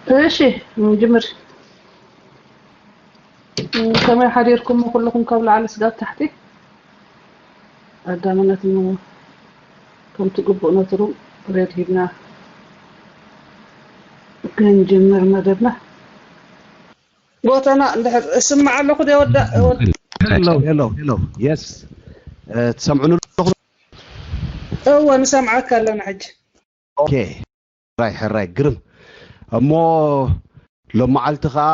እሺ፣ ንጅምር። ከመይ ሓዲርኩም ኩልኹም ካብ ላዕሊ ስጋብ ታሕቲ? ቀዳምነት ን-፣ ከምቲ ግቡእ ነቲ ሩም ሬድ ሂብና ክንጅምር መደብና። ጎተና እንድሕር እስምዕ ኣለኹ ዶ ወዳ-፣ ወድ-፣ ሄሎ፣ ሄሎ፣ ሄሎ። የስ፣ እ፣ ትሰምዑኒ ኣለኹም? እወ፣ ንሰምዓካ ኣለና ሕጂ። ኦኬ። ሕራይ፣ ሕራይ፣ ግርም። እሞ ሎም መዓልቲ ኸዓ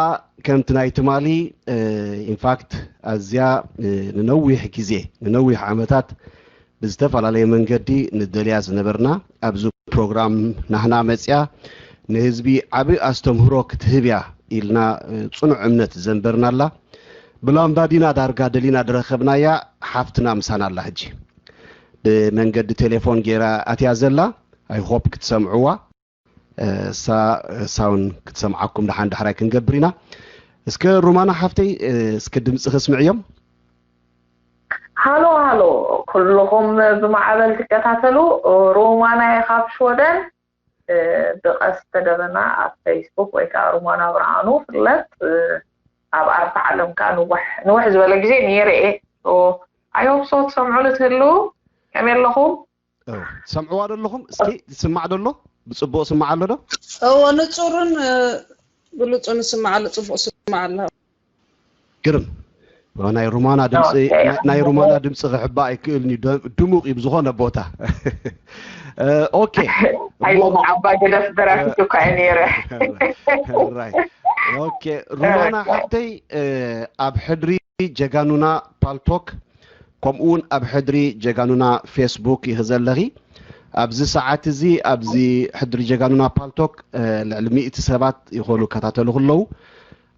ከምቲ ናይ ትማሊ፣ እ፣ ኢንፋክት ኣዝያ፣ እ፣ ንነዊሕ ግዜ፣ ንነዊሕ ዓመታት ብዝተፈላለየ መንገዲ ንደልያ ዝነበርና፣ ኣብዚ ፕሮግራም ናህና መጽያ ንህዝቢ ዓቢ ኣስተምህሮ ክትህብ እያ ኢልና፣ እ፣ ጽኑዕ እምነት ዘንበርናላ። ብላምባዲና ዳርጋ ደሊና ዝረኸብናያ ሓፍትና ምሳና ኣላ። ሕጂ ብመንገዲ ቴሌፎን ጌራ ኣትያ ዘላ። ኣይ ሆፕ ክትሰምዕዋ። እ፣ እሳ፣ እሳ እውን ክትሰምዓኩም ደሓን ዳሕራይ ክንገብር ኢና። እስከ ሩማና ሓፍተይ፣ እ፣ እስከ ድምፂ ከስምዕዮም። ሃሎ፣ ሃሎ፣ ኩልኹም ብማዕበል ትከታተሉ። ሩማና እየ ካብ ሽወደን። እ፣ ብቐስተ ደበና ኣብ ፌስቡክ ወይ ከዓ ሩማና ብርሃኑ ፍለጥ። እ፣ ኣብ ኣርታ ዓለም ከዓ ንውሕ፣ ንውሕ ዝበለ ግዜ ነይረ እየ። ሶ፣ ኣይ ሆፕ ሶ ትሰምዑኒ ትህልው። ከመይ ኣለኹም? ኦ፣ ትሰምዕዋ ዶ ኣለኹም? እስኪ ዝስማዕ ዶ ኣሎ? ብፅቡቕ ስማዕ ኣሎ ዶ? እወ፣ ንጹርን፣ እ፣ ብሉጹን ይስማዕ ኣሎ፣ ጽቡቕ ይስማዕ ኣሎ። ግርም። ናይ ሩማና ድምፂ፣ ኦኬ። ናይ፣ ናይ ሩማና ድምፂ ክሕባእ ኣይክእልን እዩ። ደ-፣ ድሙቕ እዩ ብዝኾነ ቦታ። እ፣ ኦኬ። ኣይለ ዓባ ገደፍ ደራፊት እኳ እየ ነይረ። ራይ። ኦኬ። ሩማና ሓፍተይ፣ እ፣ ኣብ ሕድሪ ጀጋኑና ፓልቶክ፣ ከምኡ እውን ኣብ ሕድሪ ጀጋኑና ፌስቡክ ኢኺ ዘለኺ። ኣብዚ ሰዓት እዚ ኣብዚ ሕድሪ ጀጋኑና ፓልቶክ፣ እ፣ ልዕሊ ሚእቲ ሰባት ይኾኑ ይከታተሉኺ ኣለዉ።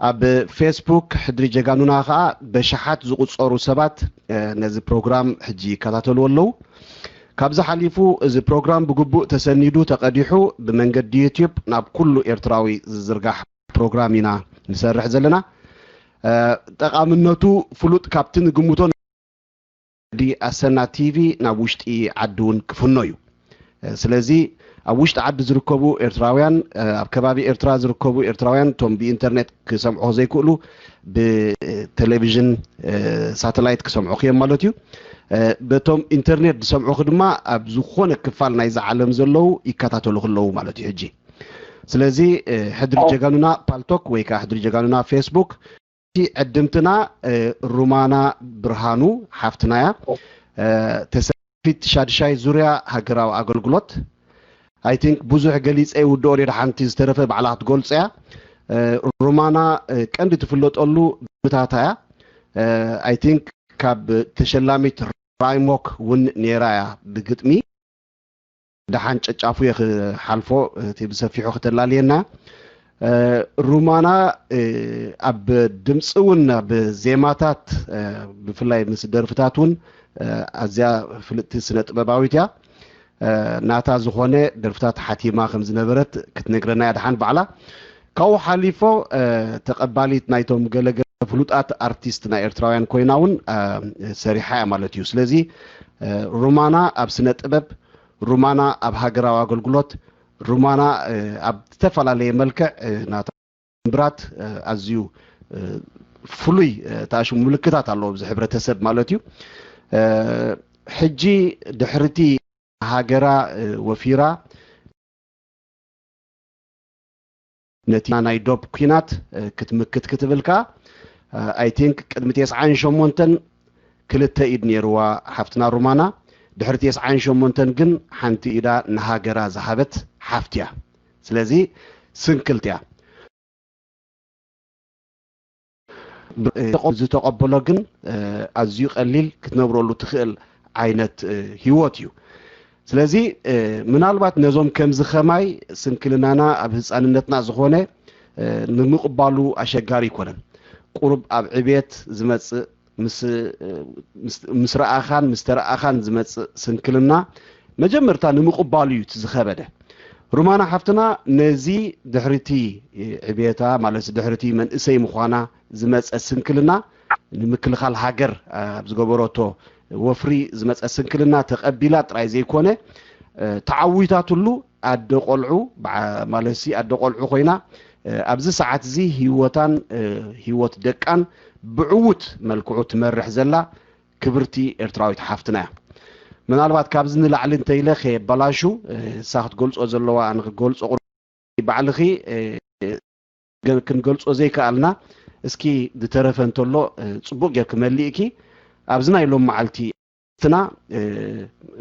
ኣብ ፌስቡክ ሕድሪ ጀጋኑና ኸዓ በሽሓት ዝቑጸሩ ሰባት፣ እ፣ ነዚ ፕሮግራም ሕጂ ይከታተልዎ ኣለዉ። ካብዚ ሓሊፉ እዚ ፕሮግራም ብግቡእ ተሰኒዱ ተቐዲሑ ብመንገዲ ዩትዩብ ናብ ኩሉ ኤርትራዊ ዝዝርጋሕ ፕሮግራም ኢና ንሰርሕ ዘለና። እ፣ ጠቓምነቱ ፍሉጥ ካብቲ ንግምቶ ዲ ኣሰና ቲቪ ናብ ውሽጢ ዓዲ እውን ክፍኖ እዩ። እ፣ ስለዚ ኣብ ውሽጢ ዓዲ ዝርከቡ ኤርትራውያን፣ እ፣ ኣብ ከባቢ ኤርትራ ዝርከቡ ኤርትራውያን እቶም ብኢንተርኔት ክሰምዑ ዘይክእሉ ብቴሌቪዥን፣ እ፣ ሳተላይት ክሰምዑ እዮም ማለት እዩ። እ፣ በቶም ኢንተርኔት ዝሰምዑ ድማ ኣብ ዝኾነ ክፋል ናይዛ ዓለም ዘለዉ ይከታተሉ ክለዉ ማለት እዩ ሕጂ። ስለዚ፣ እ፣ ሕድሪ ጀጋኑና ፓልቶክ ወይ ከዓ ሕድሪ ጀጋኑና ፌስቡክ፣ እቲ ዕድምትና፣ እ፣ ሩማና ብርሃኑ ሓፍትና እያ። እ፣ ተሰፊት ሻድሻይ ዙርያ ሃገራዊ ኣገልግሎት። ኣይ ቲንክ ብዙሕ ገሊፀ ይውድኦ ዶ ሓንቲ ዝተረፈ ባዕላ ክትገልፆ እያ። እ፣ ሩማና፣ እ፣ ቀንዲ ትፍለጠሉ ብምታታ እያ። እ፣ ኣይ ቲንክ ካብ ተሸላሚት ራይሞክ እውን ነይራ እያ ብግጥሚ። ደሓን ጨጫፉ እየ ክሓልፎ፣ እቲ ብሰፊሑ ከተላልየና። እ፣ ሩማና፣ እ፣ ኣብ ድምፂ እውን ኣብ ዜማታት፣ እ፣ ብፍላይ ምስ ደርፍታት እውን፣ እ፣ ኣዝያ ፍልጥቲ ስነ ጥበባዊት እያ። እ፣ ናታ ዝኾነ ደርፍታት ሓቲማ ከም ዝነበረት ክትነግረና እያ ደሓን ባዕላ። ካብኡ ሓሊፎ፣ እ፣ ተቐባሊት ናይቶም ገለገለ ፍሉጣት ኣርቲስት ናይ ኤርትራውያን ኮይና እውን፣ እ፣ ሰሪሓ እያ ማለት እዩ። ስለዚ፣ እ፣ ሩማና ኣብ ስነ ጥበብ፣ ሩማና ኣብ ሃገራዊ ኣገልግሎት፣ ሩማና፣ እ፣ ኣብ ዝተፈላለየ መልክዕ፣ እ፣ ናታ ምብራት፣ እ፣ ኣዝዩ፣ እ፣ ፍሉይ፣ እ፣ ተኣሽሙ ምልክታት ኣለዎ ኣብዚ ሕብረተሰብ ማለት እዩ። እ፣ ሕጂ ድሕርቲ ሃገራ፣ እ፣ ወፊራ ነቲ ናይ ዶብ ኲናት፣ እ፣ ክትምክት ክትብል ከኣ፣ እ፣ ኣይ ቲንክ ቅድሚ ተስዓን ሸሞንተን ክልተ ኢድ ነይርዋ ሓፍትና ሩማና። ድሕሪ ተስዓን ሸሞንተን ግን ሓንቲ ኢዳ ንሃገራ ዝሃበት ሓፍቲ እያ። ስለዚ ስንክልቲ እያ። ዝተቐ-፣ ዝተቐበሎ ግን፣ እ፣ ኣዝዩ ቀሊል ክትነብረሉ ትኽእል ዓይነት፣ እ፣ ህይወት እዩ። ስለዚ፣ እ፣ ምናልባት ነዞም ከምዚ ኸማይ ስንክልናና ኣብ ህፃንነትና ዝኾነ፣ እ፣ ንምቕባሉ ኣሸጋሪ ኣይኮነን። ቁሩብ ኣብ ዕቤት ዝመፅእ ምስ፣ እ፣ ምስ፣ ምስ ረኣኻን ምስ ተረኣኻን ዝመፅእ ስንክልና መጀመርታ ንምቕባሉ እዩ እቲ ዝኸበደ። ሩማና ሓፍትና ነዚ ድሕሪቲ ዕቤታ ማለት ድሕሪቲ መንእሰይ ምዃና ዝመፀ ስንክልና ንምክልኻል ሃገር ኣብ ዝገበረቶ ወፍሪ ዝመፀ ስንክልና ተቐቢላ ጥራይ ዘይኮነ፣ እ፣ ተዓዊታትሉ ኣደ ቆልዑ፣ ብዓ-፣ ማለትሲ ኣደ ቆልዑ ኮይና ኣብዚ ሰዓት እዚ ህይወታን ህይወት ደቃን ብዕዉት መልክዑ ትመርሕ ዘላ ክብርቲ ኤርትራዊት ሓፍትና እያ። ምናልባት ካብዚ ንላዕሊ እንተኢለ ከየበላሹ እሳ ክትገልጾ ዘለዋ ኣነ ክገልጾ ባዕልኺ ክንገልጾ ዘይከኣልና እስኪ ዝተረፈ እንተሎ ጽቡቕ ጌርኪ መሊእኪ ኣብዚ ናይ ሎም መዓልቲ ኣርእስትና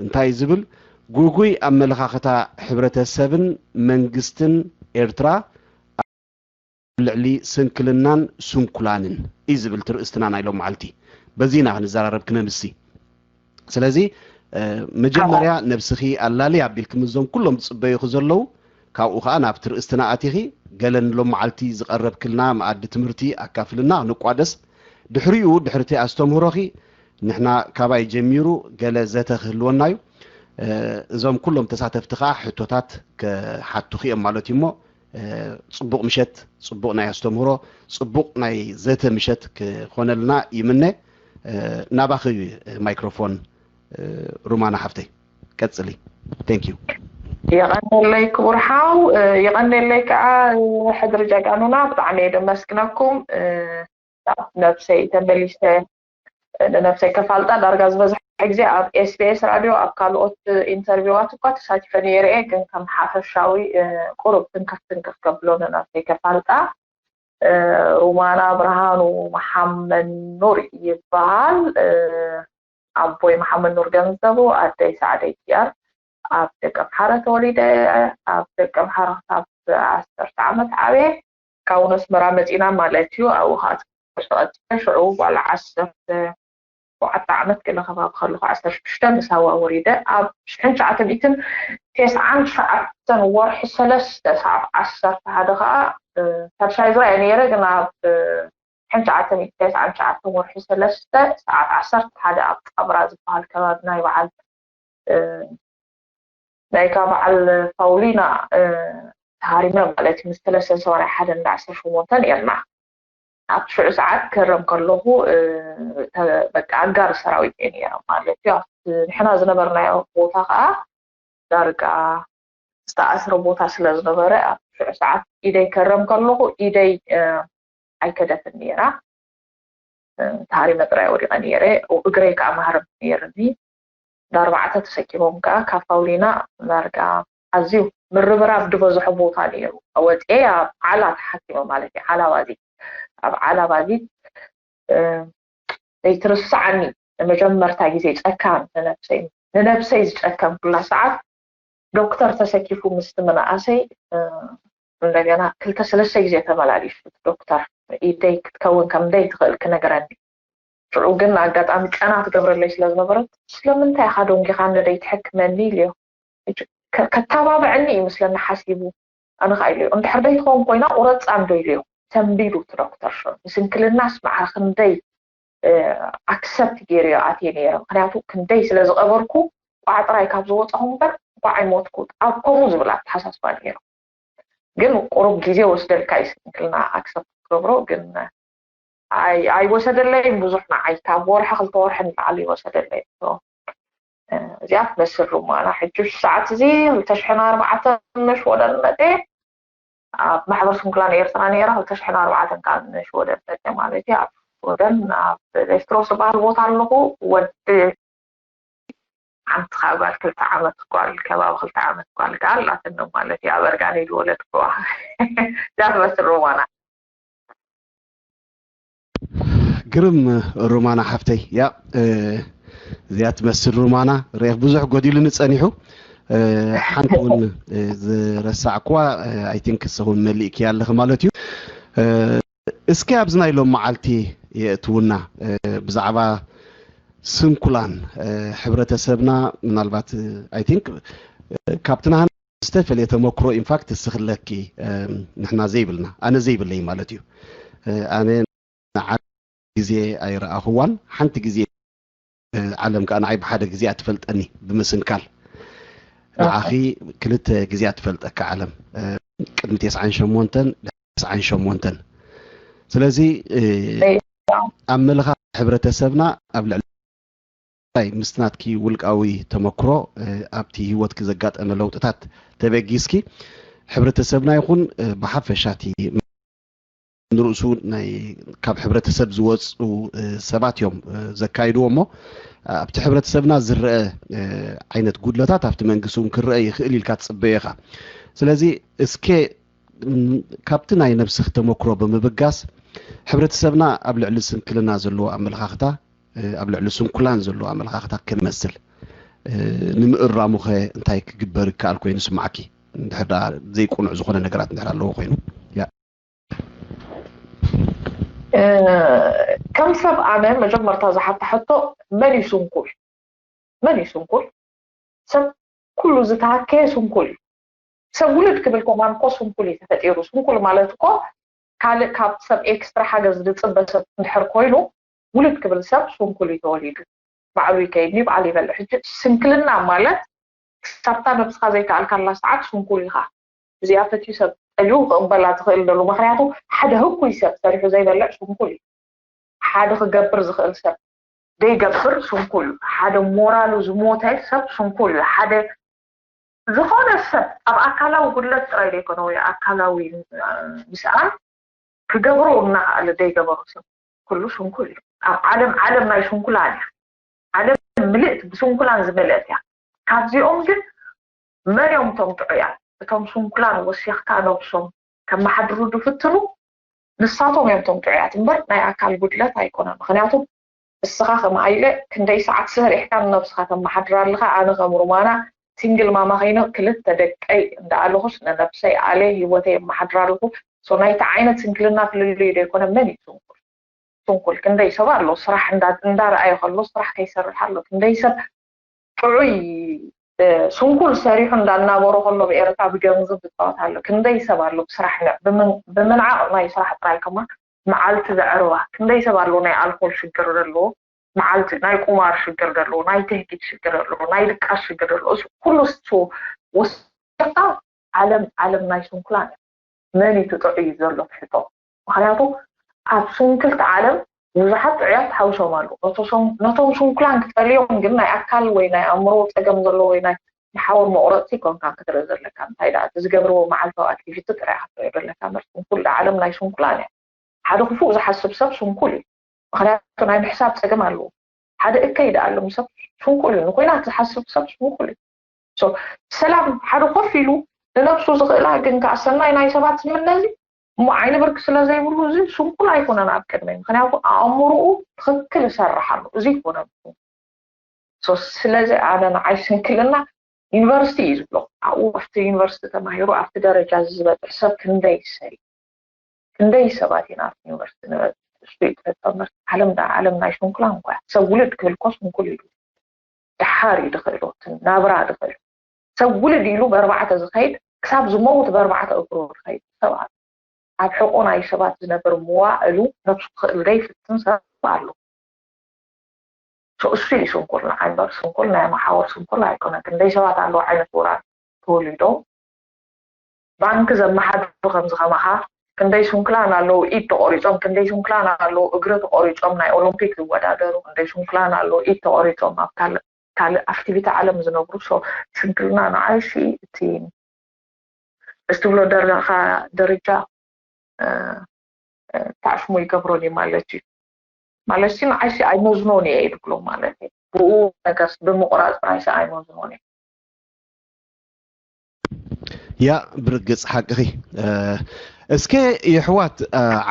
እንታይ ዝብል ጉጉይ ኣመለኻኽታ ሕብረተሰብን መንግስትን ኤርትራ ኣብ ልዕሊ ስንክልናን ስንኩላንን እዩ ዝብል ትርእስትና ናይ ሎም መዓልቲ በዚ ኢና ክንዘራረብ ክነምሲ። ስለዚ መጀመርያ ነብስኺ ኣላሊ ኣቢልኪ ምዞም ኩሎም ዝፅበዩኺ ዘለዉ ካብኡ ከዓ ናብ ትርእስትና ኣቲኺ ገለ ንሎም መዓልቲ ዝቐረብክልና መኣዲ ትምህርቲ ኣካፍልና ንቋደስ ድሕሪኡ ድሕርቲ ኣስተምህሮኺ ንሕና ካባይ ጀሚሩ ገለ ዘተ ክህልወና እዩ። እዞም ኩሎም ተሳተፍቲ ከዓ ሕቶታት ክሓቱኺ እዮም ማለት እዩ እሞ ፅቡቕ ምሸት፣ ፅቡቕ ናይ ኣስተምህሮ፣ ፅቡቕ ናይ ዘተ ምሸት ክኾነልና ይምነ። ናባኺ ማይክሮፎን ሩማና ሓፍተይ ቀፅሊ። Thank you። የቐነለይ ክቡር ሓው፣ የቐነለይ ከዓ ሕድሪ ጀጋኑና ብጣዕሚ እየ ደመስግነኩም። ነብሰይ ተመሊሰ ንነብሰይ ከፋልጣ ዳርጋ ዝበዝሐ ግዜ ኣብ ኤስቢኤስ ራድዮ ኣብ ካልኦት ኢንተርቪዋት እኳ ተሳቲፈ ነይረ እየ፣ ግን ከም ሓፈሻዊ ቁሩብ ትንክፍ ትንክፍ ከብሎ ንነብሰይ ከፋልጣ። ሩማና ብርሃኑ መሓመድ ኑር ይበሃል። ኣቦይ መሓመድ ኑር ገንዘቡ፣ ኣደይ ሳዕደይ ኪያር ኣብ ደቀምሓረ ተወሊደ። ኣብ ደቀምሓረ ክሳብ ዓሰርተ ዓመት ዓብየ። ካብኡ ነስመራ መፂና ማለት እዩ። ኣብኡ ከዓ ትምህርቲ ቀፂለ። ሽዑ ጓል ዓሰርተ ሸውዓተ ዓመት ገለ ከባቢ ከለኹ ዓሰርተ ሽዱሽተ ንሳዋ ወሪደ። ኣብ ሽሕን ትሽዓተ ሚእትን ተስዓን ትሽዓተን ወርሒ ሰለስተ ሰዓት ዓሰርተ ሓደ ከዓ ሳልሻይ ዙርያ እየ ነይረ፣ ግን ኣብ ሽሕን ትሽዓተ ሚእትን ተስዓን ትሽዓተን ወርሒ ሰለስተ ሰዓት ዓሰርተ ሓደ ኣብ ጣብራ ዝበሃል ከባቢ ናይ በዓል ናይታ በዓል ፓውሊና ተሃሪመ ማለት እዩ። ምስ ሰለስተን ሰማንያ ሓደን እንዳ ዓሰርተ ሸሞንተ ነርና። ኣብ ሽዑ ሰዓት ክህረም ከለኹ በቃ ኣጋር ሰራዊት እየ ነይረ ማለት እዩ። ኣብቲ ንሕና ዝነበርናዮ ቦታ ከዓ ዳርጋ ዝተኣስረ ቦታ ስለ ዝነበረ ኣብ ሽዑ ሰዓት ኢደይ ክህረም ከለኹ ኢደይ ኣይከደትን ነይራ። ተሃሪመ ጥራይ ወዲቐ ነይረ። እግረይ ከዓ ማህረምቲ ነይርኒ። ዳርባዕተ ተሰኪሞም ከዓ ካብ ፓውሊና ዳርጋ ኣዝዩ ምርብራብ ዝበዝሖ ቦታ ነይሩ። ወፅኤ ኣብ ዓላ ተሓኪመ ማለት እዩ። ዓላ ባዚት፣ ኣብ ዓላ ባዚት ዘይትርስዓኒ ንመጀመርታ ግዜ ጨካን ንነብሰይ ንነብሰይ ዝጨከንኩላ ሰዓት ዶክተር ተሰኪፉ ምስቲ መናእሰይ እንደገና ክልተ ሰለስተ ግዜ ተመላሊሱ ዶክተር ኢደይ ክትከውን ከም ደይ ትኽእል ክነግረኒ። ሽዑ ግን ኣጋጣሚ ጨና ትገብረለይ ስለ ዝነበረት ስለምንታይ ኢኻ ደንጊኻ ንደይ ትሕክመኒ ኢልዮ። ከተባብዐኒ እዩ ምስለኒ ሓሲቡ። ኣነ ከዓ ኢልዮ እንድሕር ደይ ትኸውን ኮይና ቁረፃ እንዶ ኢልዮ። ተንቢዱ እቲ ዶክተር ሽዑ ንስንክልናስ ማዕረ ክንደይ ኣክሰፕት ገይረዮ ኣትየ ነይረ። ምክንያቱ ክንደይ ስለ ዝቐበርኩ ቋዕ ጥራይ ካብ ዝወፃኹ እምበር ቋዕ ኣይሞትኩ ኣብ ከምኡ ዝብል ኣተሓሳስባ ነይሩ። ግን ቁሩብ ግዜ ወስደልካ እዩ ስንክልና ኣክሰፕት ክትገብሮ ግን ኣይወሰደለይን ብዙሕ ንዓይ ካብ ወርሒ ክልተ ወርሒ ንላዕሊ ይወሰደለይ። እዚኣ ትመስል ሩማና ሕጂ ሰዓት እዚ ክልተ ሽሕን ኣርባዕተን ንሽወደን መፅየ ኣብ ማሕበር ስንኩላን ኤርትራ ነይረ ክልተ ሽሕን ኣርባዕተን ካብ ንሽወደን መፅየ ማለት እዩ ኣብ ሽወደን ኣብ ሌፍትሮስ ዝበሃል ቦታ ኣለኹ ወዲ ሓንቲ ካብ ጓል ክልተ ዓመት ጓል ከባቢ ክልተ ዓመት ጓል ከዓ ኣላትኒ ማለት እዩ ኣብ ኣርጋኒ ዝወለድኩዋ እዛ ትመስል ሩማና ግርም ሩማና ሓፍተይ ያ እዚኣ ትመስል ሩማና ርኤኽ ብዙሕ ጎዲሉኒ ጸኒሑ ሓንቲ እውን ዝረሳዕኩዋ ኣይ ቲንክ ንስኺ እውን መሊእክያ ኣለኺ ማለት እዩ እስኪ ኣብዚ ናይ ሎም መዓልቲ የእትውና ብዛዕባ ስንኩላን ሕብረተሰብና ምናልባት ኣይ ቲንክ ካብቲ ናህና ዝተፈለየ ተመክሮ ኢንፋክት እስኽለኪ ንሕና ዘይብልና ኣነ ዘይብለይ ማለት እዩ ኣነ ንዓ ግዜ ኣይረኣኽዋን ሓንቲ ግዜ ዓለም ከዓ ንዓይ ብሓደ ግዜ ኣትፈልጠኒ ብምስንካል ንዓኺ ክልተ ግዜ ኣትፈልጠካ ዓለም ቅድሚ ተስዓን ሸሞንተን ተስዓን ሸሞንተን ስለዚ ኣብ መልኻ ሕብረተሰብና ኣብ ልዕሊ ምስቲ ናትኪ ውልቃዊ ተመክሮ ኣብቲ ህይወትኪ ዘጋጠመ ለውጥታት ተበጊስኪ ሕብረተሰብና ይኹን ብሓፈሻ እቲ ንርእሱ ናይ ካብ ሕብረተሰብ ዝወፁ ሰባት እዮም ዘካይድዎ እሞ ኣብቲ ሕብረተሰብና ዝረአ ዓይነት ጉድለታት ኣብቲ መንግስቲ እውን ክረአ ይኽእል ኢልካ ትፅበዮ ኢኻ። ስለዚ እስከ ካብቲ ናይ ነብስኽ ተመክሮ ብምብጋስ ሕብረተሰብና ኣብ ልዕሊ ስንክልና ዘለዎ ኣመለኻኽታ ኣብ ልዕሊ ስንኩላን ዘለዎ ኣመለኻኽታ ከመስል ንምእራሙኸ እንታይ ክግበር ይከኣል ኮይኑ ስማዕኪ? እንድሕር ደኣ ዘይቁኑዕ ዝኾነ ነገራት እንድሕር ኣለዎ ኮይኑ ያ ከም ሰብ ኣነ መጀመርታ ዝሓታ ሕቶ መን እዩ ስንኩል? መን እዩ ስንኩል? ሰብ ኩሉ ዝተሃከየ ስንኩል እዩ። ሰብ ውልድ ክብል ከማን እኮ ስንኩል እዩ ተፈጢሩ። ስንኩል ማለት እኮ ካልእ ካብ ሰብ ኤክስትራ ሓገዝ ዝፅበ ሰብ እንድሕር ኮይኑ ውልድ ክብል ሰብ ስንኩል እዩ ተወሊዱ። ባዕሉ ይከይድ እዩ፣ ባዕሉ ይበልዕ። ሕጂ ስንክልና ማለት ክሳብታ ነብስኻ ዘይከኣልካላ ሰዓት ስንኩል ኢኻ። እዚኣ ፈትዩ ሰብ ጠሊቡ ክቕበላ ዝኽእል ደሉ። ምክንያቱ ሓደ ህኩይ ሰብ ሰሪሑ ዘይበልዕ ስንኩል እዩ። ሓደ ክገብር ዝኽእል ሰብ ዘይገብር ስንኩል እዩ። ሓደ ሞራሉ ዝሞተ ሰብ ስንኩል እዩ። ሓደ ዝኾነ ሰብ ኣብ ኣካላዊ ጉድለት ጥራይ ዘይኮነ ወይ ኣካላዊ ምስኣን ክገብሮ እናኸኣለ ዘይገበሩ ሰብ ኩሉ ስንኩል እዩ። ኣብ ዓለም ዓለም ናይ ስንኩላን እያ። ዓለም ምልእቲ ብስንኩላን ዝመልአት እያ። ካብዚኦም ግን መን እዮም እቶም ጥዑያት? እቶም ስንኩላን ወሲኽካ ነብሶም ከመሓድሩ ዝፍትኑ ንሳቶም እዮም እቶም ጥዑያት እምበር ናይ ኣካል ጉድለት ኣይኮነን። ምክንያቱ እስኻ ከም ኣይለ ክንደይ ሰዓት ሰሪሕካ ንነብስኻ ተመሓድር ኣለኻ? ኣነ ከም ሩማና ሲንግል ማማ ከይነ ክልተ ደቀይ እንዳኣለኹስ ንነብሰይ ኣለ ህይወተይ የመሓድር ኣለኹ። So ናይቲ ዓይነት ስንክልና ፍልልዩ ዶ ይኮነ? መን እዩ ስንኩል? ስንኩል ክንደይ ሰብ ኣሎ ስራሕ እንዳረኣየ ከሎ ስራሕ ከይሰርሕ ኣሎ። ክንደይ ሰብ ጥዑይ ስንኩል ሰሪሑ እንዳናበሮ ከሎ ብኤርትራ ብገንዘብ ዝፃወት ኣሎ። ክንደይ ሰብ ኣሎ ብስራሕ ብምንዓቕ ናይ ስራሕ ጥራይ ከማ መዓልቲ ዘዕርባ። ክንደይ ሰብ ኣሎ ናይ ኣልኮል ሽግር ዘለዎ መዓልቲ ናይ ቁማር ሽግር ዘለዎ ናይ ትህጊት ሽግር ዘለዎ ናይ ድቃስ ሽግር ዘለዎ እዚ ኩሉ እሱ ወሲድካ ዓለም ዓለም ናይ ስንኩላን እያ። መን እዩ ጥዑይ ዘሎ ትሕቶ? ምክንያቱ ኣብ ስንክልቲ ዓለም ብዙሓት ጥዑያት ተሓውሶም ኣለዉ። ነቶም ስንኩላን ክጠልዮም ግን ናይ ኣካል ወይ ናይ ኣእምሮ ፀገም ዘለዎ ወይ ናይ መሓውር መቑረፅቲ ኮንካ ክትርኢ ዘለካ። እንታይ ደኣ እቲ ዝገብርዎ መዓልታዊ ኣክቲቪቲ ጥራይ ክትርኢ ዘለካ እምበር ስንኩል ዓለም ናይ ስንኩላን እያ። ሓደ ክፉእ ዝሓስብ ሰብ ስንኩል እዩ። ምክንያቱ ናይ ምሕሳብ ፀገም ኣለዎ። ሓደ እከይ ደኣ ኣሎ ሰብ ስንኩል እዩ። ንኩናት ዝሓስብ ሰብ ስንኩል እዩ። ሰላም ሓደ ኮፍ ኢሉ ንነብሱ ዝኽእላ ግን ከዓ ሰናይ ናይ ሰባት ዝምነ እዚ እሞ ዓይኒ ብርክ ስለ ዘይብሉ እዚ ስንኩል ኣይኮነን ኣብ ቅድመይ። ምክንያቱ ኣእምርኡ ትኽክል ይሰርሕ ኣሎ። እዚ ይኮነ ስለዚ ኣነ ንዓይ ስንክልና ዩኒቨርሲቲ እዩ ዝብሎ። ኣብኡ ኣብቲ ዩኒቨርሲቲ ተማሂሩ ኣብቲ ደረጃ እዚ ዝበፅሕ ሰብ ክንደይ ሰይ ክንደይ ሰባት ኢና ኣብቲ ዩኒቨርሲቲ ንበፅሕ? እሱ እዩ ትሕቶ እምበር ዓለም ደኣ ዓለም ናይ ስንኩላን እኳ እያ። ሰብ ውልድ ክብል እኮ ስንኩል ኢሉ ደሓር እዩ ዝኽእሎ እቲ ናብራ ዝኽእል ሰብ ውልድ ኢሉ በርባዕተ ዝኸይድ ክሳብ ዝመውት በርባዕተ እግሩ ዝኸይድ ሰብ ኣሎ። ኣብ ሕቆ ናይ ሰባት ዝነብር መዋእሉ ነብሱ ክኽእል ዘይፍትን ሰብ ኣሎ። እሱ እዩ ስንኩል ንዓይ እምበር ስንኩል ናይ መሓውር ስንኩል ኣይኮነን። ክንደይ ሰባት ኣለዉ ዓይነት ውራን ተወሊዶም ባንክ ዘመሓድሩ ከምዚ ከማኻ ክንደይ ስንኩላን ኣለዉ ኢድ ተቆሪጾም፣ ክንደይ ስንኩላን ኣለዉ እግሪ ተቆሪጾም ናይ ኦሎምፒክ ዝወዳደሩ፣ ክንደይ ስንኩላን ኣለዉ ኢድ ተቆሪጾም ኣብ ካልእ ካልእ ኣክቲቪቲ ዓለም ዝነብሩ። ሶ ስንክልና ንዓይሲ እቲ እዚ ትብሎ ደረኻ ደረጃ ተዕፍሞ ይገብሮን እዩ ማለት እዩ። ማለት ሲ ንዓይሲ ኣይመዝኖን እየ ዝብሎ ማለት እዩ። ብኡ ነገር ብምቁራፅ ጥራይሲ ኣይመዝኖን እየ። ያ ብርግፅ ሓቅኺ። እስከ የሕዋት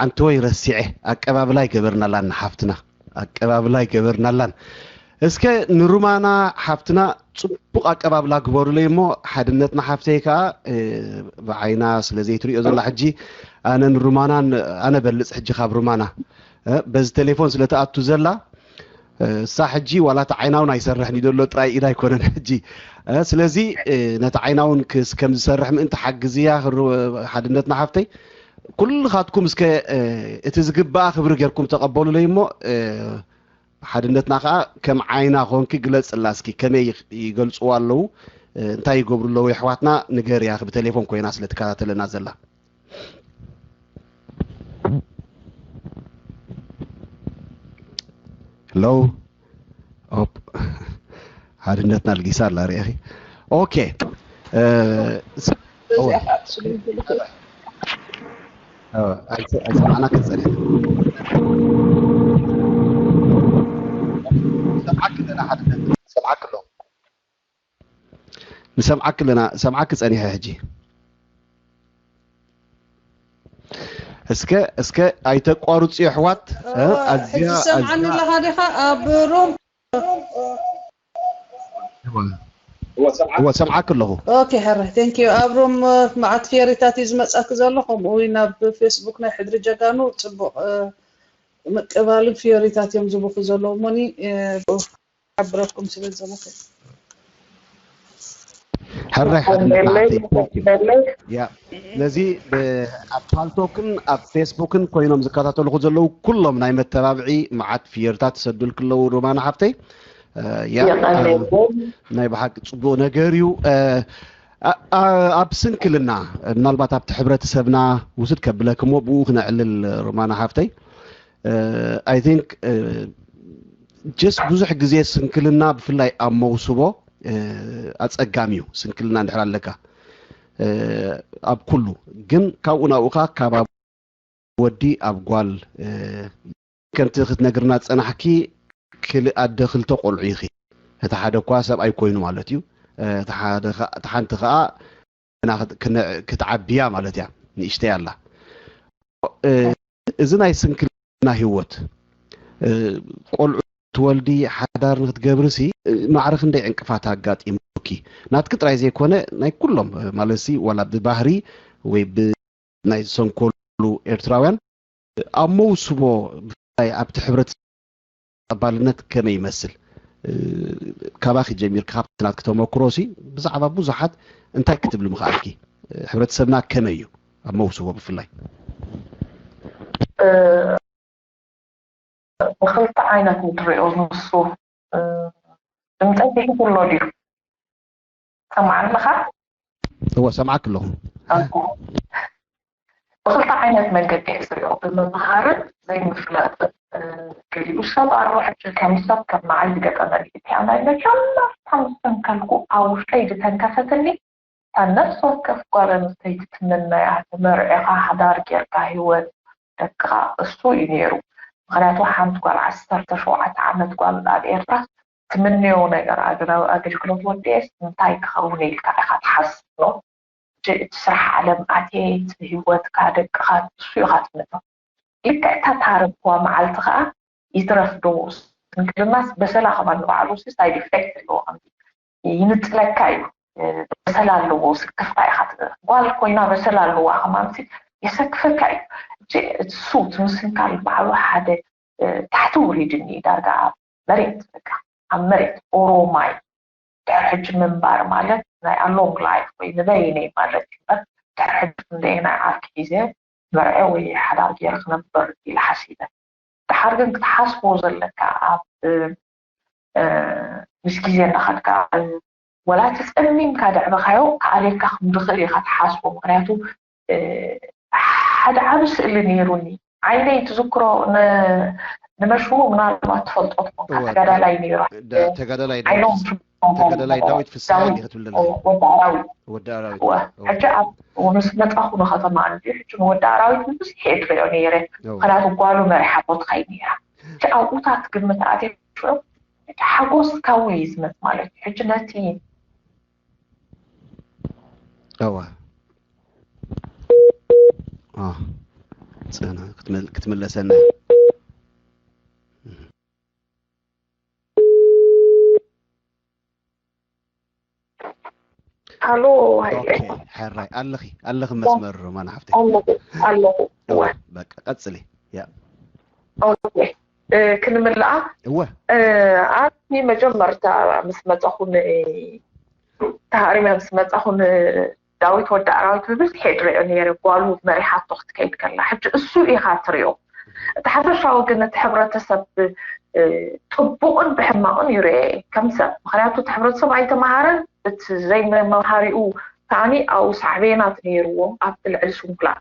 ዓንተወይ ረሲዐ ኣቀባብላ ይገበርናላን ንሓፍትና ኣቀባብላ ይገበርናላን። እስከ ንሩማና ሓፍትና ፅቡቕ ኣቀባብላ ግበሩለይ እሞ ሓድነትና ሓፍተይ ከዓ ብዓይና ስለ ዘይትሪኦ ዘላ ሕጂ ኣነ ንሩማናን ኣነ በልፅ ሕጂ ካብ ሩማና በዚ ቴሌፎን ስለ ትኣቱ ዘላ እሳ ሕጂ ዋላ እቲ ዓይና እውን ኣይሰርሕን እዩ ዘሎ ጥራይ ኢድ ኣይኮነን ሕጂ ስለዚ ነቲ ዓይና እውን ከም ዝሰርሕ ምእንቲ ሓግዝያ ሓድነትና ሓፍተይ ኩልኻትኩም እስከ እቲ ዝግባኣ ክብሪ ጌርኩም ተቐበሉለይ እሞ ሓድነትና ከዓ ከም ዓይና ኮንኪ ግለፅላ እስኪ ከመይ ይገልፅዋ ኣለዉ እንታይ ይገብሩ ኣለዉ የሕዋትና ንገርያ ብቴሌፎን ኮይና ስለ ትከታተለና ዘላ ሄሎ ሓድነትና ልጊሳ ኣላ ርኢኺ ኦኬ በዚኣ ከዓ ትስጉምሉ ትኽእል። ኣይሰማዕናክን ጸኒሕና። ንሰምዓኪ ኣለና ሓደ ንሰምዓኪ ኣለኹ። ንሰምዓኪ ኣለና፣ ሰምዓኪ ጸኒሐ ሕጂ። እስከ እስከ ኣይተቋርጹ የሕዋት። ኣዝያ ሕጂ ሰምዓኒ ኣለኻ ዲኻ? ኣብ ሮም እወ ሰምዓኪ ኣለኹ። ኦኬ ሕረ ቴንክ ዩ። ኣብ ሮም መዓት ፊዮሪታት እዩ ዝመጻኪ ዘሎ። ከምኡ እውን ናብ ፌስቡክ ናይ ሕድሪ ጀጋኑ ጽቡቕ ምቅባልን ፊዮሪታት እዮም ዝቡኹ ዘለዉ። ሞኒ ሓብረኩም ስለ ዘለኹ ሕራይ ሓድነት ማዕተይ። Thank you። ያ ነዚ ኣብ ፓልቶክን ኣብ ፌስቡክን ኮይኖም ዝከታተልኹ ዘለዉ ኩሎም ናይ መተባብዒ መዓት ፍየርታት ትሰዱልክ ኣለዉ ሮማና ሓፍተይ። ያ ናይ ብሓቂ ጽቡቕ ነገር እዩ። ኣብ ስንክልና ምናልባት ኣብቲ ሕብረተሰብና ውስድ ከብለክሞ ብኡ ክነዕልል ሮማና ሓፍተይ። I think just ብዙሕ ግዜ ስንክልና ብፍላይ ኣብ መውስቦ ኣጸጋሚ እዩ። ስንክልና እንድሕር ኣለካ ኣብ ኩሉ ግን ካብኡ ናብኡ ከኣ ካብ ኣብ ወዲ ኣብ ጓል ከምቲ ክትነግርና ዝጸናሕኪ ክልእ ኣደ ክልተ ቆልዑ ኢኺ። እቲ ሓደ እኳ ሰብኣይ ኮይኑ ማለት እዩ። እቲ ሓደ ከኣ- እቲ ሓንቲ ከኣ ገና ክት- ክነ- ክትዓብያ ማለት እያ ንእሽተይ ኣላ። እዚ ናይ ስንክልና ህይወት ቆልዑ ትወልዲ ሓዳር ንክትገብርሲ ማዕረ ክንደይ ዕንቅፋት ኣጋጢሙኪ? ናትኪ ጥራይ ዘይኮነ ናይ ኩሎም ማለት ሲ ዋላ ብባህሪ ወይ ብ ናይ ዝሰንከሉ ኤርትራውያን ኣብ መውስቦ ብፍላይ ኣብቲ ሕብረት ተቐባልነት ከመይ ይመስል? ካባኺ ጀሚርካ ካብቲ ናትኪ ተመክሮ ሲ ብዛዕባ ብዙሓት እንታይ ክትብሊ ምኽኣልኪ? ሕብረተሰብና ከመይ እዩ ኣብ መውስቦ ብፍላይ? ብክልተ ዓይነት ንትሪኦ ንሱ ድምፀይ ትሒቱ ኣሎ ድዩ? ሰማዕ ኣለኻ? እወ ሰምዓክ ኣለኹ። ብክልተ ዓይነት መንገዲ እየ ዝሪኦ፣ ብምምሃርን ዘይምፍላጥን። ገሊኡ ሰብ ኣሎ ሕጂ ከም ሰብ ከም ንዓይ ዝገጠመኒ እቲኣ ናይ መጀመርታ ምስ ተንከልኩ ኣብ ውሽጠይ ዝተንከፈትኒ እታ ነፍሲ ወከፍ ጓል ኣንስተይቲ ትምነያ፣ ተመርዒኻ ሓዳር ጌርካ ህይወት ደቅኻ እሱ እዩ ነይሩ። ምኽንያቱ ሓንቲ ጓል ዓሰርተ ሸውዓተ ዓመት ጓል ኣብ ኤርትራ ትምነዮ ነገር ኣገ- ኣገልግሎት ወዲኤስ እንታይ ክኸውን ኢልካ ኢኻ ትሓስብ ነው። እቲ ስራሕ ዓለም ኣትየ ህይወትካ ደቅኻ እሱ ኢኻ ትምነዮ። ልክዕ እታ ታረብክዋ መዓልቲ ከዓ ይትረፍ ዶ ስንክልናስ በሰላ ከማን ንባዕሉ ሲ ሳይድ ኢፌክት ኣለዎ። ከምዚ ይንጥለካ እዩ። በሰላ ኣለዎ። ስክፍካ ኢኻ ጓል ኮይና በሰላ ኣለዋ ከማን ሲ የሰክፈካ እዩ። እሱ እቲ ምስንካል ባዕሉ ሓደ ታሕቲ ውሪድኒ ዳርጋ ኣብ መሬት በቃ ኣብ መሬት ኦሮማይ ድሕሪ ሕጂ ምንባር ማለት ናይ ኣሎንግ ላይፍ ወይ ንበይነይ ማለት እዩ። ድሕሪ ሕጂ ክንደየናይ ዓርኪ ሒዘ መርዐ ወይ ሓዳር ገይረ ክነብር ኢለ ሓሲበ። ድሓር ግን ክትሓስቦ ዘለካ ኣብ ምስ ግዜ እንዳኸድካ ወላ እቲ ጸሚምካ ደዕበኻዮ ክኣልየካ ከም ዝኽእል ኢኻ ትሓስቦ። ምክንያቱ ሓደ ዓቢ ስእሊ ነይሩኒ። ዓይነይ ትዝክሮ ንመሽሙ ምናልባት ትፈልጦ ትኾንካ ተጋዳላይ ነይሩ። ተጋዳላይ ዳዊት ፍስሃ ክትብል ወዲ ኣራዊት ወዲ ኣራዊት ሕጂ ኣብ ምስ መጻኹ ንከተማ እንዲ ሕጂ ንወዲ ኣራዊት ብዙሕ እየ ትሪኦ ነይረ። ምክንያቱ ጓሉ መሪሓቶ ትኸይ ነይራ። እቲ ኣብኡታት ግምት ኣትዮ እቲ ሓጎስ ካው እዩ ዝመጽ ማለት እዩ። ሕጂ ነቲ እዋ አ፣ ጽና ክትመል- ክትምለሰና እያ። ሃሎ ሃይለ ኦኬ፣ ሕራይ ኣለኺ ኣለኺ መስመር ሮማን ሓፍተይ። ኣለኹ ኣለኹ። እዋ በቃ ቀጽሊ። ያ ኦኬ እ፣ ክንምልኣ እወ እ፣ ኣቲ መጀመርታ ምስ መጻኹ ን ተሃሪመ ምስ መጻኹ ንዳዊት ወዲ ኣራዊት ብብዝሒ እየ ዝሪኦ ነይረ፣ ጓሉ መሪሓቶ ክትከይድ ከላ። ሕጂ እሱ ኢኻ ትሪኦ። እቲ ሓፈሻዊ ግን እቲ ሕብረተሰብ እ፣ ጽቡቕን ብሕማቕን ይርኤ ከም ሰብ። ምኽንያቱ እቲ ሕብረተሰብ ኣይተምሃረን፣ እቲ ዘይመምሃሪኡ ከዓኒ ኣብኡ ሳዕቤናት ነይርዎ ኣብቲ ልዕሊ ስንኩላን።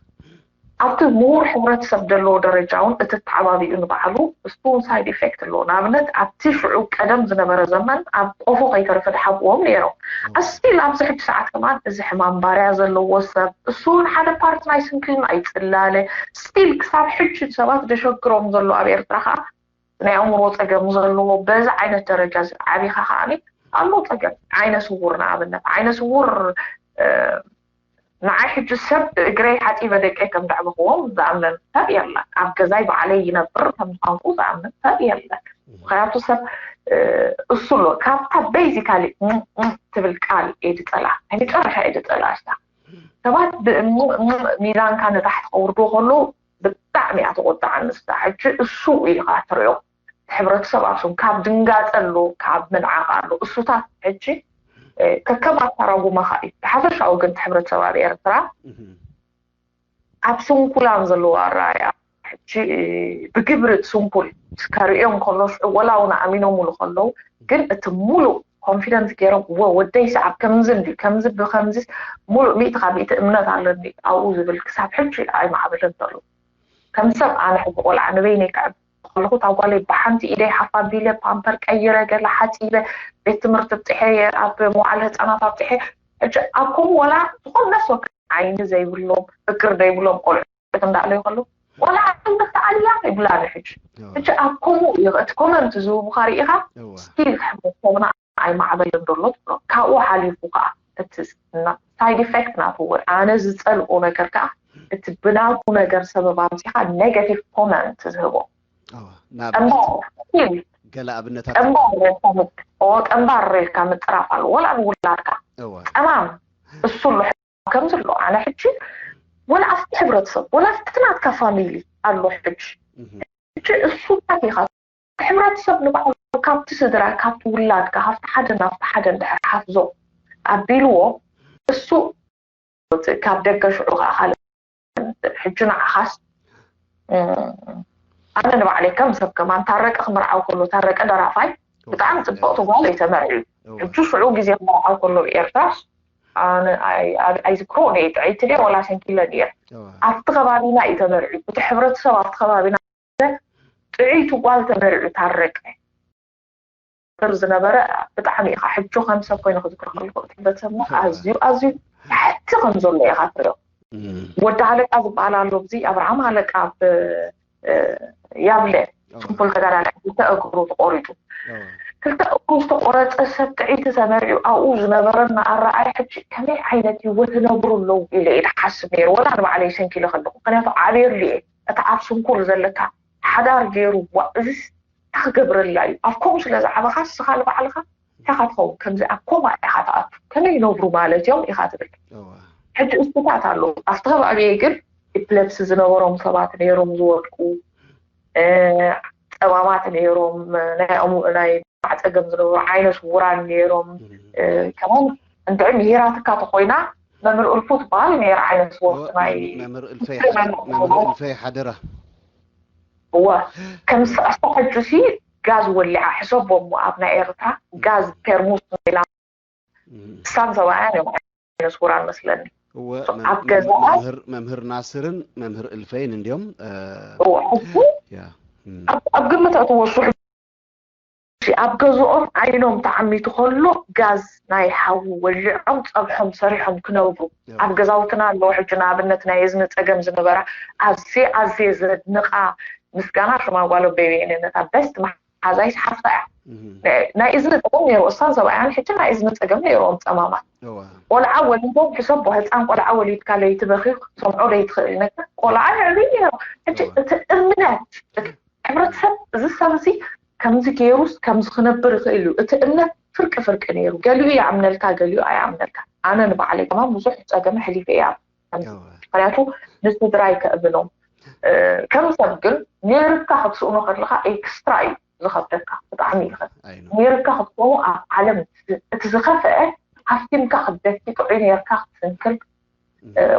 ኣብቲ ምሁር ሕብረተሰብ ዘለዎ ደረጃ እውን እቲ ተዓባቢኡ ንባዕሉ እሱ እውን ሳይድ ኢፌክት ኣለዎ። ንኣብነት ኣብቲ ሽዑ ቀደም ዝነበረ ዘመን ኣብ ቆፎ ከይተረፈ ድሓብዎም ነይሮም። እስቲል ኣብዚ ሕጂ ሰዓት ከማን እዚ ሕማም ባርያ ዘለዎ ሰብ እሱ እውን ሓደ ፓርት ናይ ስንክልና ይፅላለ። ስቲል ክሳብ ሕጂ ሰባት ደሸግሮም ዘሎ ኣብ ኤርትራ ከዓ ናይ ኣእምሮ ፀገም ዘለዎ በዚ ዓይነት ደረጃ እዚ ዓቢኻ ከዓኒ ኣሎ ፀገም። ዓይነ ስውር ንኣብነት ዓይነ ስውር ንዓይ ሕጂ ሰብ እግረይ ሓፂበ ደቀይ ከም ደዕበኽዎም ዝኣምን ሰብ የለን። ኣብ ገዛይ ባዕለይ ይነብር ከም ዝኾንኩ ዝኣምን ሰብ የለን። ምክንያቱ ሰብ እሱ ኣሎ ካብታ ቤዚካሊ ትብል ቃል እየ ዝፀልኣ። ናይ መጨረሻ እየ ዝፀልኣ። እሳ ሰባት ሚዛንካ ንታሕቲ ከውርዶ ከለዉ ብጣዕሚ እያ ትቆጣዕ። ንስታ ሕጂ እሱ ኢኻ ትሪኦ ሕብረተሰብ ኣክሱም ካብ ድንጋፀ ኣሎ ካብ ምንዓቕ ኣሎ እሱታት ሕጂ ከከም ኣተራጉማኻ እዩ። ብሓፈሻዊ ግን ሕብረተሰብ ኣብ ኤርትራ ኣብ ስንኩላን ዘለዎ ኣረኣያ ሕጂ ብግብሪ ስንኩል ከርእዮም ከሎ ሽዑ ወላ እውን ኣእሚኖምሉ ከለዉ ግን እቲ ሙሉእ ኮንፊደንስ ገይሮም እወ ወደይ ሰዓብ ከምዚ እንዲ ከምዚ ብከምዚ ሙሉእ ሚእቲ ካብ ሚእቲ እምነት ኣለኒ ኣብኡ ዝብል ክሳብ ሕጂ ኣይማዕበለን ዘሎ። ከም ሰብ ኣነ ሕጂ ቆልዓ ንበይነይ ከዕብ ከለኹ እታ ጓለይ ብሓንቲ ኢደይ ሓፍ ኣቢለ ፓምፐር ቀይረ ገለ ሓፂበ ቤት ትምህርቲ ኣብፅሐ ኣብ መዋዕለ ህፃናት ኣብፅሐ ሕጂ ኣብ ከምኡ ወላ ዝኾነ ሰብ ዓይኒ ዘይብሎም እግሪ ዘይብሎም ቆልዑ እንዳለዩ ከለዉ ወላ ዓይኒ ተኣልያ ይብላኒ ሕጂ ሕጂ ኣብ ከምኡ እዩ እቲ ኮመንት ዝህቡካ ርኢኻ ስቲል ሕብረተሰብና ኣይማዕበልን ዘሎ ትብሎ ካብኡ ሓሊፉ ከዓ እቲ ሳይድ ኢፌክት ናቱ ወይ ኣነ ዝፀልኦ ነገር ከዓ እቲ ብናቱ ነገር ሰበብ ኣምፂኻ ኔጋቲቭ ኮመንት ዝህቦ ገለ ኣብነታት ጠንባር ሬልካ ምጥራፍ ኣሎ ወላ ንውላድካ ጠማም እሱ ኣሎ ከምዚ ኣሎ ኣነ ሕጂ ወላ ኣብቲ ሕብረተሰብ ወላ ኣብቲ ናትካ ፋሚሊ ኣሎ ሕጂ ሕጂ እሱታት ኢኻ እቲ ሕብረተሰብ ንባዕሉ ካብቲ ስድራ ካብቲ ውላድካ ካብቲ ሓደ ናብቲ ሓደ እንድሕር ሓፍዞ ኣቢልዎ እሱ ካብ ደገ ሽዑ ከዓ ካልእ ሕጂ ንዓኻስ ኣነ ንባዕለይ ከም ሰብ ከማን ታረቀ ክምርዓው ከሎ ታረቀ ደራፋይ ብጣዕሚ ፅብቅቲ ጓል እየ ተመርዕዩ ሕጂ ሽዑ ግዜ ክመርዓው ከሎ ብኤርትራስ ኣይዝክሮ እየ ጥዕይቲ ድየ ወላ ሰንኪለ ድየ ኣብቲ ከባቢና እዩ ተመርዕዩ እቲ ሕብረተሰብ ኣብቲ ከባቢና ጥዕይቲ ጓል ተመርዕዩ ታረቀ ዝነበረ ብጣዕሚ ኢኻ ሕጆ ከም ሰብ ኮይኑ ክዝክሮ ከለኩ እቲ ሕብረተሰብና ኣዝዩ ኣዝዩ ታሕቲ ከም ዘሎ ኢኻ ትሪኦ ወዲ ሃለቃ ዝበሃል ኣሎ እዚ ኣብርሃም ሃለቃ ኣብ ያብለ ስንኩል ተጋዳላይ ክልተ እግሩ ተቆሪጡ ክልተ እግሩ ዝተቆረፀ ሰብ ጥዕይቲ ተመሪዑ ኣብኡ ዝነበረና ኣረኣይ ሕጂ ከመይ ዓይነት ህይወት ይነብሩ ኣለዉ ኢለ ኢለ ሓስብ ነይሩ ወላ ንባዕለይ ሰንኪለ ከለኩ ምክንያቱ ዓብየሉ እየ እቲ ኣብ ስንኩል ዘለካ ሓዳር ገይሩ ዋ እዚስ እንታይ ክገብረላ እዩ ኣብ ከምኡ ስለ ዝዓበኻ ንስኻ ንባዕልኻ እንታይ ኢኻ ትኸውን ከምዚ ኣብ ኮማ ኢኻ ትኣቱ ከመይ ይነብሩ ማለት እዮም ኢኻ ትብል ሕጂ እስታት ኣሎ ኣብቲ ከባቢየ ግን ኢፕለፕሲ ዝነበሮም ሰባት ነይሮም ዝወድቁ ፀማማት ነይሮም ናይ ኣእምኡ ናይ ማዕፀገም ዝነበሩ ዓይነ ስውራን ነይሮም ከማን እንድዒ ምሂራትካ ተኮይና መምህር እልፉ ትበሃል ነይራ ዓይነት ስፖርት ናይ መምህር እልፈይ መምህር እልፈይ ሓደራ እወ ከም ሰዓስተ ሕጂ ሲ ጋዝ ወሊዓ ሕሰቦ እሞ ኣብ ናይ ኤርትራ ጋዝ ፔርሙስ ኢላ ሳን ሰብኣያን እዮም ዓይነት ስውራን መስለኒ እወ ኣብ ገዛ መምህር መምህር ናስርን መምህር እልፈይን እንዲዮም እወ ሕጂ ኣብ ግምት ኣትወሱ ኣብ ገዝኦም ዓይኖም ተዓሚቱ ከሎ ጋዝ ናይ ሓዊ ወሊዖም ፀብሖም ሰሪሖም ክነብሩ ኣብ ገዛውትና ኣለዉ ሕጂ ንኣብነት ናይ እዝኒ ፀገም ዝነበራ ኣዝየ ኣዝየ ዘድንቓ ምስጋና ሽማ ጓል ኣቦይ በየነ ነታ በስት መሓዛይስ ሓፍታ እያ ናይ እዝኒ ፀገም ነይሩ እሳን ሰብኣያን ሕጂ ናይ እዝኒ ፀገም ነይርዎም ፀማማት ቆልዓ ወሊዶም ሕሰቦ ህፃን ቆልዓ ወሊድካ ለይቲ በኺ ክትሰምዖ ዘይትኽእል ነገር ቆልዓ የዕብዩ ነይሮም ሕጂ እቲ እምነት ሕብረተሰብ እዚ ሰብ እዚ ከምዚ ገይሩስ ከምዚ ክነብር ይኽእል እዩ እቲ እምነት ፍርቂ ፍርቂ ነይሩ ገሊኡ ይኣምነልካ ገሊኡ ኣይኣምነልካ ኣነ ንባዕለይ ከማን ብዙሕ ፀገም ኣሕሊፈ እየ ምክንያቱ ንስድራይ ከእምኖም ከም ሰብ ግን ነይርካ ክትስእኖ ከለካ ኤክስትራ እዩ ዝኸብደካ ብጣዕሚ ይኸብድ ነይርካ ክትኮኑ ኣብ ዓለም እቲ ዝኸፍአ ሃፍቲምካ ክትደፊ ጥዑይ ነይርካ ክትስንክል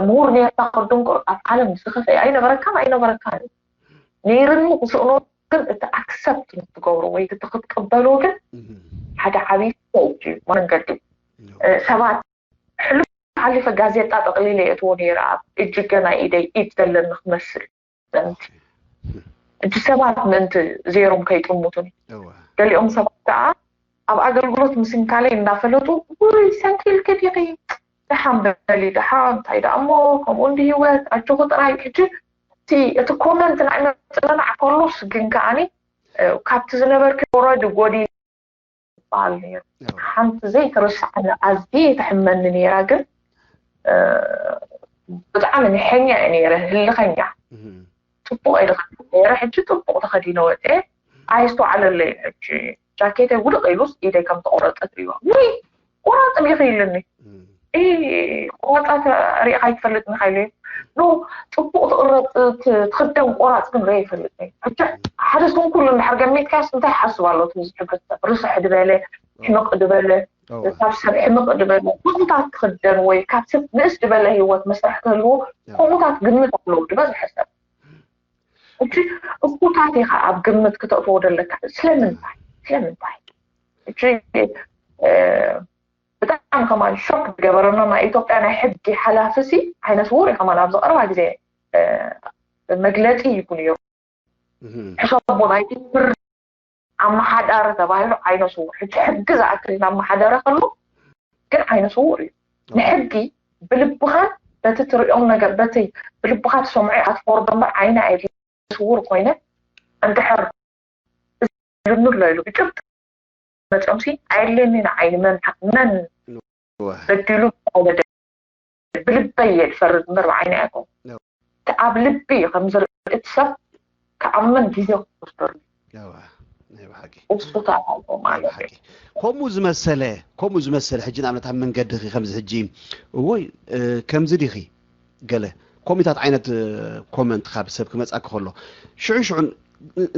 ምሁር ነይርካ ክትድንቁር ኣብ ዓለም ዝኸፍአ ኣይነበረካን ኣይነበረካን እዩ ነይርኒ ክስእኖ ግን እቲ ኣክሰፕት ንክትገብሮ ወይ እቲ ክትቅበሎ ግን ሓደ ዓብዪ ስቴጅ እዩ መንገዲ ሰባት ሕሉፍ ሓሊፈ ጋዜጣ ጠቕሊለ የእትዎ ነይረ ኣብ እጅገ ናይ ኢደይ ኢድ ዘለኒ ክመስል። ምእንቲ እጂ ሰባት ምእንቲ ዜሮም ከይጥሙቱኒ። እወ ገሊኦም ሰባት ከዓ ኣብ ኣገልግሎት ምስንካለይ እናፈለጡ ውይ ሰንኪልኪ ዲኺ ደሓን በሊ ደሓን እንታይ ደኣ እሞ ከምኡ እንዲ ህይወት ኣጆኹ ጥራይ። ሕጂ እቲ እቲ ኮመንት ናይ መፅለናዕ ከሎስ ግን ከዓኒ ካብቲ ዝነበርኪ ወረድ ጎዲ ዝበሃል ነይሩ። ሓንቲ ዘይትርስዓኒ ኣዝየ ትሕመኒ ነይራ ግን ብጣዕሚ ንሐኛ እየ ነይረ ህልኸኛ። ፅቡቅ እየ ዝኸድን ነይረ ሕጂ ፅቡቅ ተኸዲነ ወፅየ ኣይስተውዓለለይን። ሕጂ ጃኬተይ ውድቅ ኢሉስ ኢደይ ከም ተቆረፀት ሪኦ ውይ ቁረፅ ዲኺ ኢልኒ። ቁረፃት ሪኢኻ ኣይትፈልጥን ኢኻ ኢለዮ። ኖ ፅቡቅ ትቅረፅ ትክደን ቆራፅ ግን ሪአ ይፈልጥ። ሕጂ ሓደ ስንኩል እንድሕር ገሚትካስ እንታይ ሓስብ ኣሎ እዚ ሕብረተሰብ ርስሕ ድበለ ሕምቅ ድበለ ካብ ሰብ ሕምቅ ድበለ ከምኡታት ክኽደን ወይ ካብ ሰብ ንእስ ድበለ ህይወት መስርሕ ክህልዎ ከምኡታት ግምት ኣለዉ ዝበዝሐ ሰብ። እጂ እኩታት ኢኻ ኣብ ግምት ክተእትዎ ደለካ ስለምንታይ ስለምንታይ? እጂ ብጣዕሚ ከማን ሾክ ዝገበረና ናይ ኢትዮጵያ ናይ ሕጊ ሓላፊ ሲ ዓይነ ስውር እዩ ከማን ኣብዚ ቀረባ ግዜ መግለፂ ይቡ ነይሩ። ሕሰቦ ናይ ብር ኣመሓዳሪ ተባሂሉ ዓይነ ስውር ሕጂ ሕጊ ዝኣክል እናመሓደረ ከሎ ግን ዓይነ ስውር እዩ። ንሕጊ ብልብኻን በቲ ትሪኦም ነገር በቲ ብልብኻ ትሰምዖ ኣትፈርዶ እምበር ዓይነ ኣይ ስውር ኮይነ እንድሕር ልኑሎ ኢሉ ብጭብጥ መፅኦም ሲ ኣየድልየኒ ንዓይኒ መን መን በዲሉ ብልበይ እየ ዝፈርድ እምበር ብዓይኒ ኣይኮን እቲ ኣብ ልቢ ከም ዝርኢ እቲ ሰብ ክኣምን ግዜ ክወስደሉ ብሓቂ እሱ ተኣልቦ ማለት እዩ። ከምኡ ዝመሰለ ከምኡ ዝመሰለ ሕጂ ንኣብነት ኣብ መንገድኺ ከምዚ ሕጂ እወይ ከምዚ ዲኺ ገለ ኮሚታት ዓይነት ኮመንት ካብ ሰብ ክመፃኪ ከሎ ሽዑ ሽዑ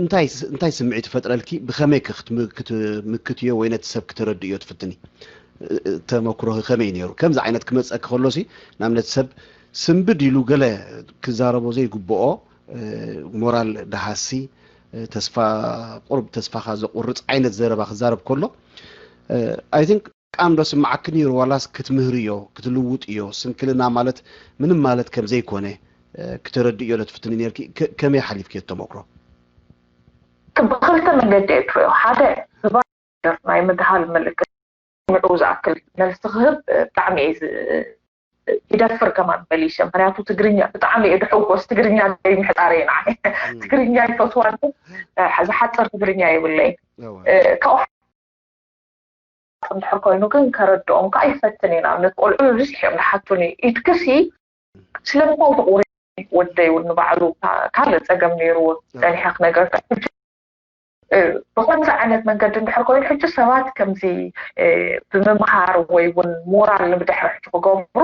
እንታይ እንታይ ስምዒት ይፈጥረልኪ ብኸመይ ክትምክትዮ ወይ ነቲ ሰብ ክተረድእዮ ትፍትኒ ተመክሮኺ ከመይ ነይሩ ከምዚ ዓይነት ክመፀኪ ከሎሲ ንኣብነት ሰብ ስንብድ ኢሉ ገለ ክዛረቦ ዘይግብኦ ሞራል ደሃሲ ተስፋ ቁርብ ተስፋኻ ዘቁርፅ ዓይነት ዘረባ ክዛረብ ከሎ I think ቃም ዶ ስምዓኪ ነይሩ ዋላስ ክትምህርዮ ክትልውጥዮ ስንክልና ማለት ምንም ማለት ከም ዘይኮነ ክተረድእዮ ዶ ትፍትኒ ነርኪ ከመይ ሓሊፍክዮ ተመክሮ ብክልተ መንገዲ እየ ትሪኦ ሓደ ናይ ምድሃል ምልክት ንዑ ዝኣክል መልሲ ክህብ ብጣዕሚ እየ ይደፍር ከማን መሊሸ ምክንያቱ ትግርኛ ብጣዕሚ እየ ድሕጎስ ትግርኛ ዘይምሕፃር እየ ንዓይ ትግርኛ ይፈትዋ ዝሓፅር ትግርኛ የብለይ ካብኡ እንድሕር ኮይኑ ግን ከረድኦም ከዓ ይፈትን እየ ንኣብነት ቆልዑ ብዝሕ እዮም ዝሓቱኒ ኢድክሲ ስለምንታይ ትቁሪ ወደይ እውን ንባዕሉ ካልእ ፀገም ነይርዎ ፀኒሐ ክነገርካ ብኸምዚ ዓይነት መንገዲ እንድሕር ኮይኑ ሕጂ ሰባት ከምዚ ብምምሃር ወይ እውን ሞራል ንምድሕርሕቲ ክገብሩ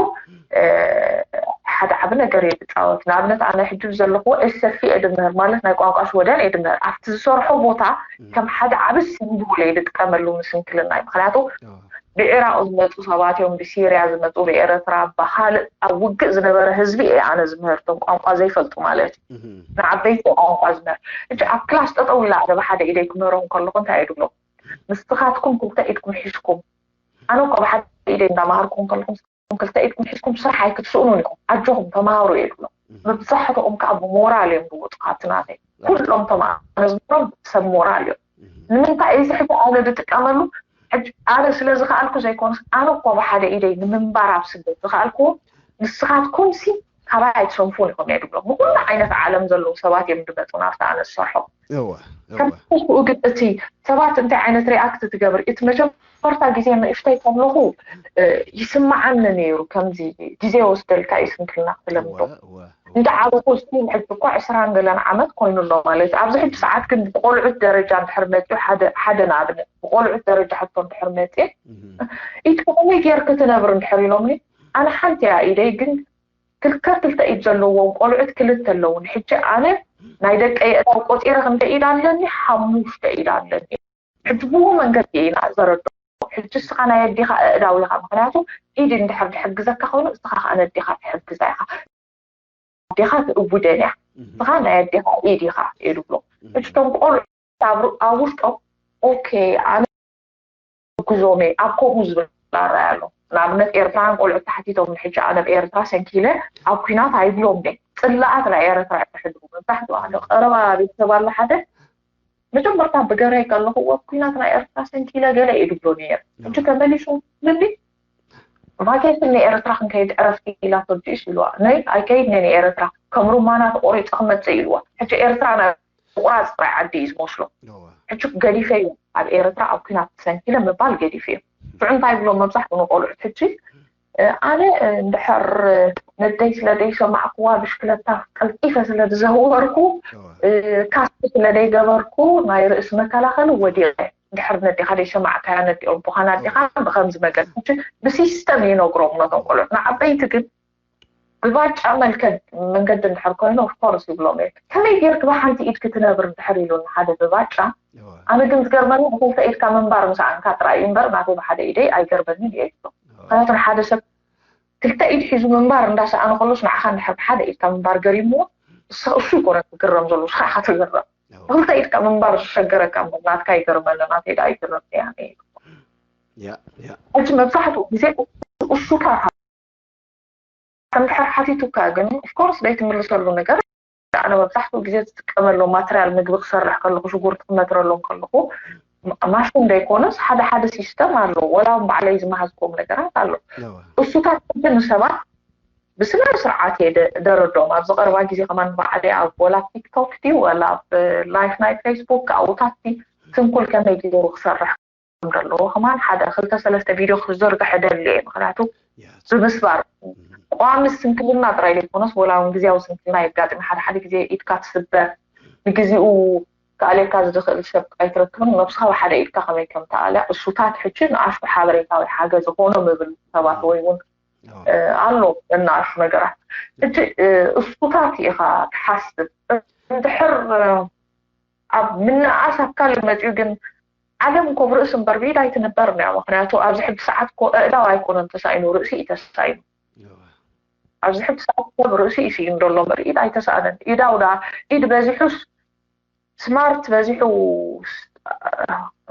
ሓደ ዓቢ ነገር እየ ዝፃወት ንኣብነት ኣነ ሕጂ ዘለኹዎ ኤሰፊ እየ ድምህር ማለት ናይ ቋንቋ ሽወደን እየ ድምህር ኣብቲ ዝሰርሖ ቦታ ከም ሓደ ዓቢ ሲምቦል እየ ዝጥቀመሉ ምስንክልናይ ምክንያቱ ብዒራቕ ዝመፁ ሰባት እዮም ብሲርያ ዝመፁ ብኤረትራ ብካልእ ኣብ ውግእ ዝነበረ ህዝቢ እየ ኣነ ዝምህር እቶም ቋንቋ ዘይፈልጡ ማለት እዩ ንዓበይቲ ቋንቋ ዝምህር ሕጂ ኣብ ክላስ ጠጠው ኢላ ኣነ ብሓደ ኢደይ ክምህሮም ከለኹ እንታይ እየ ድብሎም ንስኻትኩም ክልተ ኢድኩም ሒዝኩም ኣነ እኳ ብሓደ ኢደይ እንዳምሃርኩም ከለኹም ክልተ ኢድኩም ሒዝኩም ስራሕ ኣይክትስእኑን ኢኹም ኣጆኹም ተምሃሩ እየ ድብሎም መብዛሕትኦም ከዓ ብሞራል እዮም ዝወፁ ካብቲ ናተይ ኩሎም ተምሃሮ ዝምህሮም ሰብ ሞራል እዮም ንምንታይ እዚ ሕጂ ኣነ ዝጥቀመሉ ሕጂ ኣነ ስለ ዝኸኣልኩ ዘይኮነስ ኣነ እኮ ብሓደ ኢደይ ንምንባር ኣብ ስደት ዝኸኣልኩዎ ንስኻትኩም ሲ ካባይ ኣይትሰንፉን ኢኹም እየ ድብሎም ንኩሉ ዓይነት ዓለም ዘለዉ ሰባት እዮም ድመፁ ናብቲ ኣነ ዝሰርሖ እወ እወ ከምኡ ግን እቲ ሰባት እንታይ ዓይነት ሪኣክት ትገብር እቲ መጀመርታ ግዜ ንእሽተይ ከለኹ ይስምዓኒ ነይሩ ከምዚ ግዜ ወስደልካ እዩ ስንክልና ክትለምዶ እወ እወ እንዳ ዓበኹ ስቲል ሕጂ እኳ ዕስራን ገለን ዓመት ኮይኑ ኣሎ ማለት እዩ ኣብዚ ሕጂ ሰዓት ግን ብቆልዑት ደረጃ እንድሕር መፅኡ ሓደ ሓደ ንኣብነት ብቆልዑት ደረጃ ሕቶ እንድሕር መፅእ ኢቲ ከመይ ጌርክ ትነብር እንድሕር ኢሎምኒ ኣነ ሓንቲ እያ ኢደይ ግን ክልተ ክልተ ኢድ ዘለዎም ቆልዑት ክልተ ኣለውን ሕጂ ኣነ ናይ ደቀይ እዳው ቆፂረ ክንደ ኢድ ኣለኒ ሓሙሽተ ኢድ ኣለኒ ሕጂ ብኡ መንገዲ ኢና ዘረዶ ሕጂ እስኻ ናይ ኣዴኻ እእዳው ኢኻ ምክንያቱ ኢድ እንድሕር ድሕግዘካ ኮይኑ እስኻ ከዓ ነዴኻ ትሕግዛ ኢኻ ኣዴኻ ትእውደን እያ እስኻ ናይ ኣዴኻ ኢድ ኢኻ እዩ ድብሎ እቶም ቆልዑ ኣብ ውሽጦም ኦኬ ኣነ ግዞም እየ ኣብ ከምኡ ዝብል ኣረኣያ ኣሎ ንኣብነት ኤርትራውያን ቆልዑ ተሓቲቶም ንሕጂ ኣነ ብኤርትራ ሰንኪለ ኣብ ኩናት ኣይብሎም ደ ጽላኣት ናይ ኤርትራ ይሕድሩ መብዛሕትኡ ሓደ ቀረባ ቤተሰብ ኣሎ ሓደ መጀመርታ ብገረይ ከለኹ ወ ኩናት ናይ ኤርትራ ሰንኪለ ገለ እዩ ድብሎ ነየር ሕጂ ተመሊሱ ምኒ ቫኬሽን ንኤርትራ ክንከይድ ዕረፍቲ ኢላቶ ጅሽ ኢልዋ ነይ ኣይከይድ ነይ ንኤርትራ ከም ሩማና ተቆሪፀ ክመፅእ ኢልዋ ሕጂ ኤርትራ ናይ ቁራፅ ጥራይ ዓዲ እዩ ዝመስሎ ሕጂ ገዲፈ እዩ ኣብ ኤርትራ ኣብ ኩናት ሰንኪለ ምባል ገዲፈ እዩ ሽዑ እንታይ ብሎ መብዛሕትኡ ንቆልዑት ሕጂ ኣነ እንድሕር ነደይ ስለ ደይሰማዕኩዋ ብሽክለታ ቀልጢፈ ስለ ዝዘወርኩ ካስክ ስለ ደይገበርኩ ናይ ርእሲ መከላኸሊ ወዲቐ እንድሕር ነዴኻ ደይሰማዕካያ ነዲኦም ቦኻን ኣዴኻ ብኸምዚ መገዲ ብሲስተም ይነግሮም ነቶም ቆልዑት ንዓበይቲ ግን ብባጫ መልከድ መንገዲ እንድሕር ኮይኑ ኦፍኮርስ ይብሎም እየ ከመይ ጌርክ ብሓንቲ ኢድ ክትነብር እንድሕር ኢሉ ሓደ ብባጫ ኣነ ግን ዝገርመኒ ብክልተ ኢድካ ምንባር ምሰኣንካ ጥራይ እዩ እምበር ናተይ ብሓደ ኢደይ ኣይገርመንን እየ ይብሎ ምክንያቱ ንሓደ ሰብ ክልተ ኢድ ሒዙ ምንባር እንዳሰኣነ ከሎስ ንዓኻ እንድሕር ብሓደ ኢድካ ምንባር ገሪምዎ እሱ ይኮነ ክግረም ዘሎ ስኻ ኢኻ ትግረም ብክልተ ኢድካ ምንባር ዝሸገረካ እምበር ናትካ ይገርመኒ ናተይ ደኣ ይግረም እያ ሕጂ መብዛሕትኡ ግዜ እሱታት እንድሕር ሓቲቱካ ግን ኦፍኮርስ ደይ ትምልሰሉ ነገር ኣነ መብዛሕትኡ ግዜ ዝጥቀመሎም ማትርያል ምግቢ ክሰርሕ ከለኹ ሽጉርቲ ክመትረሎም ከለኹ ማሽን ደይኮነስ ሓደ ሓደ ሲስተም ኣሎ ወላ ባዕለይ ዝመሃዝኮም ነገራት ኣሎ እሱታት ሕጂ ንሰባት ብስነ ስርዓት እየ ደረዶም ኣብዚ ቀረባ ግዜ ከማን ባዕለይ ኣብ ወላ ቲክቶክ ቲ ወላ ኣብ ላይፍ ናይ ፌስቡክ ኣብኡታት ቲ ስንኩል ከመይ ገይሩ ክሰርሕ ዘለዎ ከማን ሓደ ክልተ ሰለስተ ቪድዮ ክዘርግሐ ደሊ እየ ምክንያቱ ብምስባር ቋሚ ስንክልና ጥራይ ዘይኮነስ ወላ እውን ግዜያዊ ስንክልና የጋጥም ሓደ ሓደ ግዜ ኢድካ ትስበር ንግዜኡ ክኣልየካ ዝኽእል ሰብ ኣይትረክብን ነብስኻ ብሓደ ኢድካ ከመይ ከም ትኣልያ እሱታት ሕጂ ንኣሽቱ ሓበሬታዊ ሓገዝ ዝኾኖ ምብል ሰባት ወይ እውን ኣሎ እናኣሹ ነገራት ሕጂ እሱታት ኢኻ ትሓስብ እንድሕር ኣብ ምንኣስ ኣብ ካልእ መፂኡ ግን ዓለም እኮ ብርእሲ እምበር ብኢድ ኣይትንበርን እያ ምክንያቱ ኣብዚ ሕጂ ሰዓት እኮ ኣእዳው ኣይኮነን ተሳኢኑ ርእሲ እዩ ተሳኢኑ ኣብዚ ሕጂ ሰዓት እኮ ብርእሲ እዩ ስኢኑ ዘሎ ምርኢድ ኣይተሳእነን ኢዳው ዳ ኢድ በዚሑስ ስማርት በዚሑ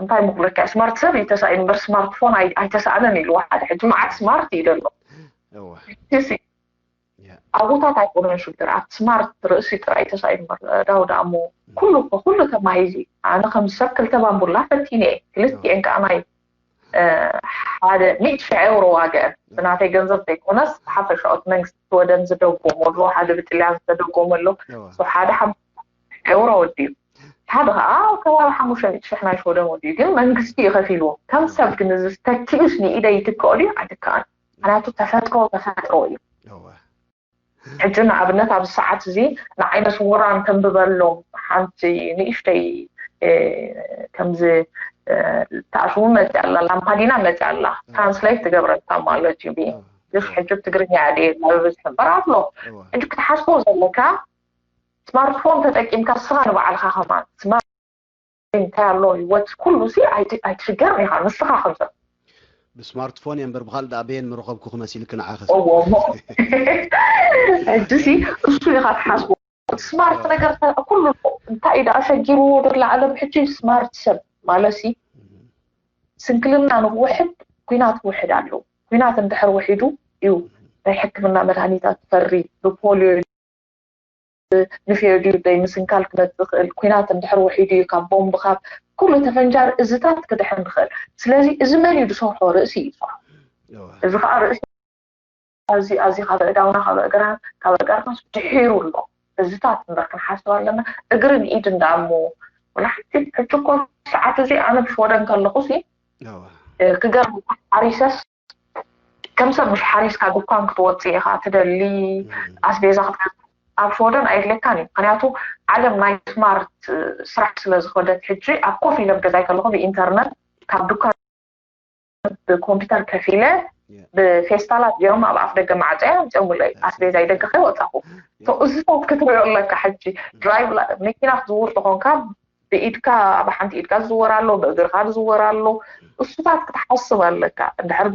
እንታይ ምክለካ ስማርት ሰብ እዩ ተሳኢኑ እምበር ስማርትፎን ኣይተሳእነን ኢልዋ ሓደ ሕጂ መዓት ስማርት እዩ ዘሎ ኣብኡታት ኣይኮነን ሽግር ኣብ ስማርት ርእሲ ጥራይ ተሳኢኑ እምበር ዳው ደኣ እሞ ኩሉ እኮ ኩሉ ተማሂዙ ኣነ ከም ሰብ ክልተ ባምቡላ ፈቲነ እየ ክልቲኤን ከዓ ናይ ሓደ ሚእቲ ሽሕ ኤውሮ ዋግአን ብናተይ ገንዘብ ዘይኮነስ ሓፈሻኦት መንግስቲ ሽወደን ዝደጎመሉ ሓደ ብጥልያን ዝተደጎመሉ ሓደ ሓምሳ ኤውሮ ወዲኡ ሓደ ከዓ ከባቢ ሓሙሽተ ሚእቲ ሽሕ ናይ ሽወደን ወዲኡ ግን መንግስቲ እዩ ከፊልዎ ከም ሰብ ግን እዚ ተኪኡስ ንኢደይ ይትክኦ ድዩ ኣይትከኣን ምክንያቱ ተፈጥሮ ተፈጥሮ እዩ ሕጂ ንኣብነት ኣብዚ ሰዓት እዚ ንዓይነ ስውራን ተንብበሎም ሓንቲ ንእሽተይ ከምዚ ተኣሽሙ መፅእ ኣላ ላምፓዲና መፅእ ኣላ ትራንስሌት ትገብረልካ ማለት እዩ ሽ ሕጂ ትግርኛ ድየ ብብዝሒ እምበር ኣሎ ሕጂ ክትሓስቦ ዘለካ ስማርትፎን ተጠቂምካ ስኻ ንባዕልካ ከማን እንታይ ኣሎ ህይወት ኩሉ ሲ ኣይትሽገርን ኢኻ ንስኻ ከምሰብ ብስማርትፎን እየ እምበር ብካልእ ደኣ በየን ምረኸብኩ ክመሲልክ ንዓኸ እዎ እሞ ሕጂ ሲ እሱ ኢኻ ትሓስቦ ስማርት ነገር ኩሉ እንታይ እዩ ደኣ ሸጊርዎ ዶ ዓለም ሕጂ ስማርት ሰብ ማለት ሲ ስንክልና ንክውሕድ ኩናት ክውሕድ ኣለዎ ኩናት እንድሕር ውሒዱ እዩ ናይ ሕክምና መድሃኒታት ትፈሪ ብፖሊዮ ንፌር ድዩ ደይ ምስንካል ክመፅእ ዝኽእል ኩናት እንድሕር ውሒዱ እዩ ካብ ቦምብ ካብ ኩሉ ተፈንጃሪ እዝታት ክድሕን ዝኽእል ስለዚ እዚ መን እዩ ዝሰርሖ ርእሲ እዩ ዝሰርሖ እዚ ከዓ ርእሲ ኣዚ ኣዚ ካብ እዳውና ካብ እግራ ካብ እጋርናስ ድሒሩ ኣሎ እዝታት እምበር ክንሓስብ ኣለና እግርን ኢድ እንዳሞ ወላ ሓንቲ ሕጂ እኮ ሰዓት እዚ ኣነ ብሽወደን ከለኹ ሲ ክገርም ሓሪሰስ ከም ሰብ ምሽ ሓሪስካ ድኳን ክትወፅእ ኢኻ ትደሊ ኣስቤዛ ክትገዝእ ኣብ ሽወደን ኣየድልየካን እዩ ምክንያቱ ዓለም ናይ ስማርት ስራሕ ስለ ዝኸደት ሕጂ ኣብ ኮፍ ኢለ ኣብ ገዛይ ከለኹ ብኢንተርነት ካብ ድኳን ብኮምፒተር ከፊለ ብፌስታላት ገይሮም ኣብ ኣፍ ደገ ማዕፀያ ኣምፅኦምለይ ኣስቤዛይ ደገ ከይወፃኹ እዚታት ክትሪኦ ኣለካ ሕጂ ድራይቭ መኪና ክትዝውር ተኾንካ ብኢድካ ኣብ ሓንቲ ኢድካ ዝዝወር ኣሎ ብእግርካ ዝዝወር ኣሎ እሱታት ክትሓስብ ኣለካ እንድሕር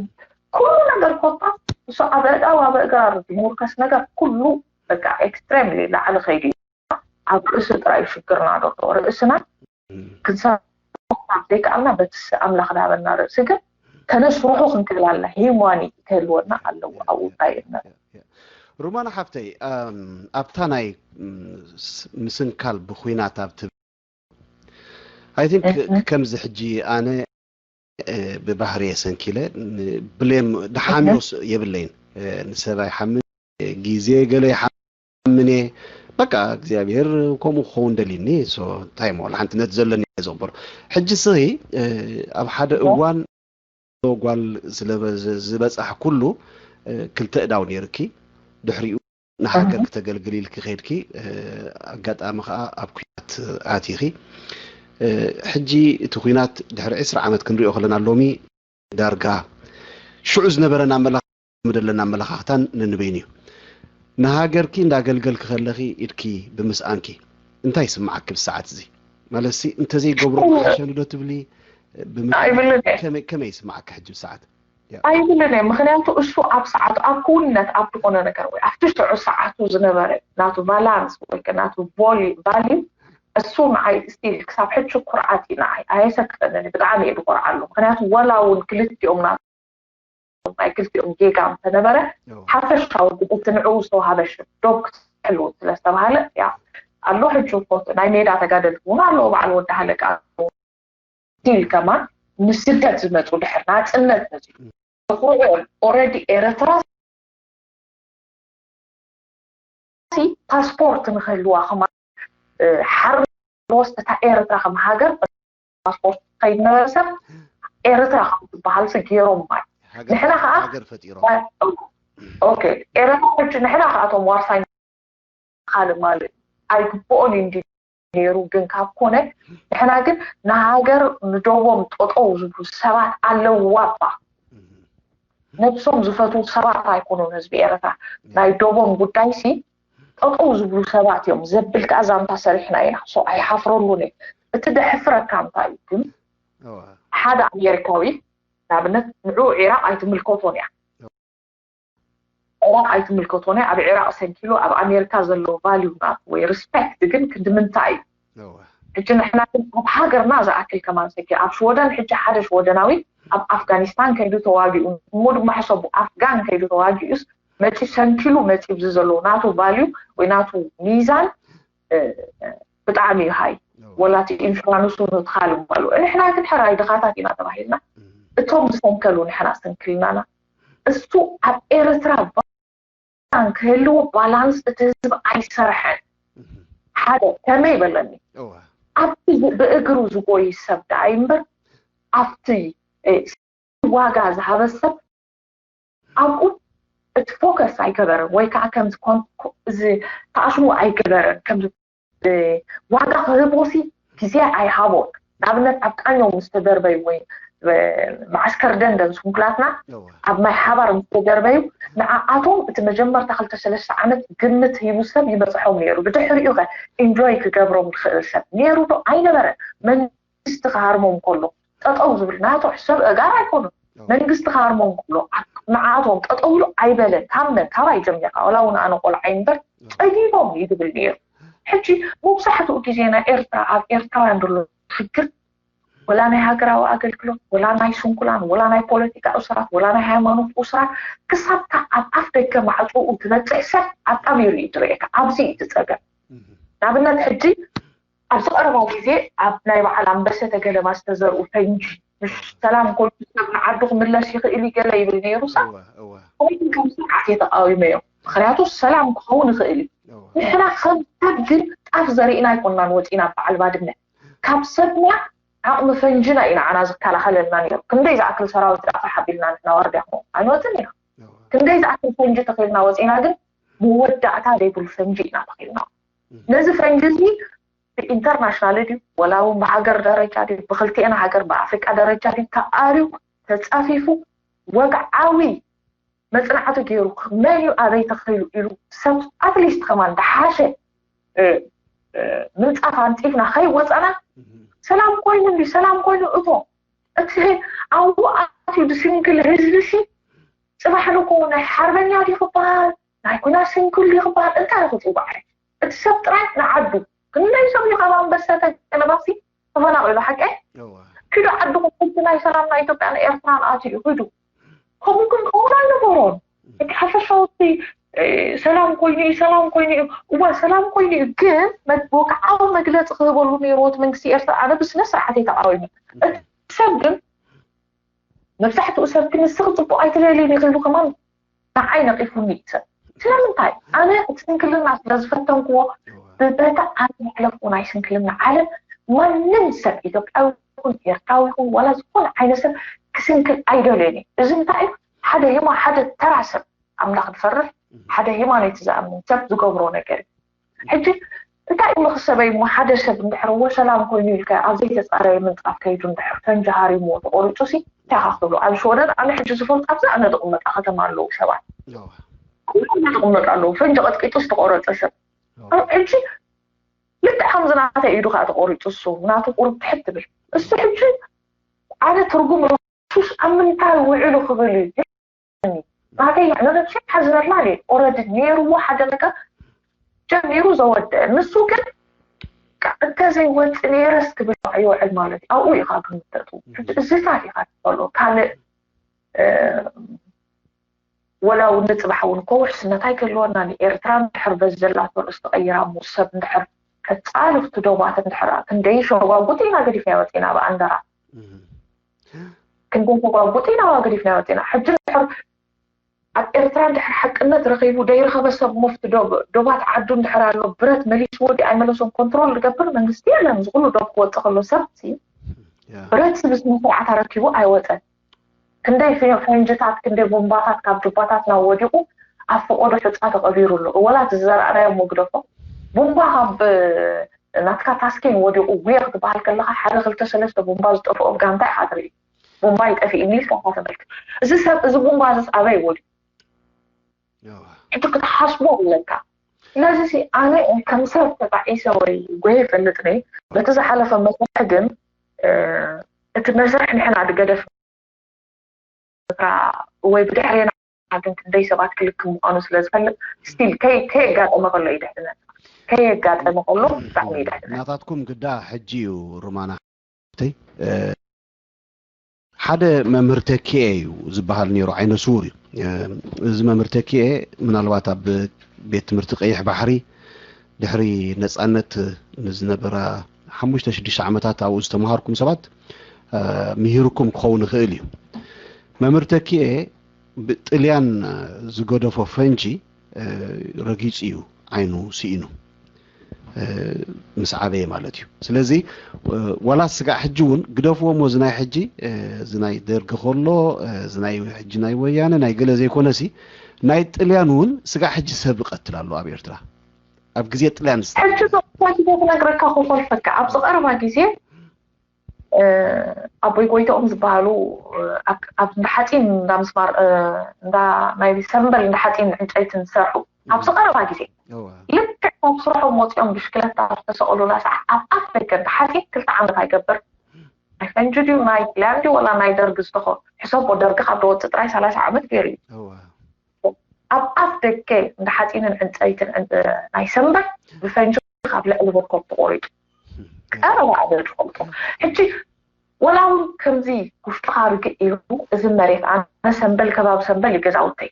ኩሉ ነገር ኮታ እሱ ኣብ ኣእዳው ኣብ እግራ ዝሙርከስ ነገር ኩሉ በቃ ኤክስትሬምሊ ላዕሊ ከይዱ ኣብ ርእሲ ጥራይ ሽግርና ዘሎ ርእስና ክንሰብ ዘይከኣልና በቲ ኣምላኽ ዝሃበና ርእሲ ግን ተነስርሑ ክንክእል ኣለና። ሂማኒቲ ክህልወና ኣለዎ ኣብኡ እንታይ እምነት ሩማና ሓፍተይ ኣብታ ናይ ምስንካል ብኩናት ኣብ ትብል I think ከምዚ ሕጂ ኣነ ብባህሪ የሰንኪለ ብሌም ድሓምዮስ የብለይን ንሰብ ኣይሓምን ግዜ ገለ ይሓምን እየ በቃ እግዚኣብሔር ከምኡ ክኸውን ደሊኒ እንታይ ሞ ሓንቲ ነቲ ዘለኒ እየ ዘቕበሎ ሕጂ ስኺ ኣብ ሓደ እዋን ጓል ዝበፃሕ ኩሉ ክልተ እዳው ነይርኪ ድሕሪኡ ንሃገር ክተገልግል ኢልኪ ከድኪ ኣጋጣሚ ከዓ ኣብ ኩናት ኣቲኺ ሕጂ እቲ ኩናት ድሕሪ ዕስራ ዓመት ክንሪኦ ከለና ሎሚ ዳርጋ ሽዑ ዝነበረና መለኻኽታ ደለና መለኻኽታን ነንበይኑ እዩ ንሃገርኪ እንዳገልገልኪ ከለኺ ኢድኪ ብምስኣንኪ እንታይ ይስምዓኪ ብሰዓት እዚ ማለት ሲ እንተዘይገብሮ ሓሸሉ ዶ ትብሊ ከመይ ይስምዓኪ ሕጂ ብሰዓት ኣይብልን እየ ምክንያቱ እሱ ኣብ ሰዓቱ ኣብ ክውነት ኣብ ዝኾነ ነገር ወይ ኣብቲ ሽዑ ሰዓቱ ዝነበረ ናቱ ቫላንስ ወይ ናቱ ቫልዩ እሱ ንዓይ ስቲል ክሳብ ሕጂ ኩርዓት እዩ ንዓይ ኣየሰክፈንን ብጣዕሚ እየ ዝኮርዓሉ ምክንያቱ ወላ እውን ክልቲኦም ናቶም ናይ ክልቲኦም ጌጋ እንተነበረ ሓፈሻዊ እቲ ንዕኡ ዝተዋሃበ ሽም ዶብ ክትሕልው ስለዝተባሃለ ያ ኣሎ ሕጂ ኮት ናይ ሜዳ ተጋደልቲ እውን ኣለዎ በዓል ወዲ ሃለቃ ዲል ከማን ንስደት ዝመፁ ድሕር ናፅነት መፂኡ ኩርዕኦም ኦረዲ ኤረትራ ፓስፖርት ንክህልዋ ከማ ሓር ወስ እታ ኤረትራ ከም ሃገር ፓስፖርት ከይድ ነበረ ሰብ ኤረትራ ከም ትበሃል ሲ ገይሮም ማለት ንሕና ከዓ ሃገር ፈጢሮም ኦኬ ኤረትራ ሕጂ ንሕና ከኣቶም ዋርሳይ ካልእ ማለት ኣይግብኦን እዩ እንዲ ነይሩ ግን ካብ ኮነ ንሕና ግን ንሃገር ንደቦም ጠጠው ዝብሉ ሰባት ኣለውዋ እባ ነብሶም ዝፈትዉ ሰባት ኣይኮኑን ህዝቢ ኤረትራ ናይ ደቦም ጉዳይ ሲ ጠጠው ዝብሉ ሰባት እዮም ዘብል ከዓ ዛንታ ሰሪሕና ኢና ሶ ኣይሓፍረሉን እየ እቲ ደሕፍረካ እንታይ እዩ ግን ሓደ ኣሜሪካዊ ንኣብነት ንዑ ዒራቅ ኣይትምልከቶን እያ ዒራቅ ኣይትምልከቶን እያ ኣብ ዒራቅ ሰንኪሉ ኣብ ኣሜሪካ ዘለዎ ቫልዩ ናቱ ወይ ሪስፔክት ግን ክንዲ ምንታይ እዩ ሕጂ ንሕና ግን ኣብ ሃገርና ዝኣክል ከማን ሰኪ ኣብ ሽወደን ሕጂ ሓደ ሽወደናዊ ኣብ ኣፍጋኒስታን ከይዱ ተዋጊኡ እሞ ድማ ሕሰቡ ኣፍጋን ከይዱ ተዋጊኡስ መፂ ሰንኪሉ መፂ ብዚ ዘለዎ ናቱ ቫልዩ ወይ ናቱ ሚዛን ብጣዕሚ እዩ ሃይ ወላ እቲ ኢንሹራንሱ ንትኻል እምበሉ ንሕና ግን ሕራይ ድኻታት ኢና ተባሂልና እቶም ዝሰንከሉ ንሕና ሰንክልናና እሱ ኣብ ኤርትራ ባላንስ ክህልዎ ባላንስ እቲ ህዝቢ ኣይሰርሐን ሓደ ከመይ በለኒ ኣብቲ ብእግሩ ዝጎይ ሰብ ደኣ እምበር ኣብቲ ዋጋ ዝሃበ ሰብ ኣብኡ እቲ ፎከስ ኣይገበረን ወይ ከዓ ከምዚ እዚ ተኣሽሙ ኣይገበረን ከምዚ ዋጋ ክህቦሲ ግዜ ኣይሃቦን ንኣብነት ኣብ ቃኘው ምስ ተደርበዩ ወይ መዓስከር ደንደን ስንኩላትና ኣብ ናይ ሓባር ምስ ተደርበዩ ንዓኣቶም እቲ መጀመርታ ክልተ ሰለስተ ዓመት ግምት ሂቡ ሰብ ይበፅሖም ነይሩ ብድሕሪኡ ከ ኢንጆይ ክገብሮም ዝኽእል ሰብ ነይሩ ዶ ኣይነበረን መንግስቲ ክሃርሞም ከሎ ጠጠው ዝብል ናቶ ሰብ እጋር ኣይኮኑን መንግስቲ ክሃርሞም ከሎ ንዓቶም ጠጠው ኢሉ ኣይበለን ካብ መን ካባይ ጀሚርካ ዋላ እውን ኣነ ቆልዓ እምበር ፀጊቦም እዩ ዝብል ነይሩ ሕጂ መብዛሕትኡ ግዜ ናይ ኤርትራ ኣብ ኤርትራውያን ዘሎ ሽግር ወላ ናይ ሃገራዊ ኣገልግሎት ወላ ናይ ስንኩላን ወላ ናይ ፖለቲካ እስራት ወላ ናይ ሃይማኖት እስራት ክሳብካ ኣብ ኣፍ ደገ ማዕፅኡ ትበፅሕ ሰብ ኣጣሚሩ እዩ ትርእየካ ኣብዚ እዩ ትፀገም ንኣብነት ሕጂ ኣብዚ ቀረባ ግዜ ኣብ ናይ በዓል ኣንበሰተ ገለባ ዝተዘርኡ ፈንጂ ምስ ሰላም ኮይኑ ሰብ ንዓዱ ክምለስ ይኽእል እዩ ገለ ይብል ነይሩ ሳ ከመይትን ከም ስርዓት እየ ተቃዊመዮ ምክንያቱ ሰላም ክኸውን ይኽእል እዩ ንሕና ከም ሰብ ግን ጣፍ ዘሪእና ኣይኮንናን ወፂና በዓል ባድመ ካብ ሰብና ዓቕሚ ፈንጅና እዩ ንዓና ዝከላኸለልና ነይሩ ክንደይ ዝኣክል ሰራዊት ዳኣ ሓቢልና ንሕና ዋርድያ ክነው ኣይንወፅን ኢና ክንደይ ዝኣክል ፈንጂ ተኺልና ወፂና ግን መወዳእታ ዘይብሉ ፈንጂ ኢና ተኺልና ነዚ ፈንጂ እዚ ብኢንተርናሽናል ድዩ ወላ እውን ብሃገር ደረጃ ድዩ ብክልቲኤን ሃገር ብኣፍሪቃ ደረጃ ድዩ ተኣርዩ ተፃፊፉ ወግዓዊ መፅናዕቲ ገይሩ መን እዩ ኣበይ ተኺሉ ኢሉ ሰብ ኣትሊስት ከማን ዝሓሸ ምንፃፍ ኣንፂፍና ከይወፀና ሰላም ኮይኑ እንዲ ሰላም ኮይኑ እቶ እቲ ኣብኡ ኣትዩ ዝስንክል ህዝቢ ሲ ፅባሕ ንኮ ናይ ሓርበኛ ድዩ ክበሃል ናይ ኩናት ስንክል ድዩ ክበሃል እንታይ ክፅዋዕ እቲ ሰብ ጥራይ ንዓዱ ክንደይ ሰብ እዩ ካብ ኣንበሰተ ገለባሲ ተፈናቂሉ ሓቀ ኪዱ ዓድኹም ሕጂ ናይ ሰላም ናይ ኢትዮጵያን ኤርትራን ኣትዩ ኪዱ። ከምኡ ክንኸውን ኣይነበሮን። እቲ ሓፈሻዊ እቲ ሰላም ኮይኑ እዩ፣ ሰላም ኮይኑ እዩ። እዋ ሰላም ኮይኑ እዩ፣ ግን ወግዓዊ መግለፂ ክህበሉ ነይርዎ እቲ መንግስቲ ኤርትራ። ኣነ ብስነ ስርዓት እየ ተቃዊመ። እቲ ሰብ ግን መብዛሕትኡ ሰብ ግን ንስኺ ፅቡቅ ኣይትደልይን ኢኺ ኢሉ ከማን ንዓይ ነቂፉኒ እዩ ሰብ። ስለምንታይ? ኣነ እቲ ስንክልና ስለ ዝፈተንክዎ ብበታ ኣነ ዘሕለፍኩ ናይ ስንክልና ዓለም ማንም ሰብ ኢትዮጵያዊ ይኹን ኤርትራዊ ይኹን ዋላ ዝኾነ ዓይነት ሰብ ክስንክል ኣይደልዮን እዩ። እዚ እንታይ እዩ? ሓደ ሂማ ሓደ ተራ ሰብ ኣምላኽ ዝፈርሕ ሓደ ሃይማኖት ዝኣምን ሰብ ዝገብሮ ነገር እዩ። ሕጂ እንታይ እሞ ክሰበይ እሞ ሓደ ሰብ እንድሕር እዎ ሰላም ኮይኑ ኢልካ ኣብ ዘይተፃረየ ምንፃፍ ከይዱ እንድሕር ፈንጂ ሃሪምዎ ተቆሪፁ ሲ እንታይ ኢኻ ክትብሎ? ኣብ ሽወደን ኣነ ሕጂ ዝፈልጦ ኣብዚ ኣነ ዝቕመጣ ከተማ ኣለዉ ሰባት ኣነ ዝቕመጡ ኣለዉ ፈንጂ ቀጥቂጡ ዝተቆረፀ ሰብ ሕጂ ልክዕ ከምዚ ናተይ ኢዱ ከዓ ተቆሪፁ እሱ ናቱ ቁሩብ ትሕት ትብል እሱ ሕጂ ኣነ ትርጉም ሱስ ኣብ ምንታይ ውዕሉ ክብል እዩ ናተይ ንነብሰይ ሓዝነላ እየ ኦረዲ ነይርዎ ሓደ ነገር ጀሚሩ ዘወደአ ንሱ ግን እንተዘይወፅ ነይረስ ክብል ይውዕል ማለት እዩ ኣብኡ ኢኻ ክምተቱ እዚታት ኢኻ ትበሎ ካልእ ወላ እውን ንፅባሕ እውን እኮ ውሕስነት ኣይክህልወና ንኤርትራ እንድሕር በዚ ዘላቶ ርእሲ ተቐይራ እሞ ሰብ እንድሕር ቀፃሊ ክቲ ዶባት እንድሕር ክንደይ ሸጓጉጥ ኢና ገዲፍና ወፂና ብኣንደራ ክንደይ ሸጓጉጥ ኢና ገዲፍና ወፂና ሕጂ እንድሕር ኣብ ኤርትራ እንድሕር ሓቅነት ረኺቡ ደይረኸበ ሰብ ሞፍቲ ዶብ ዶባት ዓዱ እንድሕር ኣሎ ብረት መሊስዎ ዲ ኣይመለሶም ኮንትሮል ዝገብር መንግስቲ የለን ዝኩሉ ዶብ ክወፅእ ከሎ ሰብ ብረት ስብስነ ስርዓት ኣረኪቡ ኣይወፀን ክንደይ ፈንጅታት ክንደይ ቦምባታት ካብ ጁባታትና ወዲቑ ኣብ ፈቆዶ ሑፃ ተቐቢሩ ኣሎ። ወላ እቲ ዝዘራእናዮ እሞ ግደፎ ቦምባ ካብ ናትካ ታስኬን ወዲቑ ጉየ ክትበሃል ከለኻ ሓደ ክልተ ሰለስተ ቦምባ ዝጠፍኦም ጋንታ ኢኻ ትርኢ። ቦምባ ይጠፍእኒ ኢልካ ኢኻ ተመልክት። እዚ ሰብ እዚ ቦምባ እዚስ ኣበይ ወዲቑ? ሕጂ ክትሓስቦ ኣለካ። ስለዚ ኣነ ከም ሰብ ተጣዒሰ ወይ ጎየ ይፈልጥ ነይ በቲ ዝሓለፈ መስርሕ ግን እቲ መስርሕ ንሕና ድገደፍ ኤርትራ ወይ ብድሕሬና ግን ክንደይ ሰባት ክልክም ምዃኑ ስለ ዝፈልጥ ስቲል ከየጋጠመ ከሎ ይድሕድነት ከየጋጠመ ከሎ ብጣዕሚ ይድሕድነት ናታትኩም ግዳ ሕጂ እዩ ሩማና ሓደ መምህር ተኪኤ እዩ ዝበሃል ነይሩ ዓይነ ስውር እዩ እዚ መምህር ተኪኤ ምናልባት ኣብ ቤት ትምህርቲ ቀይሕ ባሕሪ ድሕሪ ነፃነት ንዝነበራ ሓሙሽተ ሽዱሽተ ዓመታት ኣብኡ ዝተምሃርኩም ሰባት ምሂርኩም ክኸውን ይኽእል እዩ። መምህር ተኪኤ ብጥልያን ዝገደፎ ፈንጂ ረጊፁ እዩ ዓይኑ ስኢኑ ምስ ዓበየ ማለት እዩ። ስለዚ ዋላ ስጋዕ ሕጂ እውን ግደፍዎ እሞ እዚ ናይ ሕጂ እዚ ናይ ደርጊ ከሎ እዚ ናይ ሕጂ ናይ ወያነ ናይ ገለ ዘይኮነሲ ናይ ጥልያን እውን ስጋዕ ሕጂ ሰብ ይቐትል ኣሎ ኣብ ኤርትራ ኣብ ግዜ ጥልያን ዝተ ሕጂ ዶ ክነግረካ ክኾልፈካ ኣብዚ ቀረባ ግዜ ኣቦይ ጎይተኦም ዝበሃሉ ኣብ እንዳ ሓፂን እንዳ ምስማር እንዳ ናይ ሰምበል እንዳ ሓፂን ዕንጨይትን ዝሰርሑ ኣብዚ ቀረባ ግዜ ልክዕ ካብ ስርሖም ወፂኦም ብሽክለታ ዝተሰቐሉላ ሰዓት ኣብ ኣፍ ደገ እንዳ ሓፂን ክልተ ዓመት ኣይገብር ናይ ፈንጂ ድዩ ናይ ፕላን ድዩ ወላ ናይ ደርጊ ዝተኾ ሕሰቦ ደርጊ ካብ ዝወፅእ ጥራይ ሰላሳ ዓመት ገይሩ እዩ ኣብ ኣፍ ደገ እንዳ ሓፂንን ዕንፀይትን ናይ ሰምበል ብፈንጂ ካብ ልዕሊ ቦርኮም ተቆሪጡ ቀረባ ኣበ ዝፈልጦ ሕጂ ወላ እውን ከምዚ ውሽጥኻ ርግእ ኢሉ እዚ መሬት ኣነ ሰምበል ከባቢ ሰምበል እዩ ገዛውተይ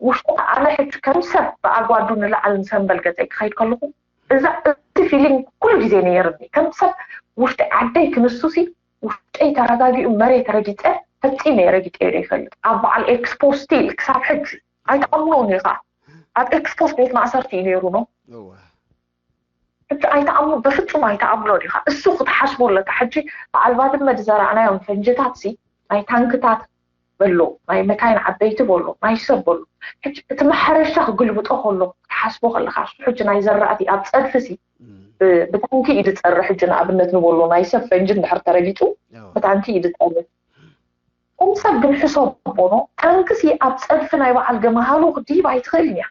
ውሽጥኻ ኣነ ሕጂ ከም ሰብ ብኣጓዱ ንላዕሊ ንሰምበል ገፀይ ክኸይድ ከለኹ እዛ እቲ ፊሊንግ ኩሉ ግዜ ነይርኒ ከም ሰብ ውሽጢ ዓደይ ክንሱሲ ውሽጠይ ተረጋጊኡ መሬት ረጊፀ ፈፂመ ረጊፀ ዶ ይፈልጥ ኣብ በዓል ኤክስፖ ስቲል ክሳብ ሕጂ ኣይተኣምኖን ኢኻ ኣብ ኤክስፖስ ቤት ማእሰርቲ እዩ ነይሩ ነው ሕጂ ኣይተኣምኖ በፍፁም ኣይተኣምኖን ኢኻ እሱ ክትሓስቦ ኣለካ ሕጂ በዓል ባድመ ዝዘራእናዮም ፈንጅታት ሲ ናይ ታንክታት በሎ ናይ መካይን ዓበይቲ በሎ ናይ ሰብ በሎ ሕጂ እቲ ማሕረሻ ክግልብጦ ከሎ ክትሓስቦ ከለካ እሱ ሕጂ ናይ ዘራእቲ ኣብ ፀድፊ ሲ ብታንኪ እዩ ዝፀርሕ ሕጂ ንኣብነት ንበሎ ናይ ሰብ ፈንጂ እንድሕር ተረጊጡ ብታንኪ እዩ ዝፀርሕ ከም ሰብ ግን ሕሰቦ ነው ታንክሲ ኣብ ፀድፊ ናይ በዓል ገመሃሉ ክድይብ ኣይትኽእልን እያ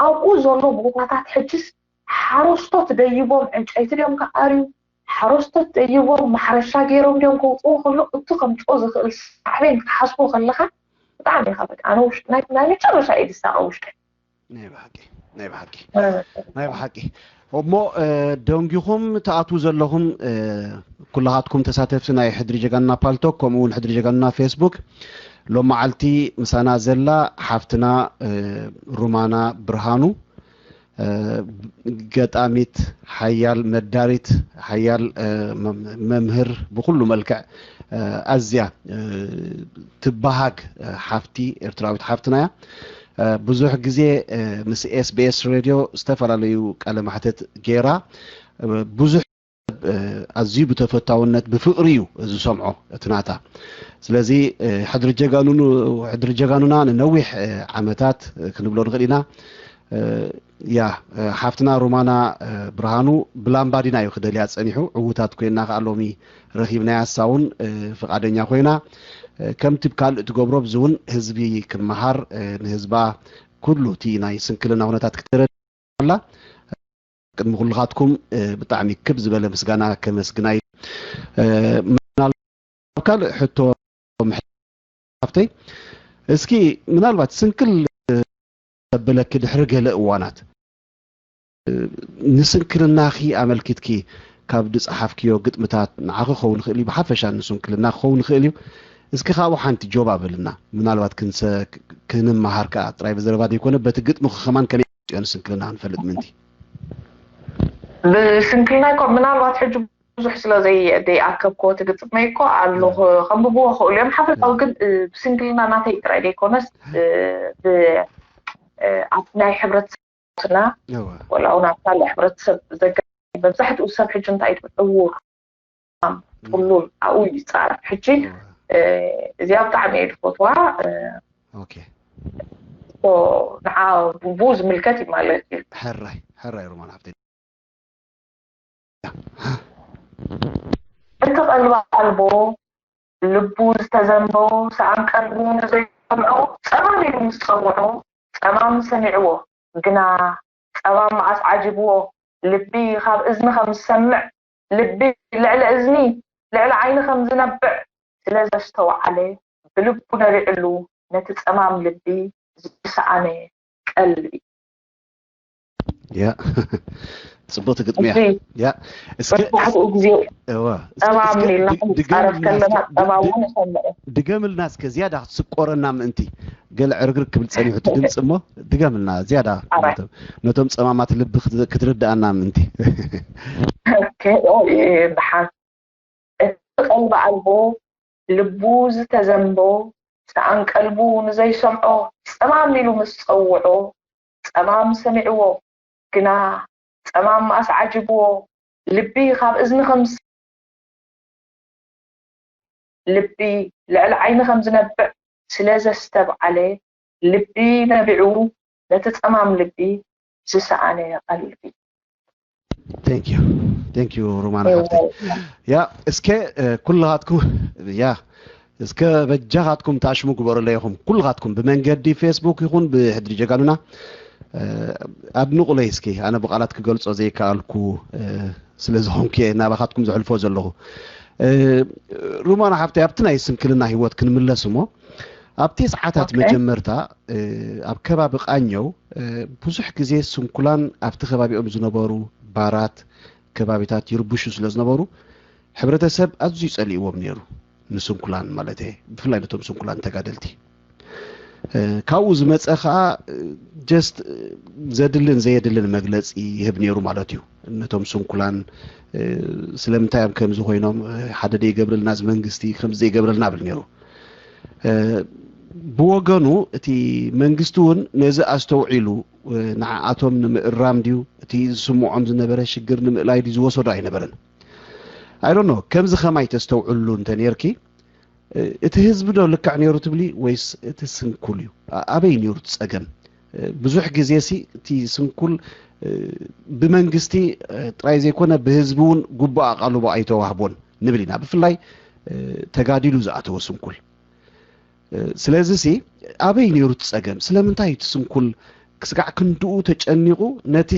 ኣብኡ ዘሎ ቦታታት ሕጅስ ሓረስቶት ደይቦም ዕንጨይቲ ድዮም ክኣርዩ ሓረስቶት ደይቦም ማሕረሻ ገይሮም ድዮም ከውፅኡ ከሎ እቲ ከምፅኦ ዝኽእል ሳዕቤን ክትሓስቦ ከለኻ ብጣዕሚ ይኸብድ ኣነ ውሽጢ ናይ ናይ መጨረሻ እየ ዝሳቐ ውሽጢ ናይ ብሓቂ ናይ ብሓቂ ናይ ብሓቂ እሞ ደንጊኹም ትኣትዉ ዘለኹም ኩላኻትኩም ተሳተፍቲ ናይ ሕድሪ ጀጋኑና ፓልቶክ፣ ከምኡ እውን ሕድሪ ጀጋኑና ፌስቡክ፣ ሎም መዓልቲ ምሳና ዘላ ሓፍትና ሩማና ብርሃኑ፣ ገጣሚት፣ ሓያል መዳሪት፣ ሓያል መምህር፣ ብኩሉ መልክዕ ኣዝያ ትበሃግ ሓፍቲ፣ ኤርትራዊት ሓፍትና እያ። ብዙሕ ግዜ ምስ ኤስቢኤስ ሬድዮ ዝተፈላለዩ ቃለ ማሕተት ገይራ። ብዙሕ ሰብ ኣዝዩ ብተፈታውነት ብፍቕሪ እዩ ዝሰምዖ እቲ ናታ። ስለዚ ሕድሪ ጀጋኑኑ ሕድሪ ጀጋኑና ንነዊሕ ዓመታት ክንብሎ ንኽእል ኢና። ያ ሓፍትና ሩማና ብርሃኑ ብላምባዲና እዩ ክደልያ ጸኒሑ። ዕዉታት ኮይና ከኣ ሎሚ ረኺብናያ። እሳ እውን ፍቓደኛ ኮይና ከምቲ ካልእ ትገብሮ ብዚ እውን ህዝቢ ክመሃር ንህዝባ ኩሉ እቲ ናይ ስንክልና ኩነታት ክትረዳ ኣላ። ቅድሚ ኩልኻትኩም ብጣዕሚ ክብ ዝበለ ምስጋና ከመስግና እዩ። ምናልባት ካልእ ሕቶ ሓፍተይ፣ እስኪ ምናልባት ስንክል ዘበለኪ ድሕሪ ገለ እዋናት ንስንክልናኺ ኣመልኪትኪ ካብ ዝጸሓፍክዮ ግጥምታት ንዓኺ ክኸውን ይኽእል እዩ፣ ብሓፈሻ ንስንክልና ክኸውን ይኽእል እዩ። እስኪ ካብኡ ሓንቲ ጆባ በልና፣ ምናልባት ክንሰ ክንመሃር ከኣ ጥራይ ብዘረባ ዘይኮነ በቲ ግጥምኺ ከማን ከመይ ጽዮን ስንክልና ክንፈልጥ ምእንቲ። ብስንክልና ይኮ ምናልባት ሕጂ ብዙሕ ስለ ዘይ ዘይኣከብክዎ እቲ ግጥመይ እኮ ኣሎ። ከንብብዎ ክእሉ እዮም። ሓፈሻዊ ግን ብስንክልና ናተይ ጥራይ ዘይኮነስ ብ ኣብ ናይ ሕብረተሰብና ወላ እውን ኣብ ካልእ ሕብረተሰብ ዘጋ መብዛሕትኡ ሰብ ሕጂ እንታይ እዩ ዕዉር ጥሉል ኣብኡ ይጻረፍ። ሕጂ እዚኣ ብጣዕሚ እየ ዝፈትዋ። ንዓ ብኡ ዝምልከት እዩ ማለት እዩ። ሕራይ ሕራይ ሮማን ሓፍተይ። እቲ ቀልቢ ኣልቦ ልቡ ዝተዘንቦ ሰኣን ቀልቡ ንዘይሰምዖ ጸማም ኢሉ ምስ ጸውዖ ጸማም ሰሚዕዎ ግና ጸማም መኣስ ዓጂብዎ ልቢ ካብ እዝኒ ከም ዝሰምዕ ልቢ ልዕሊ እዝኒ ልዕሊ ዓይኒ ከም ዝነብዕ ስለ ዘስተውዓለ ብልቡ ነቢዕሉ ነቲ ጸማም ልቢ ዝሰኣነ ቀልቢ። ያ ጽቡቅ ትግጥምያ። ያ እስከ መብዛሕትኡ ግዜ እዋ ጸማም ኢልና ክንጻረፍ ከለና ጸማም እውን ይሰምዑ። ድገምልና እስከ ዝያዳ ክትስቆረና ምእንቲ ገለ ዕርግርግ ክብል ጸኒሑ እቲ ድምፂ እሞ ድገምልና ዝያዳ ነቶም ጸማማት ልቢ ክትርድኣና ምእንቲ። ደሓን እቲ ቀልቢ ኣልቦ ልቡ ዝተዘንቦ ሰኣን ቀልቡ ንዘይሰምዖ ጸማም ኢሉ ምስ ጸውዖ ጸማም ሰሚዕዎ ግና ጸማም መኣስ ዓጂብዎ ልቢ ካብ እዝኒ ከም ልቢ ልዕሊ ዓይኒ ከም ዝነብዕ ስለ ዘስተብዓለ ልቢ ነቢዑ ነቲ ጸማም ልቢ ዝሰኣነ ቀልቢ። Thank you. Thank you ሮማን ሓፍተይ። ያ እስከ ኩልኻትኩም ያ እስከ በጃኻትኩም ታሽሙ ግበሩለይ ኢኹም ኩልኻትኩም ብመንገዲ ፌስቡክ ይኹን ብሕድሪ ጀጋኑና ኣድንቑለይ እስኪ ኣነ ብቓላት ክገልጾ ዘይከኣልኩ ስለ ዝኾንኩ እየ ናባኻትኩም ዘሕልፎ ዘለኹ። ሩማና ሓፍተይ ኣብቲ ናይ ስንክልና ህይወት ክንምለስ እሞ ኣብቲ ሰዓታት መጀመርታ ኣብ ከባቢ ቃኘው ብዙሕ ግዜ ስንኩላን ኣብቲ ከባቢኦም ዝነበሩ ባራት ከባቢታት ይርብሹ ስለ ዝነበሩ ሕብረተሰብ ኣዝዩ ጸሊእዎም ነይሩ። ንስንኩላን ማለት እየ ብፍላይ ነቶም ስንኩላን ተጋደልቲ ካብኡ ዝመፀ ከዓ ጀስት ዘድልን ዘየድልን መግለፂ ይህብ ነይሩ ማለት እዩ። ነቶም ስንኩላን ስለምንታይ እዮም ከምዚ ኮይኖም ሓደ ዘይገብረልና እዚ መንግስቲ ከምዚ ዘይገብረልና ብል ነይሩ። ብወገኑ እቲ መንግስቲ እውን ነዚ ኣስተውዒሉ ንዓኣቶም ንምእራም ድዩ እቲ ዝስምዖም ዝነበረ ሽግር ንምእላይ ድዩ ዝወሰዶ ኣይነበረን። I don't know ከምዚ ከማይ ተስተውዕሉ እንተነርኪ እቲ ህዝቢ ዶ ልክዕ ነይሩ ትብሊ ወይስ እቲ ስንኩል እዩ? ኣበይ ነይሩ እቲ ጸገም? ብዙሕ ግዜ ሲ እቲ ስንኩል ብመንግስቲ ጥራይ ዘይኮነ ብህዝቢ እውን ግቡእ ኣቓልቦ ኣይተዋህቦን ንብል ኢና። ብፍላይ ተጋዲሉ ዝኣተወ ስንኩል። ስለዚ ሲ ኣበይ ነይሩ እቲ ጸገም? ስለምንታይ እቲ ስንኩል ክስጋዕ ክንድኡ ተጨኒቑ ነቲ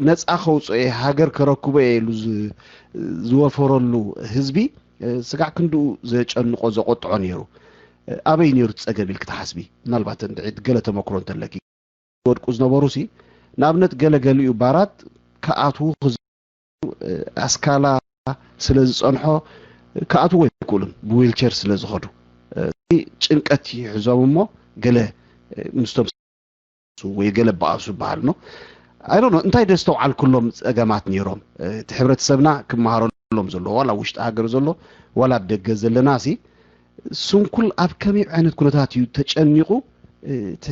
ነጻ ከውፅኦ እየ ሃገር ከረክቦ እየ ኢሉ ዝወፈረሉ ህዝቢ ስጋዕ ክንድኡ ዘጨንቆ ዘቆጥዖ ነይሩ። ኣበይ ነይሩ እቲ ጸገም ኢልኪ ትሓስቢ? ምናልባት እንድዒ ገለ ተመክሮ እንተለኪ ወድቁ ዝነበሩ ሲ ንኣብነት ገለ ገሊኡ ባራት ክኣትዉ ኣስካላ ስለ ዝጸንሖ ክኣትዉ ኣይክእሉን፣ ብዊልቸር ስለ ዝኸዱ። ጭንቀት ይሕዞም እሞ ገለ ምስቶም ወይ ገለ በኣሱ ይበሃል ኖ። ኣይ ዶንት ኖ እንታይ ደስተውዓልኩሎም ጸገማት ነይሮም። እቲ ሕብረተሰብና ክመሃረሎም ዘለዎ ዋላ ውሽጢ ሃገር ዘሎ ዋላ ኣብ ደገ ዘለና ሲ ስንኩል ኣብ ከመይ ዓይነት ኩነታት እዩ ተጨኒቑ፣ እቲ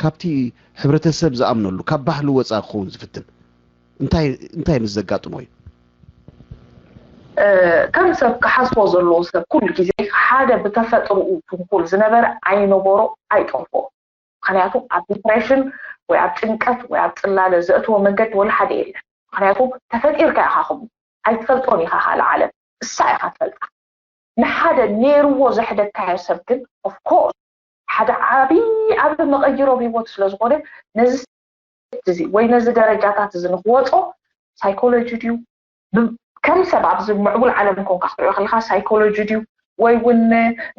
ካብቲ ሕብረተሰብ ዝኣምነሉ ካብ ባህሊ ወፃእ ክኸውን ዝፍትን እንታይ እንታይ ምስ ዘጋጥሞ እዩ? ከም ሰብ ክሓስቦ ዘለዎ ሰብ ኩሉ ግዜ ሓደ ብተፈጥርኡ ትንኩል ዝነበረ ኣይነበሮ ኣይጠፍኦ። ምክንያቱ ኣብ ዲፕሬሽን ወይ ኣብ ጭንቀት ወይ ኣብ ፅላለ ዘእትዎ መንገዲ ወላ ሓደ የለን። ምክንያቱ ተፈጢርካ ኢካ ከምኡ ኣይትፈልጦን ኢካ ካልእ ዓለም እሳ ኢካ ትፈልጣ። ንሓደ ነይርዎ ዘሕደግካዮ ሰብ ግን ኦፍኮርስ ሓደ ዓብዪ ዓብዪ መቐይሮ ኣብ ህይወቱ ስለዝኾነ ነዚ ስቴፕ እዚ ወይ ነዚ ደረጃታት እዚ ንክወፆ ሳይኮሎጂ ድዩ ከም ሰብ ኣብዚ ምዕቡል ዓለም ኮንካ ክትሪኦ ከለካ ሳይኮሎጂ ድዩ ወይ እውን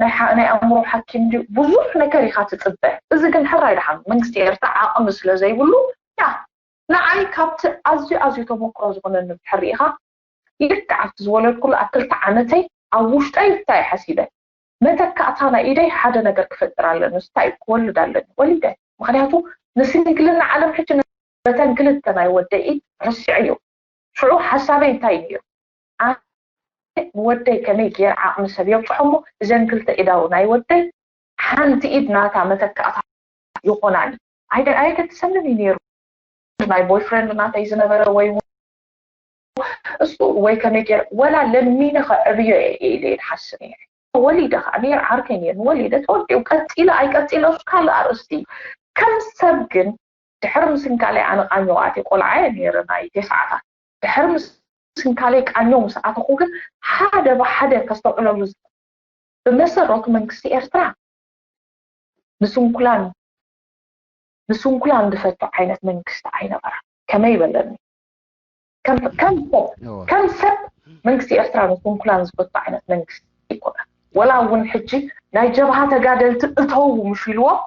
ናይ ኣእምሮ ሓኪም ድዩ ብዙሕ ነገር ኢካ ትፅበ። እዚ ግን ሕራይ ደሓን መንግስቲ ኤርትራ ዓቕሚ ስለዘይብሉ ያ ንዓይ ካብቲ ኣዝዩ ኣዝዩ ተመክሮ ዝኾነኒ ድሕሪ ኢኻ ልክዕ ኣብቲ ዝወለድኩሉ ኣብ ክልተ ዓመተይ ኣብ ውሽጠይ እንታይ ሓሲበ መተካእታ ናይ ኢደይ ሓደ ነገር ክፈጥር ኣለኒ ስታይ ክወልድ ኣለኒ ወሊደ ምክንያቱ ንስንግልና ዓለም ሕጂ በተን ክልተ ናይ ወደይ ኢድ ረሲዐዮ ሽዑ ሓሳበይ እንታይ ነይሩ ንወደይ ከመይ ገይር ዓቕሚ ሰብ የብፅሖ እሞ እዘን ክልተ ኢዳው ናይ ወደይ ሓንቲ ኢድ ናታ መተካእታ ይኾናኒ ኣይገድሰንን እዩ ነይሩ ናይ ቦይፍሬንድ ናተይ ዝነበረ ወይ እሱ ወይ ከመይ ገይር ወላ ለሚነ ከዕብዮ እየ ኢለ ይሓስብ እየ ወሊደ ከዓ ነይር ዓርከይ ነይር ወሊደ ተወዲኡ ቀፂለ ኣይቀፂለ እሱ ካልእ ኣርእስቲ እዩ ከም ሰብ ግን ድሕሪ ምስንካለይ ኣነ ቃኘው ኣትየ ቆልዓ እየ ነይረ ናይ ቴስዓታት ድሕሪ ምስንካለይ ቃኘው ምስ ኣተኹ ግን ሓደ ብሓደ ከስተውዕለሉ ብመሰረቱ መንግስቲ ኤርትራ ንስንኩላን ንስንኩላን ዝፈቱ ዓይነት መንግስቲ ኣይነበረን ከመይ በለኒ ከም ሰብ መንግስቲ ኤርትራ ንስንኩላን ዝፈቱ ዓይነት መንግስቲ ኣይኮነን ወላ እውን ሕጂ ናይ ጀብሃ ተጋደልቲ እተው ምሽ ኢልዎም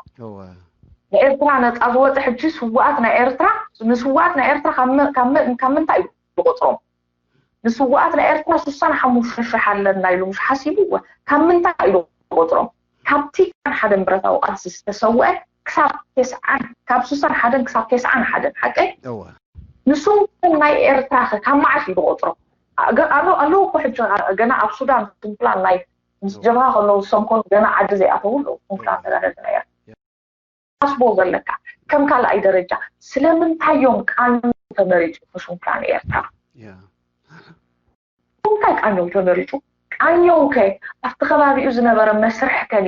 ንኤርትራ ነፃ ዝወፀ ሕጂ ስዋኣት ናይ ኤርትራ ንስዋኣት ናይ ኤርትራ ካብ ምንታይ እዩ ዝቆፅሮም ንስዋኣት ናይ ኤርትራ ስሳን ሓሙሽተ ሽሕ ኣለና ኢሉ ምሽ ሓሲቡ ካብ ምንታይ ኢሉ ቆፅሮም ካብቲ ሓደን ብረታዊ ቃልሲ ዝተሰወአ ክሳብ ተስዓን ካብ ስሳን ሓደን ክሳብ ተስዓን ሓደን ሓቀይ ንሱም ናይ ኤርትራ ከ ካብ መዓስ እዩ ዝቆፅሮም ኣለዉ እኮ ሕጂ ገና ኣብ ሱዳን ስንኩላን ናይ ምስ ጀብሃ ከለዉ ዝሰንኮኑ ገና ዓዲ ዘይኣተዉ ኣለዉ ስንኩላን ተጋደልቲ ናይ ኤርትራ ሓስቦ ዘለካ ከም ካልኣይ ደረጃ ስለምንታይ እዮም ቃኑ ተመሪፁ ክስንኩላን ኤርትራ እንታይ ቃኘው ተመሪፁ ቃኘው ከ ኣብቲ ከባቢኡ ዝነበረ መስርሕ ከኒ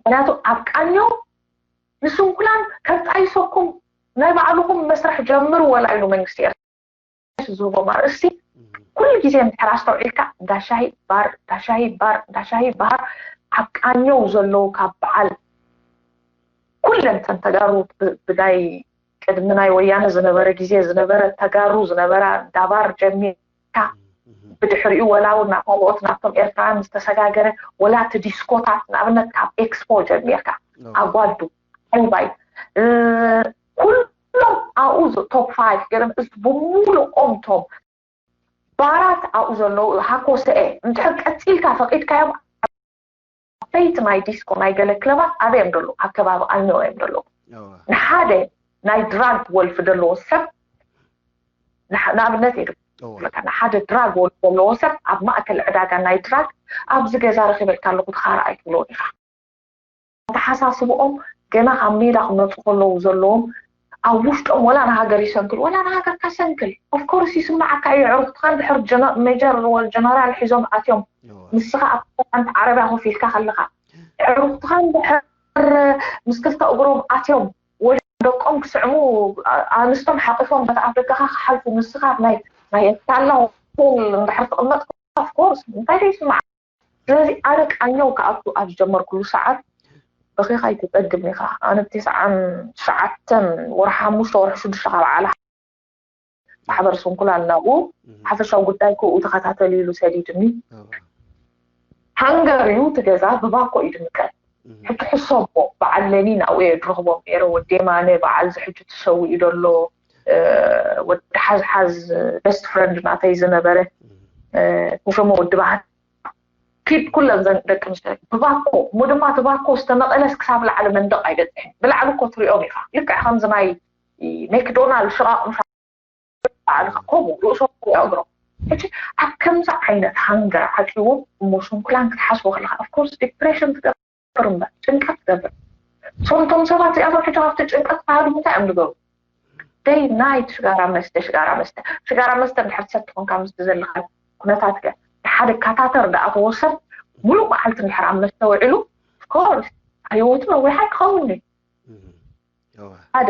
ምክንያቱ ኣብ ቃኘው ንስንኩላን ከጣይሰኩም ናይ ባዕልኩም መስርሕ ጀምሩ ወላ ኢሉ መንግስቲ ኤርትራ ዝህቦም ኣርእስቲ ኩሉ ግዜ እንድሕር ኣስተውዒልካ እንዳሻሂ ባር እንዳሻሂ ባር እንዳሻሂ ባር ኣብ ቃኘው ዘለዉ ካብ በዓል ኩለን ተን ተጋሩ ብናይ ቅድሚ ናይ ወያነ ዝነበረ ግዜ ዝነበረ ተጋሩ ዝነበራ እንዳባር ጀሚርካ ብድሕሪኡ ወላ እውን ናብ ካልኦት ናብቶም ኤርትራውያን ዝተሰጋገረ ወላ እቲ ዲስኮታት ንኣብነት ካብ ኤክስፖ ጀሚርካ ኣጓዱ ሓይባይ ኩሎም ኣብኡ ቶፕ ፋይቭ ገይሮም እዚ ብምሉኦም ቶም ባራት ኣብኡ ዘለዉ ሃኮሰኤ እንድሕር ቀፂልካ ፈቂድካዮም ዓበይቲ ናይ ዲስኮ ናይ ገለ ክለባት ኣበይ እዮም ደለዉ ኣብ ከባቢ ኣልነው እዮም ደለዉ ንሓደ ናይ ድራግ ወልፊ ደለዎ ሰብ ንኣብነት እየ ንሓደ ድራግ ወልፊ ዘለዎ ሰብ ኣብ ማእከል ዕዳጋ ናይ ድራግ ኣብዚ ገዛ ረኪበልካ ኣለኩ ትኻራ ኣይትብሎ ኢኻ ኣተሓሳስብኦም ገና ካብ ሜዳ ክመፁ ከለዉ ዘለዎም ኣብ ውሽጦም ወላ ንሃገር ይሰንክል ወላ ንሃገርካ ሰንክል ኦፍኮርስ ይስማዓካ እዩ ዕሩክትካ እንድሕር ሜጀር ወል ጀነራል ሒዞም ኣትዮም ንስኻ ኣብ ሓንቲ ዓረብያ ኮፍ ኢልካ ከለኻ ዕሩክትኻ እንድሕር ምስ ክልተ እግሮም ኣትዮም ወላ ደቆም ክስዕሙ ኣንስቶም ሓቂፎም በቲ ኣፍ ደገኻ ክሓልፉ ንስኻ ናይ ናይ ታላ ሆቴል እንድሕር ትቕመጥ ኦፍኮርስ እንታይ ይስማዓ ስለዚ ኣነ ቃኘው ክኣቱ ኣብ ዝጀመርኩሉ ሰዓት በኺኻ ኣይትፀግብን ኢኻ ኣነ ብተስዓን ትሽዓተን ወርሒ ሓሙሽተ ወርሒ ሽዱሽተ ካብ ዓላ ማሕበር ስንኩላን ናብኡ ሓፈሻዊ ጉዳይ ክኡ ተኸታተል ኢሉ ሰዲድኒ ሃንገር እዩ እቲ ገዛ ብባኮ እዩ ድምቀት ሕጂ ሕሰቦ በዓል ለኒን ኣብኡ እየ ድረኽቦም ነይረ ወዲ የማነ በዓል እዚ ሕጂ ተሰዊኡ ዘሎ ወዲ ሓዝሓዝ ቤስት ፍረንድ ናተይ ዝነበረ ተሾመ ወዲ ባህታ፣ ኪድ ኩለን ዘን ደቂ ኣንስትዮ ብባኮ፣ እሞ ድማ እቲ ባኮ ዝተመቐለስ ክሳብ ላዕሊ መንደቕ ኣይበፅሕን። ብላዕሊ እኮ ትሪኦም ኢኻ፣ ልክዕ ከምዚ ናይ ሜክዶናልድ ሽቓቕ ምሻ ባዕልኻ ከምኡ ርእሶም እግሮም። ሕጂ ኣብ ከምዚ ዓይነት ሃንገር ዓፂዎም እሞ ስንኩላን ክትሓስቦ ከለካ ኦፍኮርስ ዲፕሬሽን ትገብር እምበር ጭንቀት ትገብር። ሶምቶም ሰባት እዚኣቶም ሕጂ ካብቲ ጭንቀት ክሃድሙ እንታይ እዮም ዝገብሩ? ደይ ናይት ሽጋራ መስተ ሽጋራ መስተ ሽጋራ መስተ እንድሕር ትሰቲ ኮንካ ምስቲ ዘለካ ኩነታት ከ ንሓደ ካታተር ደኣ ተወሰድ ሙሉእ መዓልቲ እንድሕር ኣብ መስተ ውዒሉ ኦፍኮርስ ህይወቱ ነዊሓ ክኸውን እዩ። ሓደ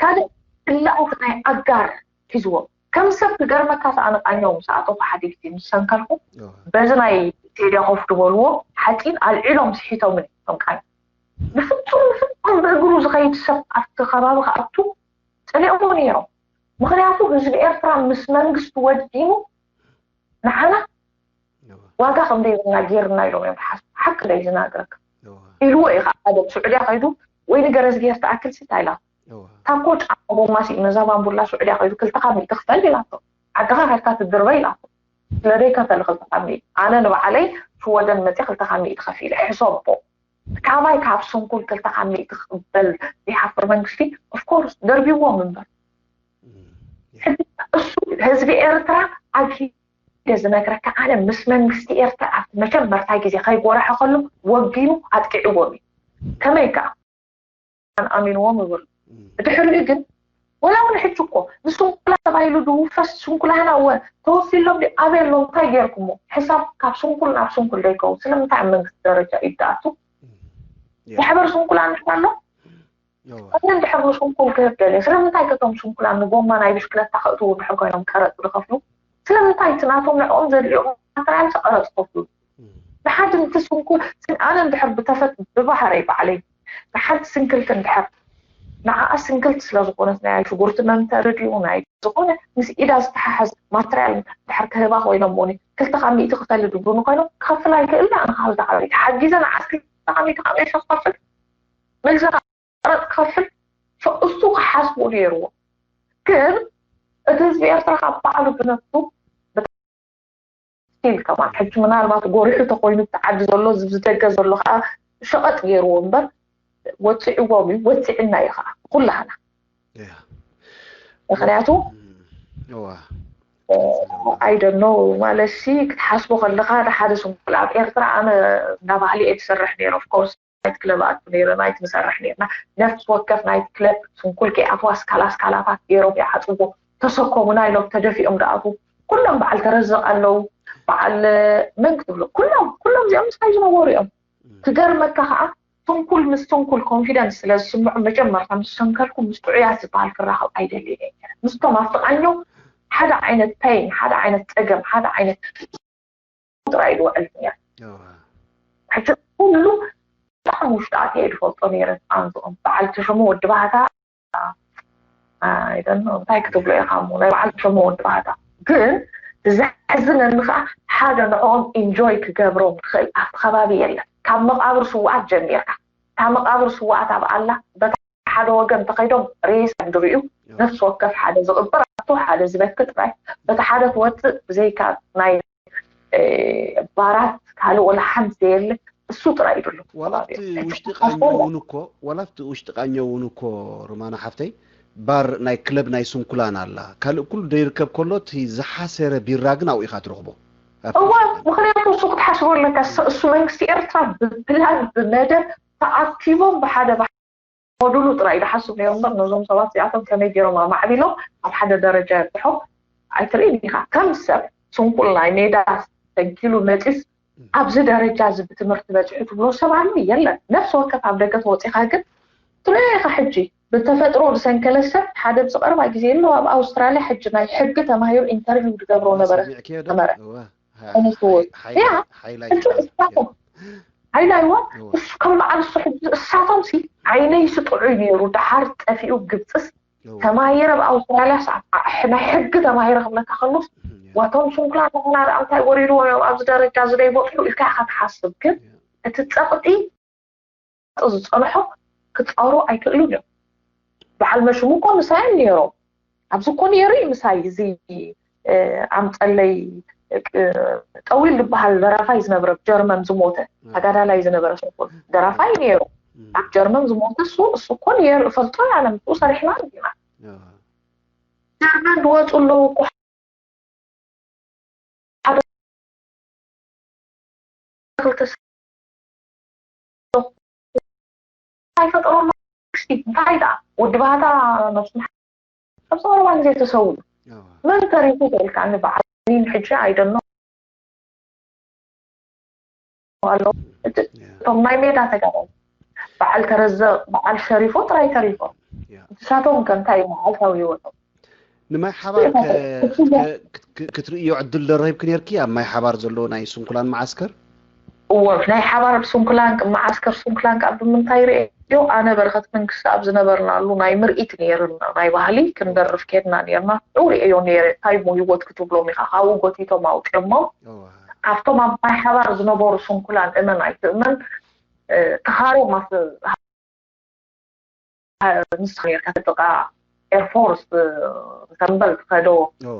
ካልእ ክልኣት ናይ ኣጋር ሒዝዎም ከም ሰብ ክገርመካ ሰኣነ ቃኛው ምስ ኣተኹ ሓደ ግዜ ምስ ሰንከልኩ በዚ ናይ ቴሌኮፍ ዝበልዎ ሓፂን ኣልዒሎም ስሒቶምን እዮም ቃኝ ብፍፁም ብፍፁም ብእግሩ ዝኸይድ ሰብ ኣብቲ ከባቢ ክኣቱ ፀሊኦሞ ነይሮም። ምክንያቱ ህዝቢ ኤርትራ ምስ መንግስቲ ወዲኑ ንዓና ዋጋ ከም ደይብና ጌርና ኢሎም እዮም ሓስ ሓቂ ደይ ዝናገረካ ኢልዎ እዩ ከዓ ሓደ ስዑድያ ከይዱ ወይ ንገረዝጌር ትኣክል ስታ ኢላ ታኮ ጫማ ጎማ ሲእ ነዛ ባምቡላ ስዑድያ ከይዱ ክልተኻ ሚእቲ ክፈል ኢላቶ ዓድኻ ከድካ ትድርበ ኢላቶ ስለ ደይከፈል ክልተኻ ሚእቲ ኣነ ንባዕለይ ሽወደን መፂ ክልተኻ ሚእቲ ከፊለ ሕሰቦ ካባይ ካብ ስንኩል ክልተኻ ሚእቲ ክቕበል ይሓፍር መንግስቲ ኦፍኮርስ ደርቢዎም እምበር ሕጂ እሱ ህዝቢ ኤርትራ ኣግሂደ ዝነግረካ ኣነ ምስ መንግስቲ ኤርትራ ኣብቲ መጀመርታ ግዜ ከይጎረሐ ከሎ ወጊኑ ኣጥቂዕዎም እዩ ከመይ ከዓ ኣሚንዎም ይብሉ ድሕሪኡ ግን ወላ እውን ሕጂ እኮ ንስንኩላ ተባሂሉ ድውፈስ ስንኩላና እወ ተወፊሎም ድዩ ኣበይ ኣለዉ እንታይ ገይርኩሞ ሕሳብ ካብ ስንኩል ናብ ስንኩል ደይከውን ስለምንታይ ኣብ መንግስቲ ደረጃ እዩ ድኣቱ ማሕበር ስንኩላን ኣሎ ኣነ እንድሕር ንስንኩል ክህብ ደልየ ስለምንታይ ከቶም ስንኩላን ንጎማ ናይ ብሽክለታ ከእትዉ እንድሕር ኮይኖም ቀረፅ ዝኸፍሉ ስለምንታይ እቲ ናቶም ንዕኦም ዘድልዮም ማተርያል ቀረፅ ከፍሉ ንሓደ እቲ ስንኩል ኣነ እንድሕር ብተፈጥ ብባህረይ ባዕለይ ንሓንቲ ስንክልቲ እንድሕር ንዓኣ ስንክልቲ ስለዝኮነት ናይ ሽጉርቲ መምተሪ ድዩ ናይ ዝኮነ ምስ ኢዳ ዝተሓሓዝ ማትርያል ድሕር ክህባ ኮይኖም ሞኒ ክልተ ካብ ሚእቲ ክፈሊ ድብሉኒ ኮይኖም ክኸፍል ኣይክእል ኣነ ካብ ዝዓበይቲ ሓጊዘ ንዓስ ክልተ ካብ ሚእቲ ካብ ሸፋፍል መልሲ ቀረጥ ክኸፍል እሱ ክሓስቡ ነይርዎ ግን እቲ ህዝቢ ኤርትራ ካብ ባዕሉ ብነፍሱ ስቲል ከማን ሕጂ ምናልባት ጎሪሑ ተኮይኑ እቲ ዓዲ ዘሎ እዚ ብዝደገ ዘሎ ከዓ ሸቐጥ ገይርዎ እምበር ወፂዕዎም እዩ ወፂዕና እዩ ከዓ ኩላህና ምክንያቱ ኣይደኖ ማለት ሲ ክትሓስቦ ከለካ ሓደ ስንኩል ኣብ ኤርትራ ኣነ እንዳ ባህሊ እየ ትሰርሕ ነይረ ኦፍኮርስ ናይት ክለብ ኣቱ ነይረ ናይት ንሰርሕ ነርና ነፍሲ ወከፍ ናይት ክለብ ስንኩል ከይኣትዋ ስካላ ስካላታት ገይሮም ይዓፅዎ ተሰከሙና ኢሎም ተደፊኦም ደኣቱ ኩሎም በዓል ተረዘቕ ኣለዉ በዓል መን ክትብሎ ኩሎም ኩሎም እዚኦም ምሳይ ዝነበሩ እዮም ክገርመካ ከዓ ስንኩል ምስ ስንኩል ኮንፊደንስ ስለ ዝስምዑ መጀመርታ ምስ ሰንከልኩ ምስ ጥዑያት ዝበሃል ክራኸብ ኣይደልየ ምስቶም ኣፍቃኞ ሓደ ዓይነት ፔን ሓደ ዓይነት ፀገም ሓደ ዓይነት ጥራይ ዝውዕል ነይረ ሕጂ ኩሉ ብጣዕሚ ውሽጢ ኣትየ ዝፈልጦ ነይረ ኣንዝኦም በዓል ተሾመ ወዲ ባህታ ኣይደኖ እንታይ ክትብሎ ኢኻ እሞ ናይ በዓል ተሾመ ወዲ ባህታ ግን ዘሕዝነኒ ከዓ ሓደ ንዕኦም ኢንጆይ ክገብሮም ዝኽእል ኣብቲ ከባቢ የለን ካብ መቃብር ስውኣት ጀሚርካ እታ መቃብር ስውኣት ኣብ ኣላ በታ ሓደ ወገን ተኸይዶም ሬሳ ድርእዩ ነፍሲ ወከፍ ሓደ ዝቕብር ኣቶ ሓደ ዝበኪ ጥራይ በቲ ሓደ ትወፅእ ብዘይካ ናይ ባራት ካልእ ወላ ሓንቲ ዘየለ እሱ ጥራይ ይብሉ ዋላ ኣብቲ ውሽጢ ቃኘ እውን እኮ ዋላ ኣብቲ ውሽጢ ቃኘ እውን እኮ ሮማና ሓፍተይ ባር ናይ ክለብ ናይ ስንኩላን ኣላ ካልእ ኩሉ ደይርከብ ከሎ እቲ ዝሓሰረ ቢራ ግን ኣብኡ ኢኻ ትረኽቦ እዋ ምክንያቱ እሱ ክትሓስቦ ኣለካ እሱ መንግስቲ ኤርትራ ብፕላን ብመደብ ተኣኪቦም ብሓደ ሞዱሉ ጥራይ ዝሓስብ ነይሩ እምበር ነዞም ሰባት እዚኣቶም ከመይ ገይሮም ኣማዕቢሎም ኣብ ሓደ ደረጃ የብፅሖም ኣይትርእን ኢኻ ከም ሰብ ስንኩል ናይ ሜዳ ሰንኪሉ መፂስ ኣብዚ ደረጃ እዚ ብትምህርቲ በፂሑ ትብሎ ሰብ ኣሎ የለን ነፍሲ ወከፍ ኣብ ደገ ተወፂኻ ግን ትርእዮ ኢኻ ሕጂ ብተፈጥሮ ዝሰንከለ ሰብ ሓደ ኣብዚ ቀረባ ግዜ ኣሎ ኣብ ኣውስትራልያ ሕጂ ናይ ሕጊ ተማሂሩ ኢንተርቪው ዝገብሮ ነበረ ነበረ ሓይላይዋ እሱ ከም በዓል እሱ ሕጂ እሳቶም ሲ ዓይነይ ስጥዑይ ነይሩ ደሓር ጠፊኡ ግብፅስ ተማሂረ ኣብ ኣውስትራልያ ናይ ሕጊ ተማሂረ ክብለካ ከሎስ ዋቶም ስንኩላን ንሕና ደኣ እንታይ ወሪድዎም እዮም ኣብዚ ደረጃ እዚ ደይበፅሑ ኢልካ ኢካ ትሓስብ ግን እቲ ፀቕጢ ዝፀንሖ ክፃወሩ ኣይክእሉን እዮም በዓል መሽሙ እኮ ምሳዮም ነይሮም ኣብዚ እኮ ነይሩ እዩ ምሳይ፣ እዚ ኣምፀለይ ጠዊል ዝበሃል ደራፋይ ዝነበረ፣ ጀርመን ዝሞተ ተጋዳላይ ዝነበረ ሰብ፣ ደራፋይ ነይሩ። ኣብ ጀርመን ዝሞተ እሱ እሱ እኮ ነይሩ፣ እፈልጦ እያ፣ ምስኡ ሰሪሕና ኢና። ጀርመን ዝወፁ ኣለዉ እኮ። ሓደ ክልተ ኣይፈጠረሉ። ሽቲ እንታይ ደኣ ወዲ ባህታ ነብሱ ኣብዚ ቀረባ ግዜ ተሰዊኡ። መን ተሪፉ ተልካ ንበዓል ሕጂ ኣይደኖ ኣሎ። እቶም ናይ ሜዳ ተጋዳላይ በዓል ተረዘ፣ በዓል ሸሪፎ ጥራይ ተሪፎም። ንሳቶም ከ እንታይ መዓልታዊ ህይወቶም? ንማይ ሓባር ክትርእዮ ዕድል ደረሂብክ ነርኪ? ኣብ ማይ ሓባር ዘሎ ናይ ስንኩላን መዓስከር? እወ፣ ናይ ሓባር ስንኩላን፣ መዓስከር ስንኩላን ካብ ብምንታይ ርእዮ? ኣነ በረኸት መንግስቲ ኣብ ዝነበርናሉ ናይ ምርኢት ነይርና፣ ናይ ባህሊ ክንደርፍ ኬድና ነይርና። ው ርእዮ ነይረ፣ እንታይ ሞ ህይወት ክትብሎም ኢኻ? ካብኡ ጎቲቶም ኣውፅኦሞ። ካብቶም ኣብ ማይ ሓባር ዝነበሩ ስንኩላን እመን ኣይትእመን፣ ተኻሮ ማስ ንስኻ ኔርካ ተጥቃ ኤርፎርስ ሰምበል ትኸዶ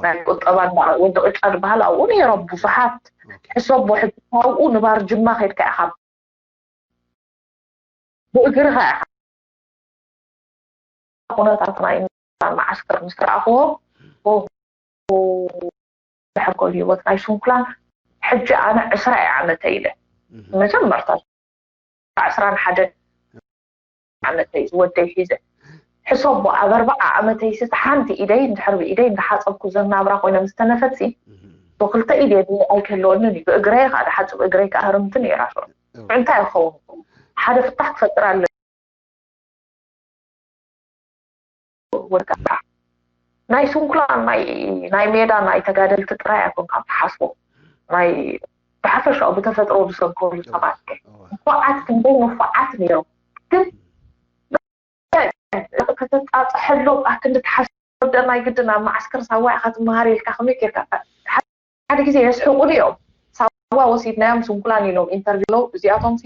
ናይ ቁጠባ ወዲ ቅጫ ዝበሃል ኣብኡ ነይሮም ብዙሓት። ሕሰቦ ሕጂ ካብኡ ንባር ጅማ ከድካ ኢኻ ብእግርኻ ኢኻ። ኩነታት ናይ መዓስከር ምስ ረኣኽዎ፣ ኦሆ፣ ዘሐጎል ህይወት ናይ ስንኩላን። ሕጂ ኣነ ዕስራ እየ ዓመተ ኢለ መጀመርታ ዕስራን ሓደን ዓመተይ ዝወደይ ሒዘ ሕሰቦ ኣብ ኣርባዓ ዓመተይ ስቲ ሓንቲ ኢደይ እንድሕር ብኢደይ እንዳሓፀብኩ ዘናብራ ኮይነ ምስ ተነፈትሲ ብክልተ ኢድ የድኒ ኣይክህልወንን እዩ። ብእግረይ ከዓ ድሓፅብ እግረይ ከዓ ህርምቲ ነይራ ሽዑ። እንታይ ይኸውን? ሓደ ፍታሕ ክፈጥር ኣለ። ወድቃ ናይ ስንኩላን ናይ ናይ ሜዳ ናይ ተጋደልቲ ጥራይ ኣይኮንካ ትሓስቦ። ናይ ብሓፈሻኡ ብተፈጥሮ ዝሰንከሉ ሰባት ከ ንፉዓት ክንደይ ንፉዓት ነይሮም። ግን ከተጣጥሐሎም ኣክንዲ ትሓስቦ ወደ ናይ ግድን ኣብ መዓስከር ሳዋ ኢኻ ትመሃር ኢልካ ከመይ ጌርካ ሓደ ግዜ የስሕቁኒ እዮም። ሳዋ ወሲድናዮም ስንኩላን ኢሎም ኢንተርቪው እዚኣቶም ሲ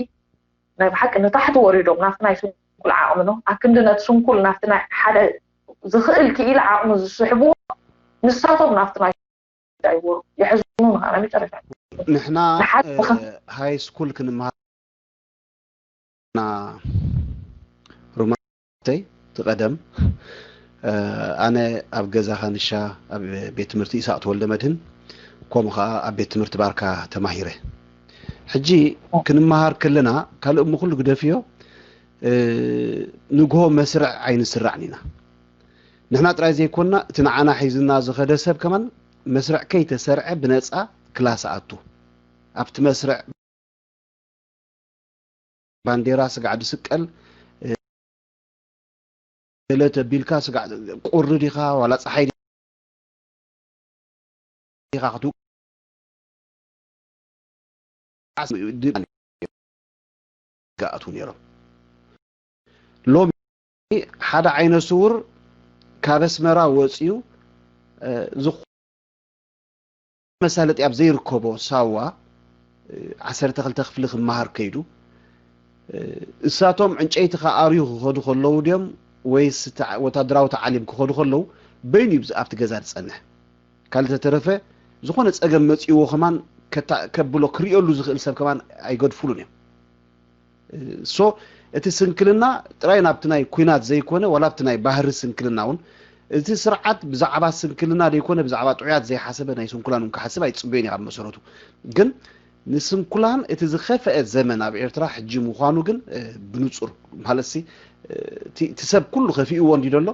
ናይ ብሓቂ ንታሕቲ ወሪዶም ናብቲ ናይ ስንኩል ዓቕሚ ነው ኣክንዲ ነቲ ስንኩል ናብቲ ናይ ሓደ ዝኽእል ክኢል ዓቕሚ ዝስሕብዎ ንሳቶም ናብቲ ናይ ይወሩ የሕዝኑ ንኻ ናይ መጨረሻ ንሕና ሃይ ስኩል ክንመሃር ሩማተይ ትቐደም ኣነ ኣብ ገዛ ካንሻ ኣብ ቤት ትምህርቲ ኢሳቅ ተወልደ መድህን ከምኡ ከዓ ኣብ ቤት ትምህርቲ ባርካ ተማሂረ። ሕጂ ክንመሃር ከለና ካልእ እሞ ኩሉ ግደፍዮ ንግሆ መስርዕ ኣይንስራዕን ኢና። ንሕና ጥራይ ዘይኮንና እቲ ንዓና ሒዝና ዝኸደ ሰብ ከማን መስርዕ ከይተሰርዐ ብነፃ ክላስ ኣቱ ኣብቲ መስርዕ ባንዴራ ስጋዕ ድስቀል ገለ ተቢልካ ስጋዕ ቁሪ ዲኻ ዋላ ፀሓይ ዲኻ ክትውቃዕ ዝኣትዉ ነይሮም። ሎሚ ሓደ ዓይነ ስውር ካብ ኣስመራ ወፂኡ ዝኾነ መሳለጢ ኣብ ዘይርከቦ ሳዋ ዓሰርተ ክልተ ክፍሊ ክመሃር ከይዱ እሳቶም ዕንጨይቲ ከኣርዩ ክኸዱ ከለዉ ድዮም ወይስ ወታደራዊ ተዓሊም ክኸዱ ከለዉ በይኑ እዩ ኣብቲ ገዛ ዝፀንሕ። ካልእ ተተረፈ ዝኾነ ፀገም መፂእዎ ከማን ከብሎ ክሪኦሉ ዝኽእል ሰብ ከማን ኣይገድፉሉን እዮም። ሶ እቲ ስንክልና ጥራይ ናብቲ ናይ ኩናት ዘይኮነ ዋላ ኣብቲ ናይ ባህሪ ስንክልና እውን እቲ ስርዓት ብዛዕባ ስንክልና ዘይኮነ ብዛዕባ ጥዑያት ዘይሓሰበ ናይ ስንኩላን እውን ክሓስብ ኣይፅበዮን እዩ ካብ መሰረቱ። ግን ንስንኩላን እቲ ዝኸፈአ ዘመን ኣብ ኤርትራ ሕጂ ምዃኑ ግን ብንፁር ማለት ሲ እቲ ሰብ ኩሉ ከፊእዎ እንዲ ዘሎ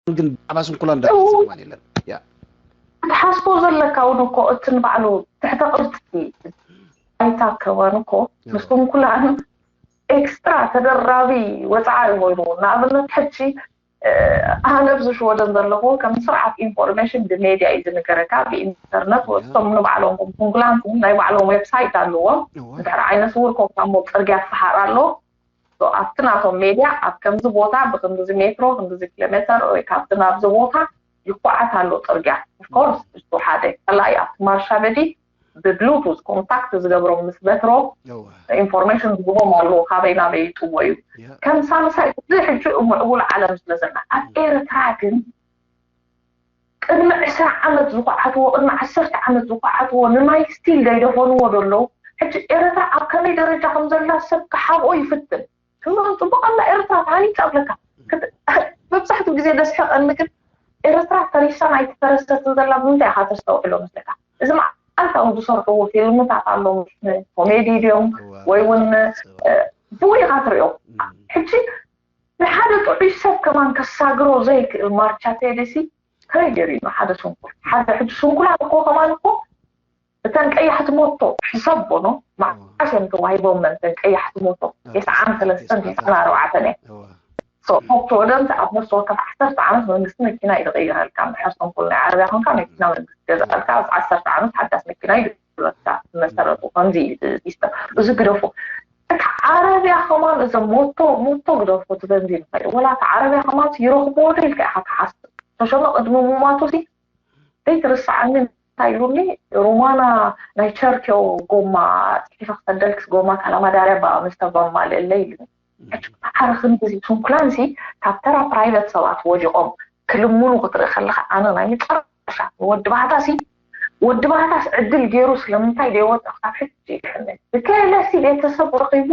ግን ብዛዕባ ስንኩላን ዳሓስብ የለን። ትሓስቦ ዘለካ እውን እኮ እቲ ንባዕሉ ትሕተ ቅርፂ ኣይታከበን እኮ ንስንኩላን ኤክስትራ ተደራቢ ወፃዓ እዩ ኮይኑ ንኣብነት ሕጂ ኣነ ኣብዚ ሽወደን ዘለኹ ከም ስርዓት ኢንፎርሜሽን ብሜድያ እዩ ዝንገረካ ብኢንተርነት ወጥቶም ንባዕሎም ስንኩላን ናይ ባዕሎም ዌብሳይት ኣለዎም ድሕሪ ዓይነ ስውር ኮካ ሞ ፅርግያ ትፈሓር ኣሎ ኣብቲ ናቶም ሜድያ ኣብ ከምዚ ቦታ ብክንድዚ ሜትሮ ክንድዚ ኪሎ ሜተር ወይ ካብቲ ናብዚ ቦታ ይኳዓት ኣሎ ፅርግያ ኦፍኮርስ እሱ ሓደ ካልኣይ ኣብቲ ማርሻ በዲ ብብሉቱዝ ኮንታክት ዝገብሮም ምስ በትሮ ኢንፎርሜሽን ዝህቦም ኣለዎ፣ ካበይ ናበይ ይጥዎ እዩ። ከም ሳልሳይ እዚ ሕጂ ምዕቡል ዓለም ስለ ዘለና፣ ኣብ ኤርትራ ግን ቅድሚ ዕስራ ዓመት ዝኳዓትዎ፣ ቅድሚ ዓሰርተ ዓመት ዝኳዓትዎ ንማይ ስቲል ዘይደፈንዎ ዘለዉ። ሕጂ ኤርትራ ኣብ ከመይ ደረጃ ከም ዘላ ሰብ ክሓብኦ ይፍትን። ሕማም ጽቡቕ ኣላ ኤርትራ ተሃኒጻ ኣብለካ። መብዛሕትኡ ግዜ ደስሕቐኒ ግን ኤርትራ ፈሪሳን ኣይተፈረሰትን ዘላ ብምንታይ ኢኻ ተስተውዕሎ መስለካ? እዚ መዓልታዊ ዝሰርሕዎ ፊልምታት ኣሎ፣ ኮሜዲ ድዮም ወይ እውን ብኡ ኢኻ ትሪኦ። ሕጂ ንሓደ ጥዑይ ሰብ ከማን ከሳግሮ ዘይክእል ማርቻ ቴዲሲ ከመይ ገይሩ እዩ ሓደ ስንኩል ሓደ ሕጂ ስንኩላን እኮ ከማን እኮ እተን ቀያሕቲ ሞቶ ሕሰቦ ኖ መዓስ እዮም ተዋሂቦመን እተን ቀያሕቲ ሞቶ የስዓን ሰለስተን የስዓን ኣርባዕተን እየ ሞቶ ወደምቲ ኣብ ነፍሲ ወከፍ ዓሰርተ ዓመት መንግስቲ መኪና እዩ ዝቕይረልካ። ምሕር ስንኩል ናይ ዓረብያ ኮንካ መኪና መንግስቲ ገዛልካ ኣብ ዓሰርተ ዓመት ሓዳስ መኪና እዩ ዝብለካ። መሰረቱ ከምዚ እዩ እቲ ሲስተም። እዚ ግደፎ። እቲ ዓረብያ ከማን እዚ ሞቶ ሞቶ ግደፎ፣ እቲ በንዚን ኸ ወላ እቲ ዓረብያ ከማን ይረኽብዎ ዶ ኢልካ ኢኻ ትሓስብ። ተሾመ ቅድሚ ምሟቱ ሲ ዘይትርስዓኒ እንታይ ኢሉኒ፣ ሮማና ናይ ቸርኪዮ ጎማ ጽሒፈ ክሰደልክስ ጎማ ካላማዳርያ ባ ምስተባማልእለይ ኢሉኒ። ሕጂ ማዕረ ክንድዚ ስንኩላንሲ ካብ ተራ ፕራይቨት ሰባት ወዲቖም ክልምኑ ክትርኢ ከለኻ ኣነ ናይ መጨረሻ ንወዲ ባህታሲ ወዲ ባህታስ ዕድል ገይሩ ስለምንታይ ደይወፀ ክሳብ ሕጂ ይድሕነ ብከለሲ ቤተሰብ ረኺቡ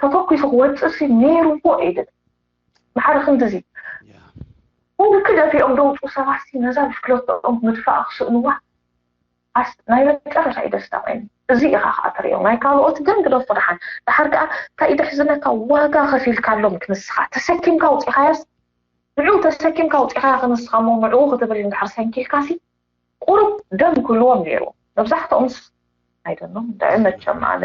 ተተኩሱ ክወፅእ ሲ ነይርዎ ኢልን ማዕረ ክንድዚ ብርክ ደፊኦም ደውፁ ሰባት ሲ ነዛ ብሽክለተኦም ምድፋእ ክስእንዋ ናይ መጨረሻ እዩ ደስታ ኮይኑ እዚ ኢኻ ከዓ ትሪኦ ናይ ካልኦት ግን ግደፎ ደሓን ደሓር ከዓ እንታይ ደሕዝነካ ዋጋ ከፊልካሎም ክንስኻ ተሰኪምካ ውፂኻያስ ንዕኡ ተሰኪምካ ውፂኻያ ክንስኻ ሞ ንዕኡ ክትብል እንድሕር ሰንኪልካ ሲ ቁሩብ ደም ክህልዎም ነይሩ መብዛሕትኦምስ ኣይደኖም እንድዒ መቸም ኣነ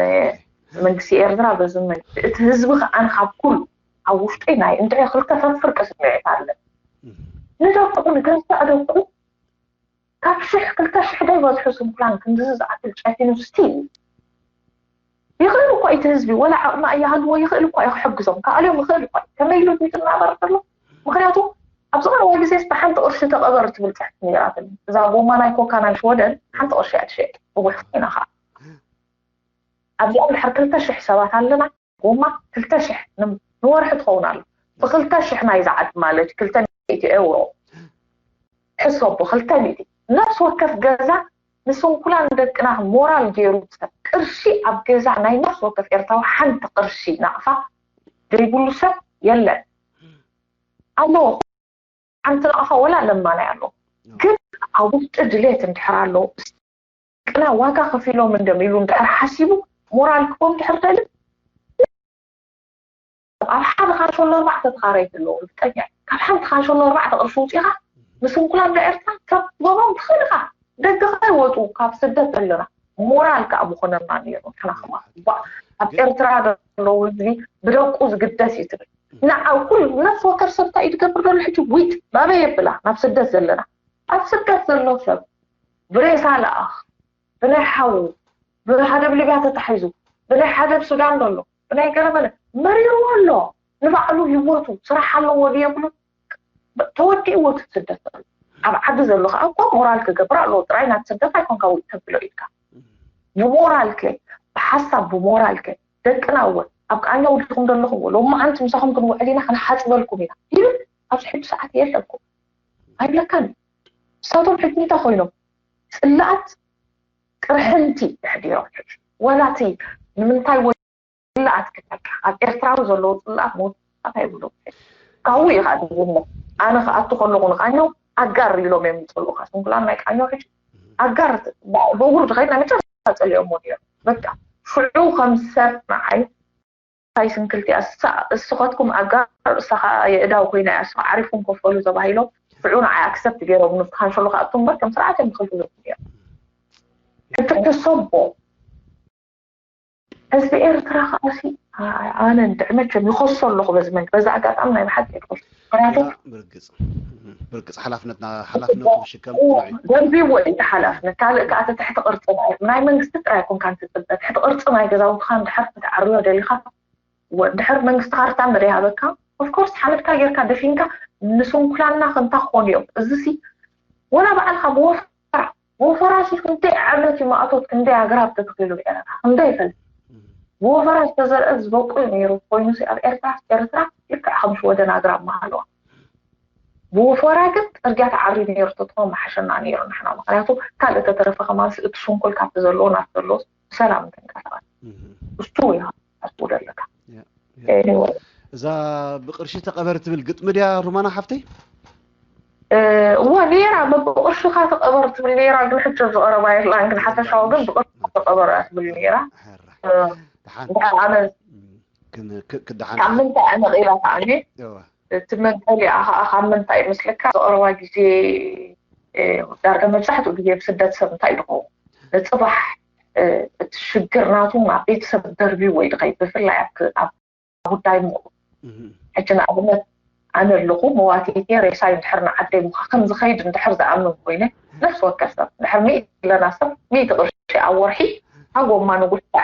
መንግስቲ ኤርትራ በዚ መንግስቲ እቲ ህዝቢ ከዓ ካብ ኩሉ ኣብ ውሽጠይ ናይ እንድዒ ክልተ ፈፍርቂ ስምዒት ኣለ ንደቁ ንገዛእ ደቁ ካብ ሽሕ ክልተ ሽሕ ዘይበዝሑ ስንኩላን ክንድዚ ዝኣክል ጨኪኑ ስቲል ይኽእል እኳ እቲ ህዝቢ ወላ ዓቕሚ ኣይሃልዎ ይኽእል እኳ እዩ ክሕግዞም ከኣልዮም ይኽእል እኳ እዩ ከመይ ኢሉ ድዩ ዝናበር ዘሎ ምኽንያቱ ኣብዚ ቀረባ ግዜስ ብሓንቲ ቅርሺ ተቐበር ትብል ፅሕፍቲ ነይራትኒ እዛ ጎማ ናይ ኮካ ናይ ሽወደን ሓንቲ ቅርሺ እያ ትሸየጥ ብጉሕፍ ኮይና ከዓ ኣብዚኣ ድሕር ክልተ ሽሕ ሰባት ኣለና ጎማ ክልተ ሽሕ ንወርሒ ትኸውን ኣሎ ብክልተ ሽሕ ናይ ዝዓድ ማለት ክልተ ሚእቲ ኤውሮ ሕሰቦ ክልተ ሚእቲ ነፍሲ ወከፍ ገዛ ንስንኩላን ደቅና ሞራል ገይሩ ሰብ ቅርሺ ኣብ ገዛ ናይ ነፍሲ ወከፍ ኤርትራዊ ሓንቲ ቅርሺ ናቕፋ ዘይብሉ ሰብ የለን ኣለዎ ሓንቲ ናቕፋ ወላ ለማናይ ኣለዎ ግን ኣብ ውሽጢ ድሌት እንድሕር ኣለዎ ቅና ዋጋ ከፊሎም እንደም ኢሉ እንድሕር ሓሲቡ ሞራል ክቦም ድሕር ደሊ ኣብ ሓደ ካሾሎ ኣርባዕተ ተኻረይቲ ኣለዎ ርግጠኛ ካብ ሓንቲ ካሾሎ ኣርባዕተ ቅርሺ ውፂኻ ምስንኩላን ዳ ኤርትራ ካብ ጎቦም ትኽእል ኢኻ ደገ ከይወፁ ካብ ስደት ዘለና ሞራል ከዓ ምኾነና ነይሩ ንሕና ከማ ኣብ ኤርትራ ዘለዉ ህዝቢ ብደቁ ዝግደስ እዩ ትብል ንዓ ኩሉ ነፍሲ ወከፍ ሰብ እንታይ እዩ ትገብር ዘሎ ሕጂ ዊጥ ናበይ የብላ ናብ ስደት ዘለና ኣብ ስደት ዘሎ ሰብ ብሬሳ ለኣኽ ብናይ ሓዉ ብሓደብ ሊብያ ተታሒዙ ብናይ ሓደብ ሱዳን ዘሎ ብናይ ገለመለ መሪርዎ ኣሎ ንባዕሉ ህይወቱ ስራሕ ኣለዎ ድየብሉ ተወዲእዎ እቲ ስደት ዘሎ ኣብ ዓዲ ዘሎ ከዓ እኮ ሞራል ክገብር ኣለዎ ጥራይ ናት ስደት ኣይኮንካ ውይ ተብሎ ኢልካ ብሞራልከ ብሓሳብ ብሞራልከ ደቅና እውን ኣብ ቃኛ ውድኹም ዘለኹም ሎማዓንቲ ምሳኹም ክንውዕል ኢና ክንሓፅበልኩም ኢና ይብል ኣብዚ ሕጂ ሰዓት የለኩም ኣይብለካን ንሳቶም ሕጂ እንታይ ኮይኖም ፅላኣት ቅርሕንቲ ኣሕዲሮም ሕጂ ወላ እቲ ንምንታይ ወይ ፅላኣት ክጠቅዕ ኣብ ኤርትራዊ ዘለዉ ፅላኣት መወዳእታ ይብሉ ካብኡ እዩ ከዓ ድውነት ኣነ ክኣቱ ከለኹ ንቃኛው ኣጋር ኢሎም እዮም ዝፀልኡካ ስንኩላን ናይ ቃኛው ሕጂ ኣጋር ብእግሩ ዝኸይድ ናይ መጨረሻ ፀሊኦሞ ነይሩ በቃ ሽዑ ከም ሰብ ንዓይ እንታይ ስንክልቲ እሳ እስኸትኩም ኣጋር እሳ ከዓ የእዳው ኮይና እያ እሳ ዓሪፍኩም ከፈሉ ተባሂሎም ሽዑ ንዓይ ኣክሰፕት ገይሮም ንፍትሓን ሸሎ ክኣቱ እምበር ከም ስርዓት እዮም ዝኸፍሉ ነይሮም ሕጂ ሕሰቦ ህዝቢ ኤርትራ ከዓሲ ኣነ እንድዕ መቸም ይኸሶ ኣለኹ በዚ መንገዲ በዚ ኣጋጣሚ ናይ ብሓቂ ይኸሶ ምክንያቱ ብርግፅ ብርግፅ ሓላፍነትና ሓላፍነቱ ክሽከም ንዑ እዩ። ደንቢዎ እዩ እቲ ሓላፍነት ካልእ ከዓ እቲ ትሕቲ ቅርፂ ናይ ናይ መንግስቲ ጥራይ ኮንካ እንትፅበ ትሕቲ ቅርፂ ናይ ገዛውትኻ እንድሕር ክትዓርዮ ደሊኻ ወ- ድሕር መንግስቲ ካርታ እንድሕር ይሃበካ ኦፍኮርስ ሓመድካ ጌርካ ደፊንካ ንስንኩላና ክንታ ክኾኑ እዮም እዚ ሲ ወላ በዓልካ ብወፈራ ብወፈራሲ ክንደይ ዓመት እዩ ማእቶት፣ ክንደይ ኣግራብ ተተኺሉ ኤረና፣ ክንደይ ፈል ብወፈራ ዝተዘርአ ዝበቁል ነይሩ ኮይኑ ሲ ኣብ ኤርትራ፣ ኤርትራ ልክዕ ከም ሽወደን ኣግራብ ማሃለዋ። ብወፈራ ግን ጽርግያ ተዓርዩ ነይሩ ተትኾን መሓሸና ነይሩ ንሕና። ምኽንያቱ ካልእ ተተረፈ ከማን እቲ ስንኩል ካብቲ ዘለዎ ናብ ዘለዎ ብሰላም እንትንቀሳቐስ እሱ እዩ ሓስቡ ዘለካ። Anyway። እዛ ብቕርሺ ተቐበር ትብል ግጥሚ ድያ ሩማና ሓፍተይ? እዋ ነይራ፣ ብቕርሽኻ ተቐበር ትብል ነይራ፣ ግን ሕጂ ዝቐረባ የላን። ግን ሓፈሻዊ ግን ብቕርሽኻ ተቐበር እያ ትብል ነይራ። ኣነ ካብ ምንታይ ኣነቒላ ከዓኒ እቲ መንቀሊኣ ከዓ ካብ ምንታይ ይመስለካ? ዝቐረባ ግዜ ዳርጋ መብዛሕትኡ ግዜ ብስደት ሰብ እንታይ ዝኸውን ንፅባሕ እቲ ሽግር ናቱ ናብ ቤተሰብ ደርቢ ወይ ድኸይ ብፍላይ ኣብ ጉዳይ ምቑ ሕጂ ንኣብነት ኣነ ኣለኹ መዋቲቴ ሬሳይ እንድሕር ንዓደይ ምዃ ከም ዝኸይድ እንድሕር ዝኣምን ኮይነ ነፍሲ ወከፍ ሰብ እንድሕር ሚእቲ ኣለና ሰብ ሚእቲ ቅርሺ ኣብ ወርሒ ኣጎማ ንጉልታ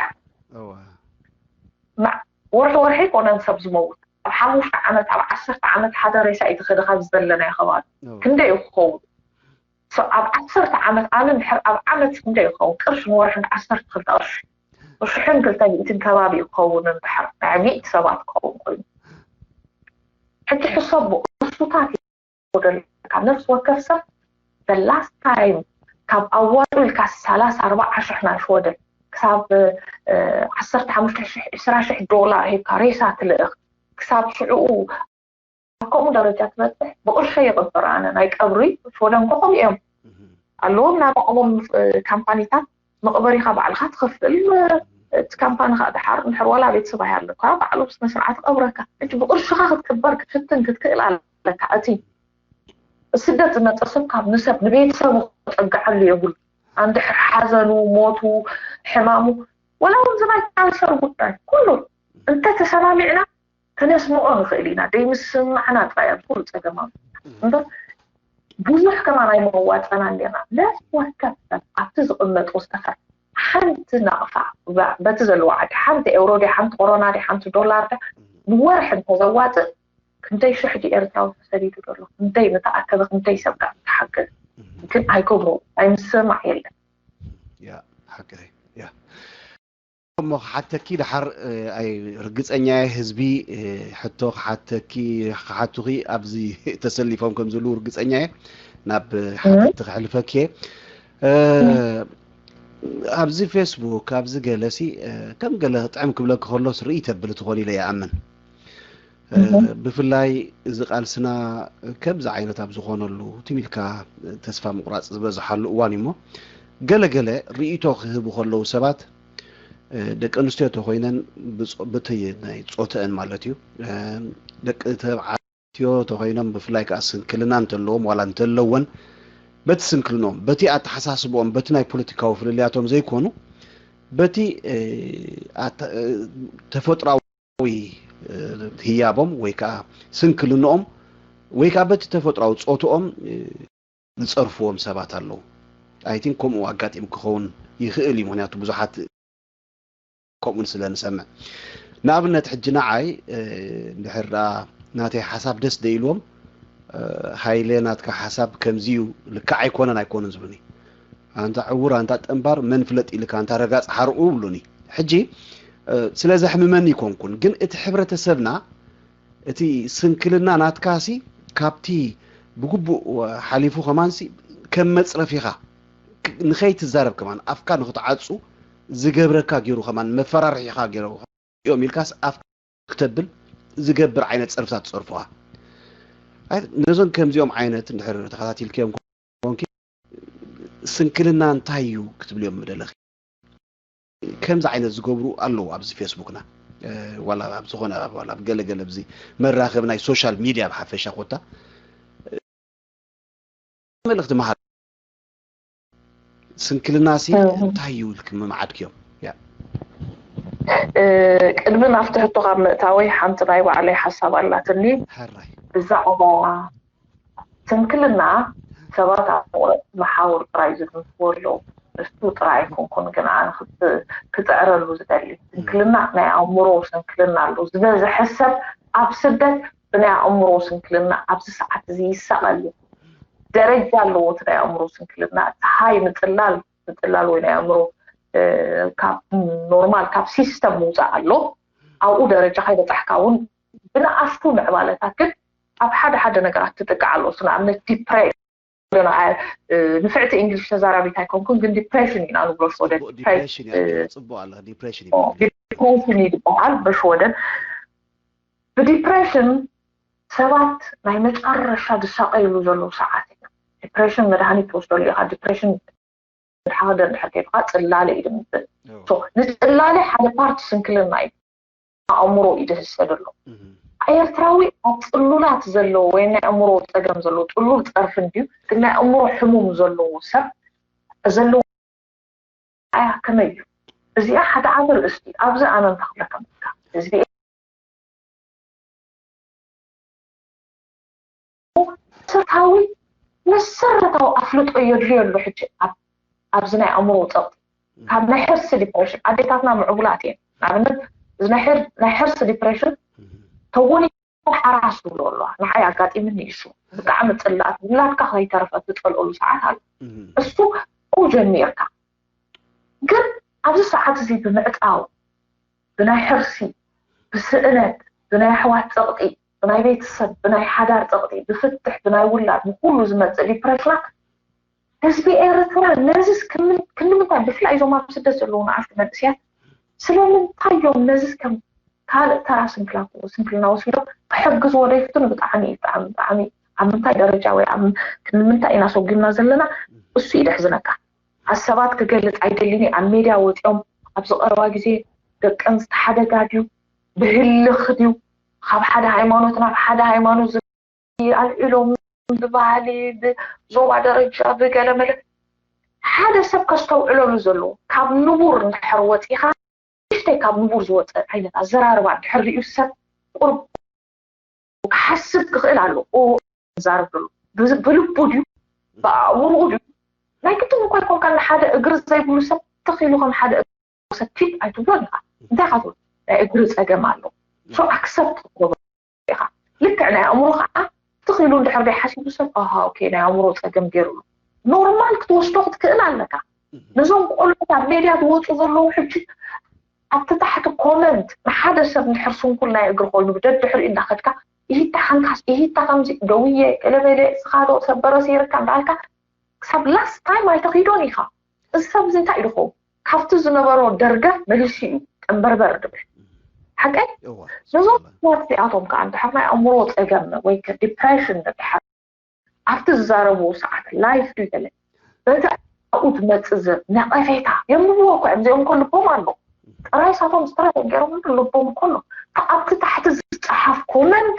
ወርሒ ወርሒ ኮነን ሰብ ዝመውት ኣብ ሓሙሽተ ዓመት ኣብ ዓሰርተ ዓመት ሓደ ሬሳ እዩ ዝኸደ ካብ ዘለናዮ ከባቢ ክንደይ እዩ ክኸውን ኣብ ዓሰርተ ዓመት ኣነ እንድሕር ኣብ ዓመት ክንደይ ይኸውን ቅርሺ ንወርሒ ዓሰርተ ክልተ ቅርሺ ብሽሕን ክልተ ሚእትን ከባቢ ይኸውን እንድሕር ናይ ሚእቲ ሰባት ክኸውን ኮይኑ ሕጂ ሕሰቡ ቅርሱታት ይጎደለካ ነፍሲ ወከፍ ሰብ the last time ካብ ኣዋጡ ኢልካ ሰላሳ ኣርባዓ ሽሕ ናይ ሽወደን ክሳብ ዓሰርተ ሓሙሽተ ሽሕ ዕስራ ሽሕ ዶላር ሂብካ ሬሳ ትልእኽ ክሳብ ሽዕኡ ኣብ ከምኡ ደረጃ ትበፅሕ ብቕርሸ ይቕብር ኣነ ናይ ቀብሪ ሽወደን ኮ ከምኡ እዮም ኣለዎም ናይ ባዕሎም ካምፓኒታት መቕበሪኻ ባዕልኻ ትኸፍል እቲ ካምፓኒ ከዓ ድሓር እንድሕር ዋላ ቤተሰብ ኣይሃለካ ባዕሉ ብስነ ስርዓት ይቐብረካ ሕጂ ብቕርሽኻ ክትቅበር ክትፍትን ክትክእል ኣለካ እቲ ስደት ዝመፀ ሰብ ካብ ንሰብ ንቤተሰቡ ክጠግዐሉ የብሉ እንድሕር ሓዘኑ ሞቱ ሕማሙ ወላ እውን ዝናይ ካንሰር ጉዳይ ኩሉ እንተተሰማሚዕና ከነስምዖ ንኽእል ኢና ደይምስማዕና ጥራይ ኣብ ኩሉ ፀገማ እምበር ብዙሕ ከማን ኣይመዋፀናን ኔርና ነፍሲ ወከፍ ሰብ ኣብቲ ዝቕመጦ ሰፈር ሓንቲ ናቕፋ በቲ ዘለዎ ዓዲ ሓንቲ ኤውሮ ድያ ሓንቲ ኮሮና ድያ ሓንቲ ዶላር ድያ ንወርሒ እንተዘዋፅእ ክንደይ ሽሕ ድዩ ኤርትራዊ ተሰዲዱ ዘሎ ክንደይ ምተኣከበ ክንደይ ሰብ ከዓ ምተሓገዘ ግን ኣይገብሮ ኣይምስማዕ የለን ያ ሓቂ ያ እሞ ክሓተኪ ድሓር ኣይ ርግፀኛ ህዝቢ ሕቶ ክሓተኪ ክሓቱኺ ኣብዚ ተሰሊፎም ከም ዘለዉ ርግፀኛ እየ ናብ ሓተቲ ክሕልፈኪ እየ ኣብዚ ፌስቡክ ኣብዚ ገለሲ ከም ገለ ጥዕም ክብለኪ ከሎስ ርኢ ተብል ትኾን ኢለ ይኣምን ብፍላይ እዚ ቃልስና ከምዚ ዓይነት ኣብ ዝኾነሉ ትም ኢልካ ተስፋ ምቁራፅ ዝበዝሓሉ እዋን እዩ እሞ ገለ ገለ ርእይቶ ክህቡ ከለዉ ሰባት ደቂ ኣንስትዮ ተኮይነን ብቲ ናይ ፆተአን ማለት እዩ ደቂ ተባዕትዮ ተኮይኖም ብፍላይ ከዓ ስንክልና እንተለዎም ዋላ እንተለወን በቲ ስንክልንኦም በቲ ኣተሓሳስብኦም በቲ ናይ ፖለቲካዊ ፍልልያቶም ዘይኮኑ በቲ ተፈጥራዊ ህያቦም ወይ ከዓ ስንክልንኦም ወይ ከዓ በቲ ተፈጥራዊ ፆትኦም ዝፀርፍዎም ሰባት ኣለዉ ኣይቲን ከምኡ ኣጋጢም ክኸውን ይኽእል እዩ ምክንያቱ ብዙሓት ከምኡን ስለ ንሰምዕ ንኣብነት ሕጂ ንዓይ እንድሕር ደኣ ናተይ ሓሳብ ደስ ደኢልዎም ሃይለ ናትካ ሓሳብ ከምዚ እዩ ልክዕ ኣይኮነን ኣይኮነን ዝብሉኒ ኣንታ ዕውር ኣንታ ጠንባር መን ፍለጥ ኢልካ ኣንታ ረጋፅ ሓርኡ ይብሉኒ ሕጂ ስለ ዘሕምመኒ ይኮንኩን ግን እቲ ሕብረተሰብና እቲ ስንክልና ናትካሲ ካብቲ ብግቡእ ሓሊፉ ከማንሲ ከም መፅረፊኻ ንኸይትዛረብ ከማን ኣፍካ ንክትዓፁ ዝገብረካ ገይሩ ከማን መፈራርሒኻ ገይሩ እዮም ኢልካስ ኣፍ ክተብል ዝገብር ዓይነት ፀርፍታት ትፀርፉኻ ነዞን ከምዚኦም ዓይነት እንድሕር ተኸታቲልክዮም ኮንኪ ስንክልና እንታይ እዩ ክትብልዮም ምደለኺ ከምዚ ዓይነት ዝገብሩ ኣለዉ ኣብዚ ፌስቡክና ዋላ ኣብ ዝኾነ ዋላ ኣብ ገለገለ ኣብዚ መራኸቢ ናይ ሶሻል ሚድያ ብሓፈሻ ኮታ መልእኽቲ መሃር ስንክልናሲ እንታይ እዩ ኢልክም መዓድክዮም ቅድሚ ናብቲ ሕቶ ካብ ምእታወይ ሓንቲ ናይ ባዕለይ ሓሳብ ኣላትኒ ብዛዕባ ስንክልና ሰባት ኣብ መሓውር ጥራይ ዝግንፍዎ ኣለዉ። እሱ ጥራይ ኣይኮንኩን ግን ኣነ ክጽዕረሉ ዝደሊ። ስንክልና ናይ ኣእምሮ ስንክልና ኣሎ። ዝበዝሐ ሰብ ኣብ ስደት ብናይ ኣእምሮ ስንክልና ኣብዚ ሰዓት እዚ ይሳቐል እዩ። ደረጃ ኣለዎ እቲ ናይ ኣእምሮ ስንክልና። እቲ ሃይ ምጽላል ምጽላል ወይ ናይ ኣእምሮ ካብ ኖርማል ካብ ሲስተም ምውፃእ ኣሎ። ኣብኡ ደረጃ ከይበፃሕካ እውን ብንኣሽቱ ምዕባለታት ግን ኣብ ሓደ ሓደ ነገራት ትጥቃዕ ኣሎ። ንኣብነት ዲፕሬሽን፣ ንፍዕቲ እንግሊሽ ተዛራቢት ኣይኮንኩን፣ ግን ዲፕሬሽን ኢና ንብሎ ወደ ዲፕሬሽን እያ ጽቡቅ ኣለካ። ዲፕሬሽን ይበሃል። ዲፕሬሽን ይበሃል በሽወደን። ብዲፕሬሽን ሰባት ናይ መጨረሻ ዝሳቀይሉ ዘለዉ ሰዓት እዩ። ዲፕሬሽን መድሃኒት ትወስደሉ ኢኻ። ዲፕሬሽን ሓደ እንድሕር ከይድካ ጽላለ እዩ ድምፅእ። ንጽላለ ሓደ ፓርት ስንክልና እዩ፣ ኣእምሮ እዩ ዝህሰደሎ። ኤርትራዊ ኣብ ጽሉላት ዘለዎ ወይ ናይ ኣእምሮ ጸገም ዘለዎ ጽሉል ጸርፊ እንድዩ፣ ግን ናይ ኣእምሮ ሕሙም ዘለዎ ሰብ ዘለዎ ኣያ ከመይ እዩ? እዚኣ ሓደ ዓቢ ርእስቲ ኣብዚ ኣነ እንተኽብለካ ህዝቢ መሰረታዊ መሰረታዊ ኣፍልጦ የድልዮ ኣሎ። ሕጂ ኣብዚ ናይ ኣእምሮ ፀቕጢ ካብ ናይ ሕርሲ ዲፕሬሽን ኣዴታትና ምዕቡላት እየን። ንኣብነት እዚ ናይ ሕርሲ ዲፕሬሽን ተወኒ ሓራስ ትብሎ ኣለዋ። ንዓይ ኣጋጢምኒ እሱ ብጣዕሚ ፅላኣት ውላድካ ከይተረፈ ትፀልኦሉ ሰዓት ኣሎ። እሱ ጀሚርካ ግን ኣብዚ ሰዓት እዚ ብምዕፃው ብናይ ሕርሲ ብስእነት ብናይ ኣሕዋት ፀቕጢ ብናይ ቤተሰብ ብናይ ሓዳር ፀቕጢ ብፍትሕ ብናይ ውላድ ብኩሉ ዝመፅእ ዲፕሬሽናት ህዝቢ ኤርትራ ነዚስ ክንምንታይ ብፍላይ እዞም ኣብ ስደት ዘለዉ ንኣሽቱ መንእስያት ስለምንታይ እዮም ነዚስ ከም ካልእ ተራ ስንክልና ስንክልና ወሲዶም ክሕግዝዎ ዘይፍትኑ ብጣዕሚ እዩ ብጣዕሚ ብጣዕሚ ኣብ ምንታይ ደረጃ ወይ ኣብ ክንምንታይ ኢና ሰጒምና ዘለና እሱ እዩ ደሕዝነካ። ኣሰባት ክገልጽ ኣይደልን ኣብ ሜድያ ወጺኦም ኣብዚ ቀረባ ግዜ ደቂ ኣንስትዮ ሓደጋ ድዩ ብህልኽ ድዩ ካብ ሓደ ሃይማኖት ናብ ሓደ ሃይማኖት ኣልዒሎም ብባህሊ ብዞባ ደረጃ ብገለመለ ሓደ ሰብ ከስተውዕለሉ ዘለዎ ካብ ንቡር እንድሕር ወፂኻ ንእሽተይ ካብ ንቡር ዝወፀ ዓይነት ኣዘራርባ እንድሕር ሪኡ ሰብ ቁርብ ክሓስብ ክኽእል ኣሎ። ዛረብ ዘሎ ብልቡ ድዩ ብኣእምርኡ ድዩ ናይ ግድን እኳ ይኮንካ ንሓደ እግሪ ዘይብሉ ሰብ ትኽ ኢሉ ከም ሓደ ሰብ ፊት ኣይትብሎን ኢኻ። እንታይ ኢኻ ትብል ናይ እግሪ ፀገም ኣሎ። ሶ ኣክሰፕት ክትገብሮ ኢኻ። ልክዕ ናይ ኣእምሮ ከዓ ትኽ ኢሉ እንድሕር ደይ ሓሲቡ ሰብ ኣሃ ኦኬ ናይ ኣእምሮ ፀገም ገይሩ ኣሎ። ኖርማል ክትወስዶ ክትክእል ኣለካ። ነዞም ቆልዑት ኣብ ሜድያ ዝወፁ ዘለዉ ሕጂ ኣብቲ ታሕቲ ኮመንት ንሓደ ሰብ እንድሕር ስንኩል ናይ እግሪ ኮይኑ ብደድሕሪኡ እንዳኸድካ ኢሂታ ሓንካስ ኢሂታ ከምዚ ደውየ ገለመለ ስኻዶ ሰበረ ሰይርካ እንዳልካ ክሳብ ላስት ታይም ኣይተኺዶን ኢኻ። እዚ ሰብ እዚ እንታይ እዩ ዝኸውን? ካብቲ ዝነበሮ ደርገ መሊሱ እዩ ጠንበርበር ዝብል ሓቀይ። ነዞም ሰባት እዚኣቶም ከዓ እንድሕር ናይ ኣእምሮ ፀገም ወይ ዲፕሬሽን እንድሕር ኣብቲ ዝዛረብዎ ሰዓት ላይፍ ድዩ ገለ በቲ ኣብኡ ዝመፅእ ነቐፌታ የንብብዎ እኮ እዮም። እዚኦም እኮ ልቦም ኣሎ ጥራይ ሳቶም ስትረተ ገይሮም ልቦም እኮ ኣሎ። ኣብቲ ታሕቲ ዝፀሓፍ ኮመንት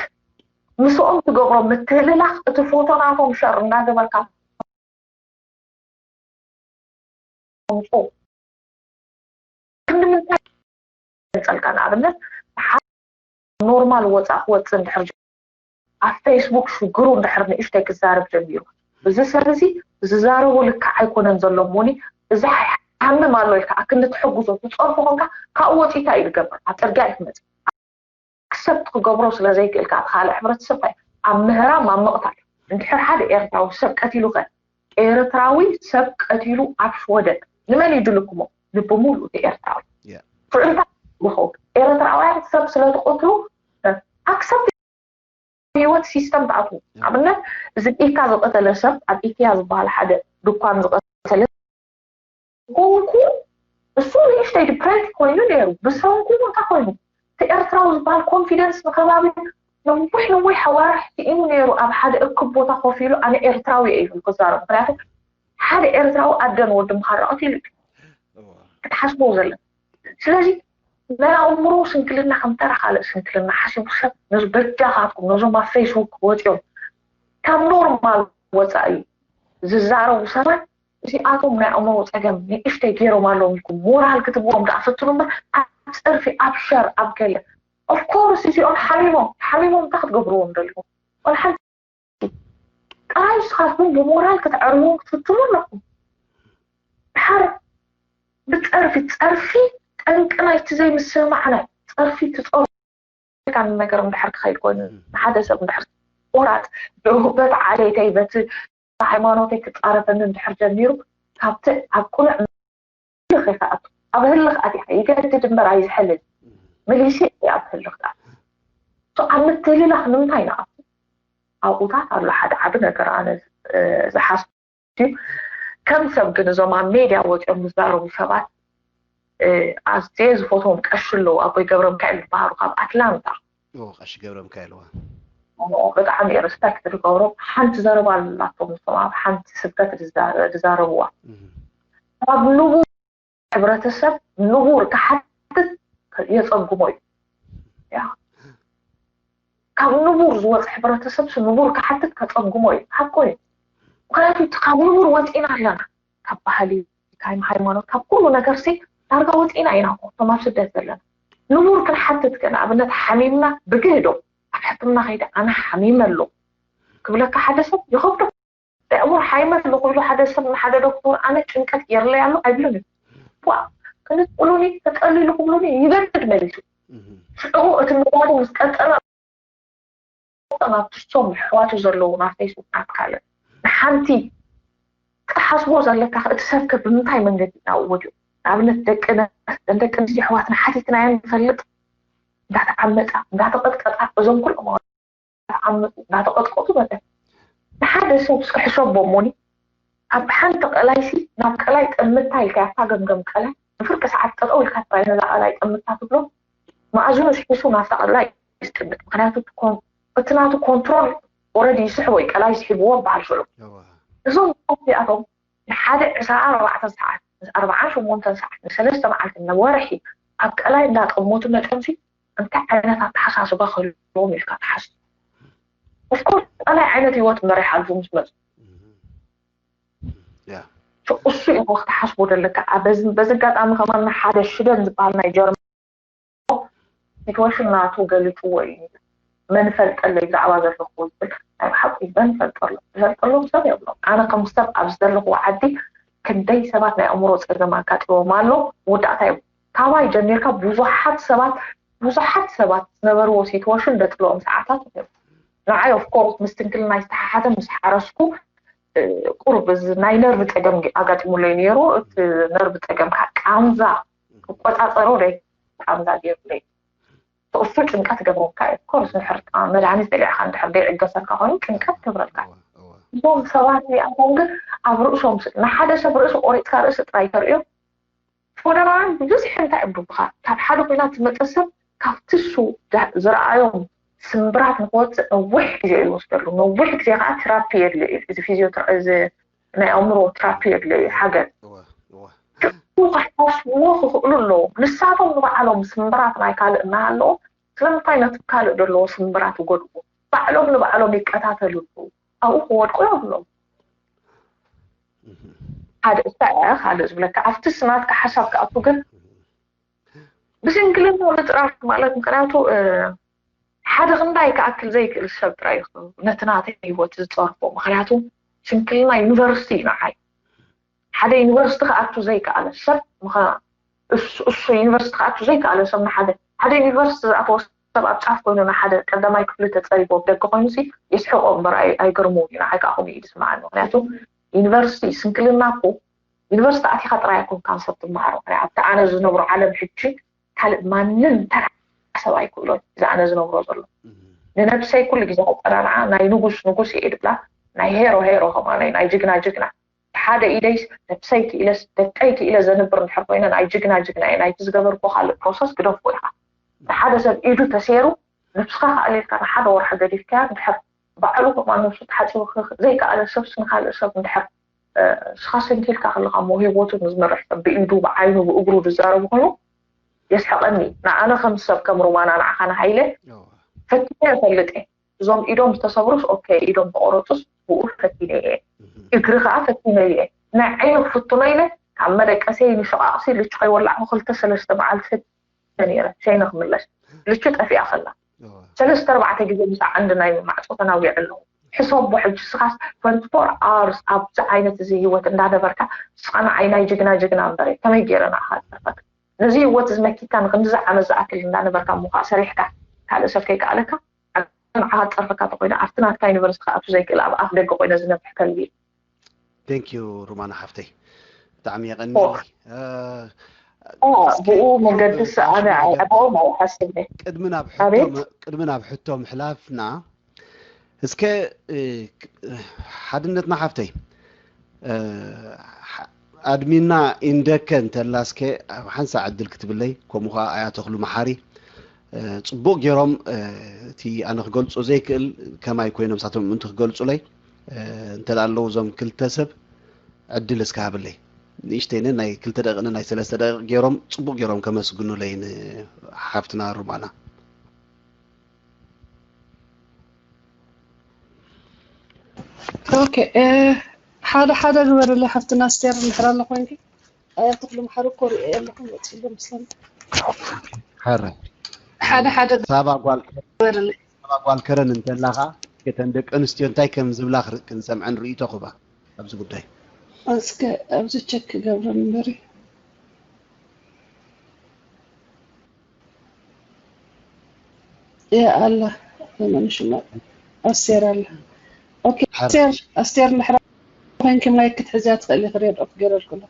ምስኦም ትገብሮ ምትህልላኽ እቲ ፎቶ ናቶም ሸር እናገበርካ ምፁ ክንዲ ምንታይ ገንፀልካ ንኣብነት ኖርማል ወፃእ ክወፅእ እንድሕር ኣብ ፌስቡክ ሽግሩ እንድሕር ንእሽተይ ክዛረብ ጀሚሩ እዚ ሰብ እዚ ዝዛረቦ ልክዕ ኣይኮነን ዘሎ እሞኒ እዚ ሓምም ኣሎ ኢልካ ኣክንዲ ትሕግዞ ትፀርፎ ኮንካ ካብኡ ወፂእታ እዩ ዝገብር ኣብ ፅርግያ እዩ ክመፅእ ኣክሰፕት ክገብሮ ስለዘይክእል ካብ ካልእ ሕብረተሰብ ኣብ ምህራም ኣብ ምቕታል እንድሕር ሓደ ኤርትራዊ ሰብ ቀቲሉ ከ ኤርትራዊ ሰብ ቀቲሉ ኣብ ሽወደን ንመን እዩ ድልክሞ ንብሙሉ እቲ ኤርትራዊ ፍዕልታት ይኸውን ኤርትራውያን ሰብ ስለዝቐትሉ ኣክሰፕት ህይወት ሲስተም ትኣትዉ ኣብነት እዚ ኢካ ዝቐተለ ሰብ ኣብ ኢኪያ ዝበሃል ሓደ ድኳን ዝቐተለ ኮንኩ እሱ ንእሽተይ ዲፕሬት ኮይኑ ነይሩ ብሰንኩ እንታይ ኮይኑ እቲ ኤርትራዊ ዝበሃል ኮንፊደንስ ንከባቢ ነዊሕ ነዊሕ ኣዋርሕ ስኢኑ ነይሩ ኣብ ሓደ እክብ ቦታ ኮፍ ኢሉ ኣነ ኤርትራዊ እየ ኢሉ ክዛረብ ምክንያቱ ሓደ ኤርትራዊ ኣደን ወዲ ምኻረቐት ኢሉ ክትሓስቦ ዘለን ስለዚ ናይ ኣእምሮ ስንክልና ከም ተራ ካልእ ስንክልና ሓሲቡ ሰብ ነዚ በጃኻትኩም ነዞም ኣብ ፌስቡክ ወፂኦም ካብ ኖርማል ወፃኢ ዝዛረቡ ሰባት እዚኣቶም ናይ ኣእምሮ ፀገም ንእሽተይ ገይሮም ኣለዉ ኢልኩም ሞራል ክትብዎም ደኣ ፈትኑ እምበር ኣብ ፀርፊ ኣብ ሸር ኣብ ገለ ኦፍኮርስ እዚኦም ሓሚሞም ሓሚሞም እንታይ ክትገብርዎም ደሊኹም ወላ ሓንቲ ጥራይ ንስኻትኩም ብሞራል ክትዕርዎም ክትፍትኑ ኣለኩም ድሓር ብፀርፊ ፀርፊ ጠንቂ ናይቲ ዘይምስምማዕ ናይ ፀርፊ ትፀርፉ ነገር እንድሕር ክኸይድ ኮይኑ ንሓደ ሰብ እንድሕር ቆራፅ በቲ ዓሌተይ በቲ ሃይማኖተይ ክፃረፈኒ እንድሕር ጀሚሩ፣ ካብቲ ኣብ ቅኑዕ ህልኽ ይከኣቱ። ኣብ ህልኽ ኣቲኻ ይገድድ እምበር ኣይዝሕልን። መሊሲ ኣብ ህልኽ ዳ ኣብ ምትህልላኽ ንምንታይ ንኣቱ? ኣብኡታት ኣሎ ሓደ ዓቢ ነገር ኣነ ዝሓስ እዩ። ከም ሰብ ግን እዞም ኣብ ሜድያ ወፂኦም ዝዛረቡ ሰባት ኣዝየ ዝፈትዎም ቀሺ ኣለዉ፣ ኣቦይ ገብረ ሚካኤል ዝበሃሉ ካብ ኣትላንታ። ቀሺ ገብረ ሚካኤል ዋ ብጣዕሚ እየ ሪስፐክት ዝገብሮም። ሓንቲ ዘረባ ኣላቶም ንሶም ኣብ ሓንቲ ስብከት ዝዛረብዋ፣ ካብ ንቡር ሕብረተሰብ ንቡር ክሓትት የፀግሞ እዩ። ካብ ንቡር ዝወፅ ሕብረተሰብ ንቡር ክሓትት ከፀግሞ እዩ። ሓቆ እዩ። ምክንያቱ ካብ ንቡር ወፂና ኣለና፣ ካብ ባህሊ፣ ካብ ሃይማኖት፣ ካብ ኩሉ ነገር ሲ ዳርጋ ወፂና ኢና እኮ እቶም ኣብ ስደት ዘለና። ንቡር ክንሓትት ከ ንኣብነት ሓሚምና ብግህዶ ኣብ ሕክምና ከይደ ኣነ ሓሚመ ኣሎ ክብለካ ሓደ ሰብ ይኸብዶ። እሙር ሓይመ ኣሎ ክብሉ ሓደ ሰብ ንሓደ ዶክተር ኣነ ጭንቀት የርለይ ኣሎ ኣይብሉን እዩ። ዋ ክንጥሉኒ ተጠሊሉ ክብሉኒ ይገድድ መሊሱ። ሽዑ እቲ ምባሉ ምስ ቀጠለ ናብቲ ሶም ኣሕዋቱ ዘለዉ ናብ ፌስቡክ ናብ ካልእ ንሓንቲ ክትሓስቦ ዘለካ እቲ ሰብከ ብምንታይ መንገዲ ኢና ወዲቑ? ንኣብነት ደቂ ደቂ ኣንስትዮ ኣሕዋትና ሓቲትናየን ንፈልጥ እንዳተዓመፃ እንዳተቐጥቀጣ እዞም ኩሎም እንዳተቐጥቀጡ መጠን ንሓደ ሰብ እስኪ ሕሰቦ እሞኒ ኣብ ሓንቲ ቀላይሲ ናብ ቀላይ ጠምታ ኢልካ ኣብታ ገምገም ቀላይ ንፍርቂ ሰዓት ጠጠው ኢልካ ጥራይ ነዛ ቀላይ ጠምታ ትብሎ መኣዝኑ ስሒሱ ናብታ ቀላይ ይስጥምጥ ምክንያቱ እቲ ናቱ ኮንትሮል ኦረዲ ይስሕቦ እዩ ቀላይ ስሒብዎ በሃል ሽዑ እዞም እዚኣቶም ንሓደ ዕስራ ኣርባዕተ ሰዓት ኣርባዓን ሸሞንተን ሰዓት ንሰለስተ መዓልቲ ንወርሒ ኣብ ቀላይ እንዳጠመቱ መጠንሲ እንታይ ዓይነት ኣተሓሳስባ ክህልዎም ኢልካ ትሓስብ? ኦፍኮርስ ካልኣይ ዓይነት ህይወት መሪሓልኩም ምስ መፁ እሱ እዩ ክትሓስቦ ዘለካ። በዚ ኣጋጣሚ ከማን ሓደ ሽደን ዝበሃል ናይ ጀርመን ሲትዌሽን ናቱ ገሊፅዎ እዩ። መን ፈልጠለይ ብዛዕባ ዘለኹዎ ዝብል ናይ ብሓቂ መን ፈልጠሎም ዝፈልጠሎም ሰብ የብሎም። ኣነ ከም ሰብ ኣብዚ ዘለኹዎ ዓዲ ክንደይ ሰባት ናይ ኣእምሮ ፀገም ኣጋጢሞም ኣሎ። መወዳእታ እዩ ካባይ ጀሚርካ ብዙሓት ሰባት ብዙሓት ሰባት ዝነበርዎ ሲትዌሽን ደጥልኦም ሰዓታት እዮም። ንዓይ ኦፍኮርስ ምስ ትንክልና ዝተሓሓተ ምስ ሓረስኩ ቁሩብ እዚ ናይ ነርቭ ፀገም ኣጋጢሙለይ ነይሩ። እቲ ነርቭ ፀገም ከዓ ቃንዛ ክቆፃፀሮ ደይ ቃንዛ ገይሩለይ እሱ ጭንቀት ገብረካ እዩ። ኮርስ እንድሕር መድሃኒት በሊዕካ እንድሕር ዘይዕገሰካ ኮይኑ ጭንቀት ገብረካ እዩ። እዞም ሰባት እዚኣቶም ግን ኣብ ርእሶም ንሓደ ሰብ ርእሲ ቆሪፅካ ርእሲ ጥራይ ተርእዮ ፎደራን ብብዝሒ እንታይ እዮም ብካ ካብ ሓደ ኮይና ትመፀ ሰብ ካብቲ እሱ ዝረኣዮም ስምብራት ንክወፅእ ነዊሕ ግዜ ይወስደሉ። ነዊሕ ግዜ ከዓ ትራፒ የድልዮ እዩ። እዚ ፊዚዮ ናይ ኣእምሮ ትራፒ የድልዮ እዩ ሓገዝ ክሓስብዎ ክኽእሉ ኣለዎም። ንሳቶም ንባዕሎም ስምብራት ናይ ካልእ እናሃለዎም ስለምንታይ ነቲ ካልእ ዘለዎ ስምብራት ይጎድኡ? ባዕሎም ንባዕሎም ይቀታተሉ ኣለዉ። ኣብኡ ክወድቁ የብሎም። ሓደ እሳ እያ ካልእ ዝብለካ ኣብቲ ስናትካ ሓሳብ ክኣቱ ግን ብስንክልና ምጥራፍ ማለት ምክንያቱ ሓደ ክንዳይ ክኣክል ዘይክእል ሰብ ጥራይ ነቲ ናተይ ህይወት ዝፀርፎ ምክንያቱ ስንክልና ዩኒቨርሲቲ እዩ ንዓይ ሓደ ዩኒቨርሲቲ ክኣቱ ዘይከኣለ ሰብ እሱ ዩኒቨርሲቲ ክኣቱ ዘይከኣለ ሰብ ንሓደ ሓደ ዩኒቨርሲቲ ዝኣተወ ሰብ ኣብ ጫፍ ኮይኑ ንሓደ ቀዳማይ ክፍሊ ተፀሪቡ ኣብ ደገ ኮይኑ ሲ ይስሕቆ እምበር ኣይገርምውን እዩ። ንዓይ ከዓ ከምኡ እዩ ዝስምዓኒ። ምክንያቱ ዩኒቨርሲቲ ስንክልና እኮ ዩኒቨርሲቲ ኣቲኻ ጥራይ ኣይኮንካን ሰብ ትመሃሮ። ምክንያቱ ኣብቲ ኣነ ዝነብሮ ዓለም ሕጂ ካልእ ማንም ተራ ሰብ ኣይክእሎን እዚ ኣነ ዝነብሮ ዘሎ ንነብሰይ ኩሉ ግዜ ከፀናንዓ ናይ ንጉስ ንጉስ እየ ድብላ ናይ ሄሮ ሄሮ ከማነይ ናይ ጅግና ጅግና ሓደ ኢደይስ ነብሰይ ክኢለስ ደቀይ ክኢለ ዘንብር እንድሕር ኮይነ ናይ ጅግና ጅግና እየ ናይቲ ዝገበርኮ ካልእ ፕሮሰስ ግደፎ ኢኻ ንሓደ ሰብ ኢዱ ተሰይሩ ነብስኻ ከኣልየልካ ንሓደ ወርሒ ገዲፍካያ እንድሕር ባዕሉ ከማን ነብሱ ተሓፂቡ ዘይከኣለ ሰብስ ንካልእ ሰብ እንድሕር ንስኻ ሰንኪልካ ከለኻ እሞ ህይወቱ ንዝመርሕ ሰብ ብኢዱ ብዓይኑ ብእግሩ ዝዛረቡ ኮይኑ የስሕቐኒ ንኣነ ከም ሰብ ከም ሩማና ንዓኻ ንሃይለ ፈቲነ እፈልጥ እየ እዞም ኢዶም ዝተሰብሩስ ኦኬ ኢዶም ተቆረፁስ ብኡ ፈቲነ እየ እግሪ ከዓ ፈቲነ እየ ናይ ዓይኑ ክፍትኖ ኢለ ካብ መደቀሰይ ንሸቃቅሲ ልቹ ከይወላዕኩ ክልተ ሰለስተ መዓልቲ ፈቲነ ነይረ ሸይነ ክምለስ ልቹ ጠፊኣ ከላ ሰለስተ ኣርባዕተ ግዜ ምስ ዓንዲ ናይ ማዕፆ ተናዊዐ ኣለኹ ሕሰቦ ሕጂ ስኻስ twenty four hours ኣብዚ ዓይነት እዚ ህይወት እንዳነበርካ ስኻ ንዓይ ናይ ጅግና ጅግና እምበር ከመይ ገይረ ንዓኻ ዝፀርፈካ ነዚ ህይወት እዚ መኪትካ ንክንድዚ ዓመት ዝኣክል እንዳነበርካ እሞ ከዓ ሰሪሕካ ካልእ ሰብ ከይከኣለካ ንዓኻ ዝፀርፈካ ተኮይነ ኣብቲ ናትካ ዩኒቨርሲቲ ክኣቱ ዘይክእል ኣብ ኣፍ ደገ ኮይነ ዝነብሕ ከልቢ Thank you ሩማና ሓፍተይ፣ ብጣዕሚ የቐኒ። ብኡ መገዲ ኣነ ኣይሓስብን። ቅድሚ ናብ ሕቶ ምሕላፍና እስከ ሓድነትና ሓፍተይ፣ ኣድሚና ኢንደከ እንተላ እስከ ሓንሳእ ዕድል ክትብለይ፣ ከምኡ ከዓ ኣያ ተኽሉ መሓሪ ጽቡቕ ገይሮም፣ እቲ ኣነ ክገልጾ ዘይክእል ከማይ ኮይኖም ሳቶም ምእንቲ ክገልጹለይ፣ እንተ ኣለዉ እዞም ክልተ ሰብ ዕድል እስከ ሃብለይ። ንእሽተይነ ናይ ክልተ ደቂቕን ናይ ሰለስተ ደቂቕ ገይሮም ጽቡቕ ገይሮም ከመስግኑለይ ንሓፍትና ሩማና። ኦኬ፣ ሓደ ሓደ ግበርለይ ሓፍትና ኣስቴር፣ እንድሕር ኣሎ ኮይንኪ። ኣያ ተኽሉ መሓሪ እኮ ሪኤ ኣለኹ፣ መፂ ዶ መስለኒ። ሕረ ሓደ ሓደ ሳባ ጓል ግበርለይ። ሳባ ጓል ከረን እንተላኻ፣ እተን ደቂ ኣንስትዮ እንታይ ከም ዝብላ ክር- ክንሰምዐን ርእይቶ ክባ ኣብዚ ጉዳይ። እስከ ኣብዚ ቸክ ክገብረን እምበሪ። ያ ኣላ ዘመን ሽማ ኣስቴር ኣላ። ኦኬ፣ ኣስቴር ኣስቴር እንድሕር ኮይንኪ ማይክ ክትሕዝያ ትኽእሊ፣ ክሬድ ኦፍ ገይረልኩ ኣለኹ።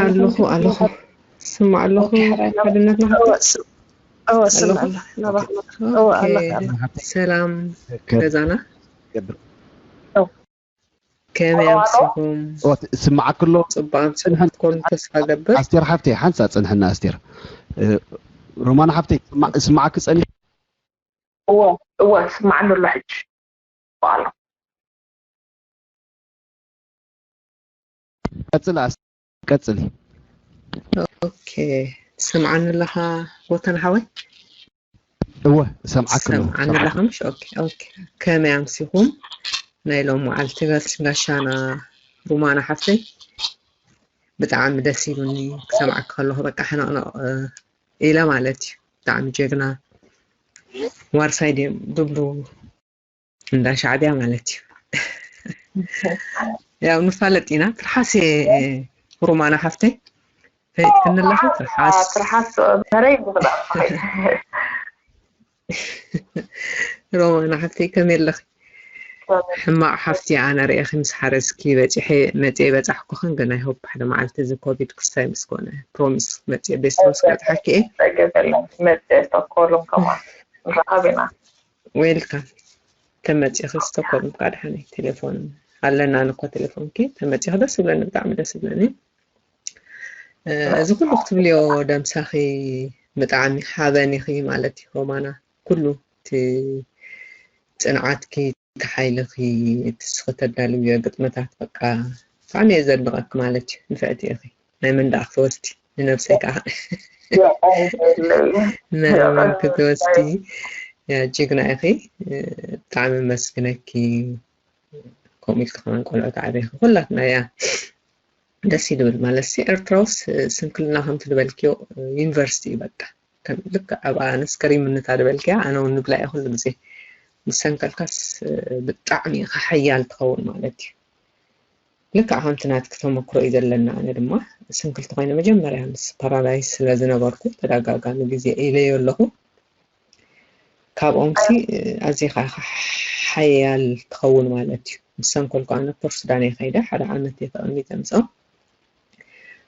ኣለኹ ኣለኹ፣ ስማዕ ኣለኹ። ሓድነትና እወ ስምዕ ኣላ ናባኹም። እወ ኣላ። ሰላም ገዛና፣ ከመይ ኣምሲኹም? ስማዓክሎ ጽቡቕ ኣምሲኹም ትኮኑ ተስፋ ገብር። ኣስቴር ሓፍተይ፣ ሓንሳ ጽንሕና ኣስቴር። እ፣ ሮማና ሓፍተይ፣ ስማ- ስማዓኪ ጸኒሑ። እወ እወ ስማዕኒ ኣሎ ሕጂ። ኣሎ። ቀጽሊ ኣስ- ቀጽሊ። ኦኬ፣ ትሰምዓኒ ኣለኻ ጎተና ሓወይ? እወ፣ እሰምዓኪ ኣለኹ። ትሰምዓኒ ኣለኻ ምሽ? ኦኬ ኦኬ። ከመይ ኣምሲኹም ናይ ሎም መዓልቲ ጋሻና ሩማና ሓፍተይ? ብጣዕሚ ደስ ኢሉኒ ክሰምዓኪ ከለኹ፣ በቃ ሕንቕንቕ ኢለ ማለት እዩ። ብጣዕሚ ጀግና ዋርሳይ ድዮም ድብሉ እንዳ ሻዕብያ ማለት እዩ። ያው ንፋለጥ ኢና። ትርሓስ ሩማና ሓፍተይ፣ ፈሊጥክኒ ኣለኺ? ትርሓስ ትርሓስ መረይ ብኽዳ ሮማና ሓፍተይ፣ ከመይ ኣለኺ? ሕማቕ ሓፍቲ፣ ኣነ ርኤኺ ምስ ሓረስኪ በፂሐ መፅየ በፃሕኩኽን፣ ግን ኣይ ሆፕ ሓደ መዓልቲ እዚ ኮቪድ ክስታይ ምስ ኮነ፣ ፕሮሚስ መፅየ ቤስቶስ በፅሓኪ እየ። ጸገም የለን። መፅየ ስቶክሆልም ከማን ንራኸብ ኢና። ዌልካም። ተመፂኺ ስቶክሆልም ካ ደሓነይ፣ ቴሌፎን ኣለና ንኮ ቴሌፎንኪ። ተመፂኺ ደስ ይብለኒ፣ ብጣዕሚ ደስ ይብለኒ። እዚ ኩሉ ክትብልዮ ደምሳኺ ብጣዕሚ ሓበን ኢኺ ማለት እዩ ሮማና። ኩሉ እቲ ፅንዓትኪ፣ እቲ ሓይልኺ፣ እቲ ስኺ ተዳልውዮ ግጥምታት፣ በቃ ብጣዕሚ እየ ዘድንቐኪ ማለት እዩ። ንፍዕቲ ኢኺ። ናይ መን ደኣ ክትወስዲ? ንነብሰይ ከዓ ናይ መን ክትወስዲ? ያ ጅግና ኢኺ። ብጣዕሚ መስግነኪ። ከምኡ ኢልኪ ከማን ቆልዑ ተዓቢኺ ኩላትና እያ። ደስ እዩ ዝብል ማለት ሲ ኤርትራውስ ስንክልና ከምቲ ዝበልክዮ ዩኒቨርሲቲ እዩ በቃ። ከም ልክዕ ኣብ ኣነስ ከሪምኒ እታ ዝበልክያ ኣነ እውን ንብላ እየ ኩሉ ግዜ። ምስ ሰንከልካስ ብጣዕሚ ኢኻ ሓያል ትኸውን ማለት እዩ። ልክዕ ከምቲ ናትኪ ተመክሮ እዩ ዘለና። ኣነ ድማ ስንክልቲ ኮይነ መጀመርያ ምስ ፓራላይዝ ስለ ዝነበርኩ ተደጋጋሚ ግዜ ኢለዮ ኣለኹ። ካብኦም ሲ ኣዚኻ ኢኻ ሓያል ትኸውን ማለት እዩ። ምስ ሰንከልኩ ኣነ ፖርት ሱዳን እየ ከይደ ሓደ ዓመት እየ ተቐሚጠ ምስኦም።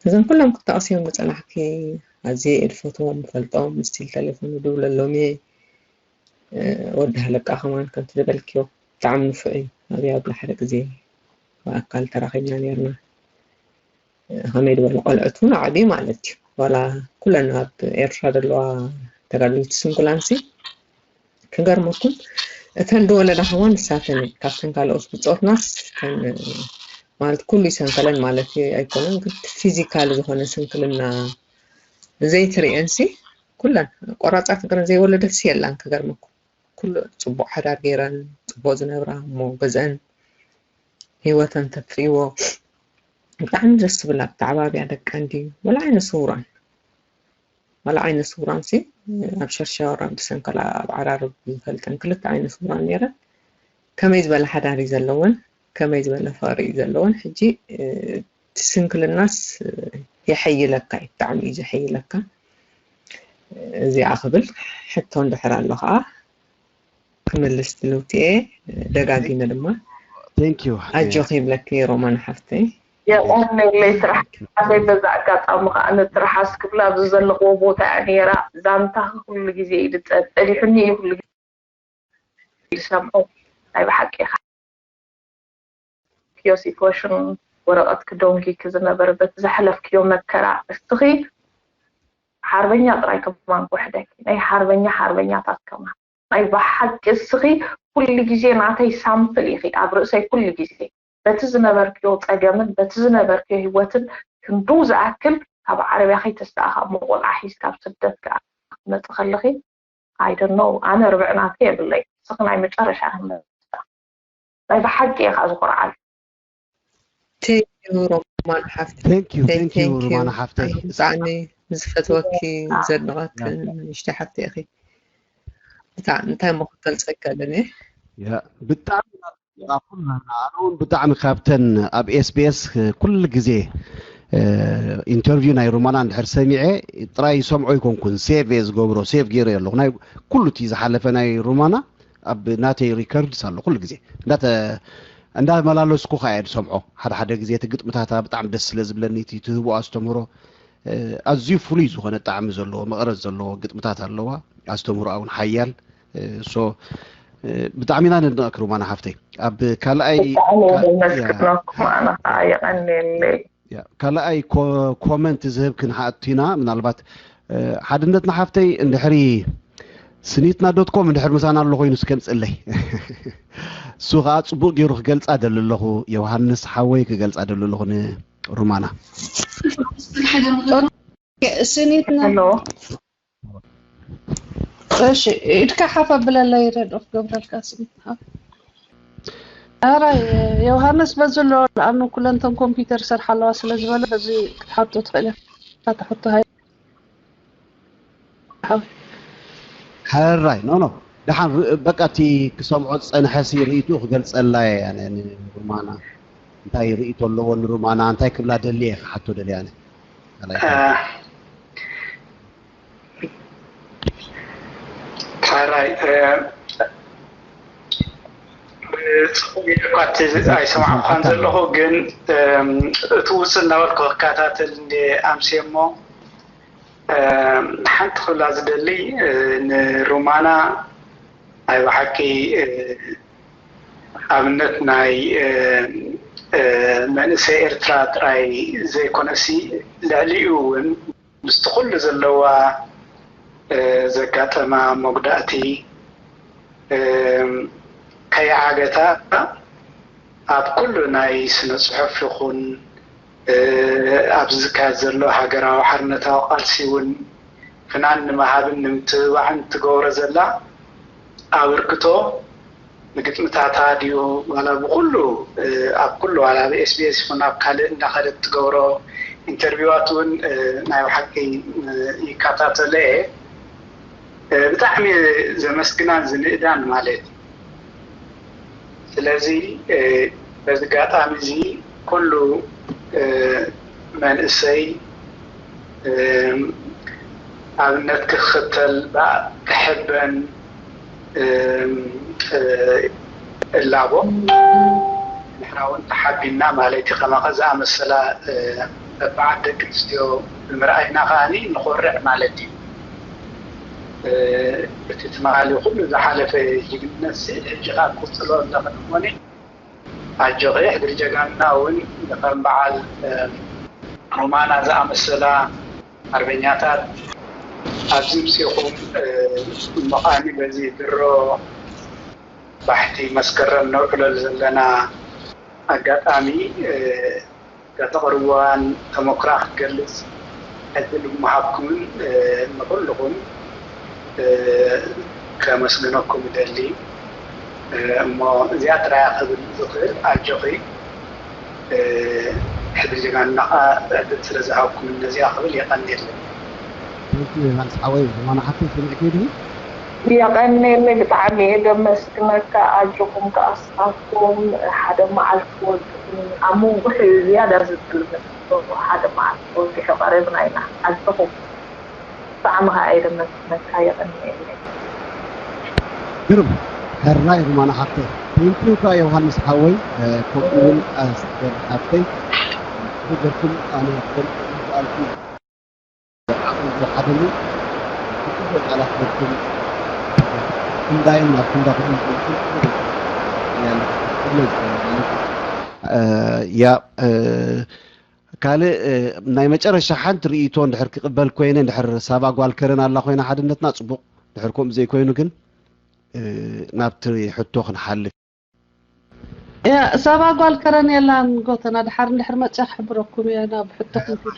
እዞም ኩሎም ክትጠቕስዮም ዝጸናሕኪ ኣዝየ እየ ዝፈትዎም፣ ዝፈልጦም፣ ስቲል ቴሌፎን እድውለሎም እየ። ወዲ ሃለቃ ከማን ከምቲ ዝበልክዮ ብጣዕሚ ንፉዕ እዩ። ኣብያ ኣብላ ሓደ ግዜ ብኣካል ተራኺብና ነርና። ከመይ ዝበለ ቆልዑት እውን ኣዕብዩ ማለት እዩ። ዋላ ኩለን ኣብ ኤርትራ ዘለዋ ተጋደልቲ ስንኩላንሲ ክገርመኩም እተን ዝወለዳ ከማን ንሳተን እየን። ካብተን ካልኦት ብጾትናስ እተን ማለት ኩሉ ይሰንከለን ማለት ኣይኮነን፣ ግን ፊዚካል ዝኾነ ስንክልና ዘይትርእየንሲ ኩለን ቆራፃት እግረን ዘይወለደሲ የላን። ክገርመኩም ኩሉ ፅቡቅ ሓዳር ገይረን ፅቡቅ ዝነብራ እሞ ገዝአን ህይወተን ተፍርይዎ ብጣዕሚ ደስ ትብል። ኣብቲ ዓባብያ ደቀን ድዩ ወላ ዓይነ ስውራን ወላ ዓይነ ስውራን ሲ ኣብ ሸርሸር ኣብ ዝሰንከላ ኣብ ዓራርብ ዝፈልጠን ክልተ ዓይነ ስውራን ነይረን። ከመይ ዝበለ ሓዳር እዩ ዘለወን፣ ከመይ ዝበለ ፍቕሪ እዩ ዘለወን። ሕጂ እቲ ስንክልናስ የሐይለካ እዩ፣ ብጣዕሚ እዩ ዘሐይለካ። እዚኣ ክብል ሕቶ እንድሕር ኣሎ ከዓ ክምልስ ድልውቲ እየ። ደጋጊመ ድማ Thank you. ኣጆኺ ይብለኪ ሮማን ሓፍተይ። የቐንየለይ ስራሕ ሓፍተይ። በዛ ኣጋጣሚ ከዓ ንትርሓስ ክብላ ኣብዚ ዘለኽዎ ቦታ እያ ነይራ። ዛንታኺ ኩሉ ግዜ እዩ ዝፀ- ፀኒሑኒ እዩ ኩሉ ግዜ ዝሰምዖ። ናይ ብሓቂ ኢኻ። ዮሲፎሽን ወረቐት ክዶንጊ ክዝነበረ በቲ ዘሕለፍክዮ መከራ እስኺ ሓርበኛ ጥራይ ከማን ክውሕደኪ ናይ ሓርበኛ ሓርበኛታት ከማን ናይ ብሓቂ እስኺ ኩሉ ግዜ ናተይ ሳምፕል ኢኺ ኣብ ርእሰይ ኩሉ ግዜ በቲ ዝነበርክዮ ፀገምን በቲ ዝነበርክዮ ህይወትን ክንድው ዝኣክል ካብ ዓረብያ ከይተሰኣኻ እሞ ቆልዓ ሒዝካ ኣብ ስደት ከዓ ክትመፂ ከለኺ I don't know ኣነ ርብዒ ናተይ የብለይ እስኺ ናይ መጨረሻ ክመፅእ ናይ ብሓቂ ኢኻ ዝኮርዓሉ ቴንኪዩ ሮማን ሓፍቲ Thank you, thank you ሮማና ሓፍተይ። ብጣዕሚ ዝፈትወኪ ዘድንቐኪ ንእሽተይ ሓፍቲ ኢኺ። ብጣዕሚ እንታይ እሞ ክገልፀካ ኣለኒ። ያ ብጣዕሚ ኢና ኣነ እውን ብጣዕሚ ካብተን ኣብ ኤስቢኤስ ኩሉ ግዜ ኢንተርቪው ናይ ሮማና እንድሕር ሰሚዐ ጥራይ ይሰምዖ ይኮንኩን ሴቭ እየ ዝገብሮ ሴቭ ገይረ ኣለኹ ናይ ኩሉ እቲ ዝሓለፈ ናይ ሮማና ኣብ ናተይ ሪከርድስ ኣሎ ኩሉ ግዜ እንዳተ እንዳመላለስኩ ከኣ እየ ዝሰምዖ ሓደ ሓደ ግዜ እቲ ግጥምታታ ብጣዕሚ ደስ ስለ ዝብለኒ እቲ ትህቦ ኣስተምህሮ ኣዝዩ ፍሉይ ዝኾነ ጣዕሚ ዘለዎ መቐረት ዘለዎ ግጥምታት ኣለዋ ኣስተምህሮኣ እውን ሓያል ሶ ብጣዕሚ ኢና ነድንቐኪ ሩማና ሓፍተይ ኣብ ካልኣይ ብጣዕሚ የመስግነኩም ኣነ ከዓ የቐንየለይ ካልኣይ ኮመንት ዝህብ ክንሓቱ ኢና ምናልባት ሓድነት ንሓፍተይ እንድሕሪ ስኒትና ዶት ኮም እንድሕር ምሳና ኣሎ ኮይኑ ስከምፅለይ እሱ ከዓ ፅቡቅ ገይሩ ክገልፃ ደሊ ኣለኹ ዮሃንስ ሓወይ ክገልፃ ደሊ ኣለኹ ንሩማና ስኒትና እሺ ኢድካ ሓፍ ኣብለለይ ረድኦ ክገብረልካ ስኒትና ኣራይ ዮሃንስ በዚ ኣሎ ንኣኑ ኩለንተን ኮምፒውተር ይሰርሓ ኣለዋ ስለ ዝበለ በዚ ክትሓቶ ትኽእል እያ ትሕቶ ሃይ ሕራይ ኖ ኖ ደሓን በቃ እቲ ክሰምዖ ዝፀንሐ ሲ ርእይትኡ ክገልፀላ እየ ኣነ ንሩማና እንታይ ርእይቶ ኣለዎ ንሩማና እንታይ ክብላ ደልየ ክሓቶ ደልየ ኣነ ሕራይ ብፅቡቅ ኢለኳ እቲ ኣይሰማዕኳን ዘለኹ ግን እቲ ውፅእ እናበልኩ ክከታተል እንደ ኣምስየ እሞ ሓንቲ ክብላ ዝደሊ ንሩማና ናይ ብሓቂ ኣብነት ናይ መንእሰይ ኤርትራ ጥራይ ዘይኮነሲ ልዕሊኡ እውን ምስቲ ኩሉ ዘለዋ ዘጋጠማ መጉዳእቲ ከይዓገታ ኣብ ኩሉ ናይ ስነ ፅሑፍ ይኹን ኣብዚ ዝካየድ ዘሎ ሃገራዊ ሓርነታዊ ቃልሲ እውን ፍናን ንምሃብን ንምትብባዕን ትገብሮ ዘላ ኣበርክቶ ብግጥምታታ ድዩ ዋላ ብኩሉ ኣብ ኩሉ ዋላ ኣብ ኤስቢኤስ ይኹን ኣብ ካልእ እንዳኸደት ትገብሮ ኢንተርቪዋት እውን ናይ ብሓቂ ይከታተለ እየ ብጣዕሚ ዘመስግናን ዝንእዳን ማለት እዩ ስለዚ በዚ ጋጣሚ እዚ ኩሉ መንእሰይ ኣብነት ክኽተል ክሕበን እላቦ ንሕና እውን ተሓቢንና ማለት እዩ ከማኸ ዝኣመሰላ በዓል ደቂ ኣንስትዮ ብምርኣይና ከዓኒ ንኾርዕ ማለት እዩ እቲ ትማሊ ኩሉ ዝሓለፈ ጅግንነት ሕጂ ከዓ ክቅፅሎ ኣለኽን እሞኒ ኣጆኺ ሕድሪ ጀጋንና እውን ከም በዓል ሮማና ዝኣመሰላ ሓርበኛታት ኣብዚ ምፅኹም እሞ ከዓኒ በዚ ድሮ ባሕቲ መስከረም ነውዕለሉ ዘለና ኣጋጣሚ ከተቕርብዋን ተመኩራ ክትገልፅ ዕድል ብምሃብኩምን ንኩልኹም ከመስግነኩም እደሊ እሞ እዚኣ ጥራያ ክብል ዝኽእል ኣጆኺ ሕድሪ ጀጋኑና ከዓ ዕድል ስለ ዝሃብኩምን ነዚኣ ክብል የቐንየለይ። ዮሃንስ ሓወይ ዝማነ ሓፍተይ ሰሚዕክዮ ዲኺ? የቐንየለይ ብጣዕሚ እየ ዘመስግነካ ኣጆኹም ከኣ ንስኻትኩም ሓደ መዓልቲ ክወድኹም ኣብ መንጎ ዝያዳ ዝጥልመ ሓደ መዓልቲ ክወድሑ ቀሪብና ኢና ኣጆኹም ብጣዕሚ ከዓ እየ ዘመስግነካ የቐንየለይ ግርም ሕራይ ሩማና ሓፍተይ ቴንኪዩ ካ ዮሃንስ ሓወይ፣ ከምኡ እውን ኣስተር ሓፍተይ፣ ብገርኩም ኣነ ክፈልጥ ዝኣልኩ ዓቕሊ ዝሓደኒ ብጽቡቕ ቃላት ገርኩም ክንዳይን ናብ ክንዳኹም ዝመልሱ እያ ማለት እዩ። ያ ካልእ ናይ መጨረሻ ሓንቲ ርእይቶ እንድሕር ክቕበል ኮይነ፣ እንድሕር ሳባ ጓል ከረን ኣላ ኮይና ሓድነትና ጽቡቕ፣ እንድሕር ከምኡ ዘይኮይኑ ግን ናብቲ ሕቶ ክንሓልፍ። ያ ሳባ ጓል ከረን የላን ጎተና፣ ድሓር እንድሕር መጽያ ክሕብረኩም እየ ናብ ሕቶኹም ኪዱ።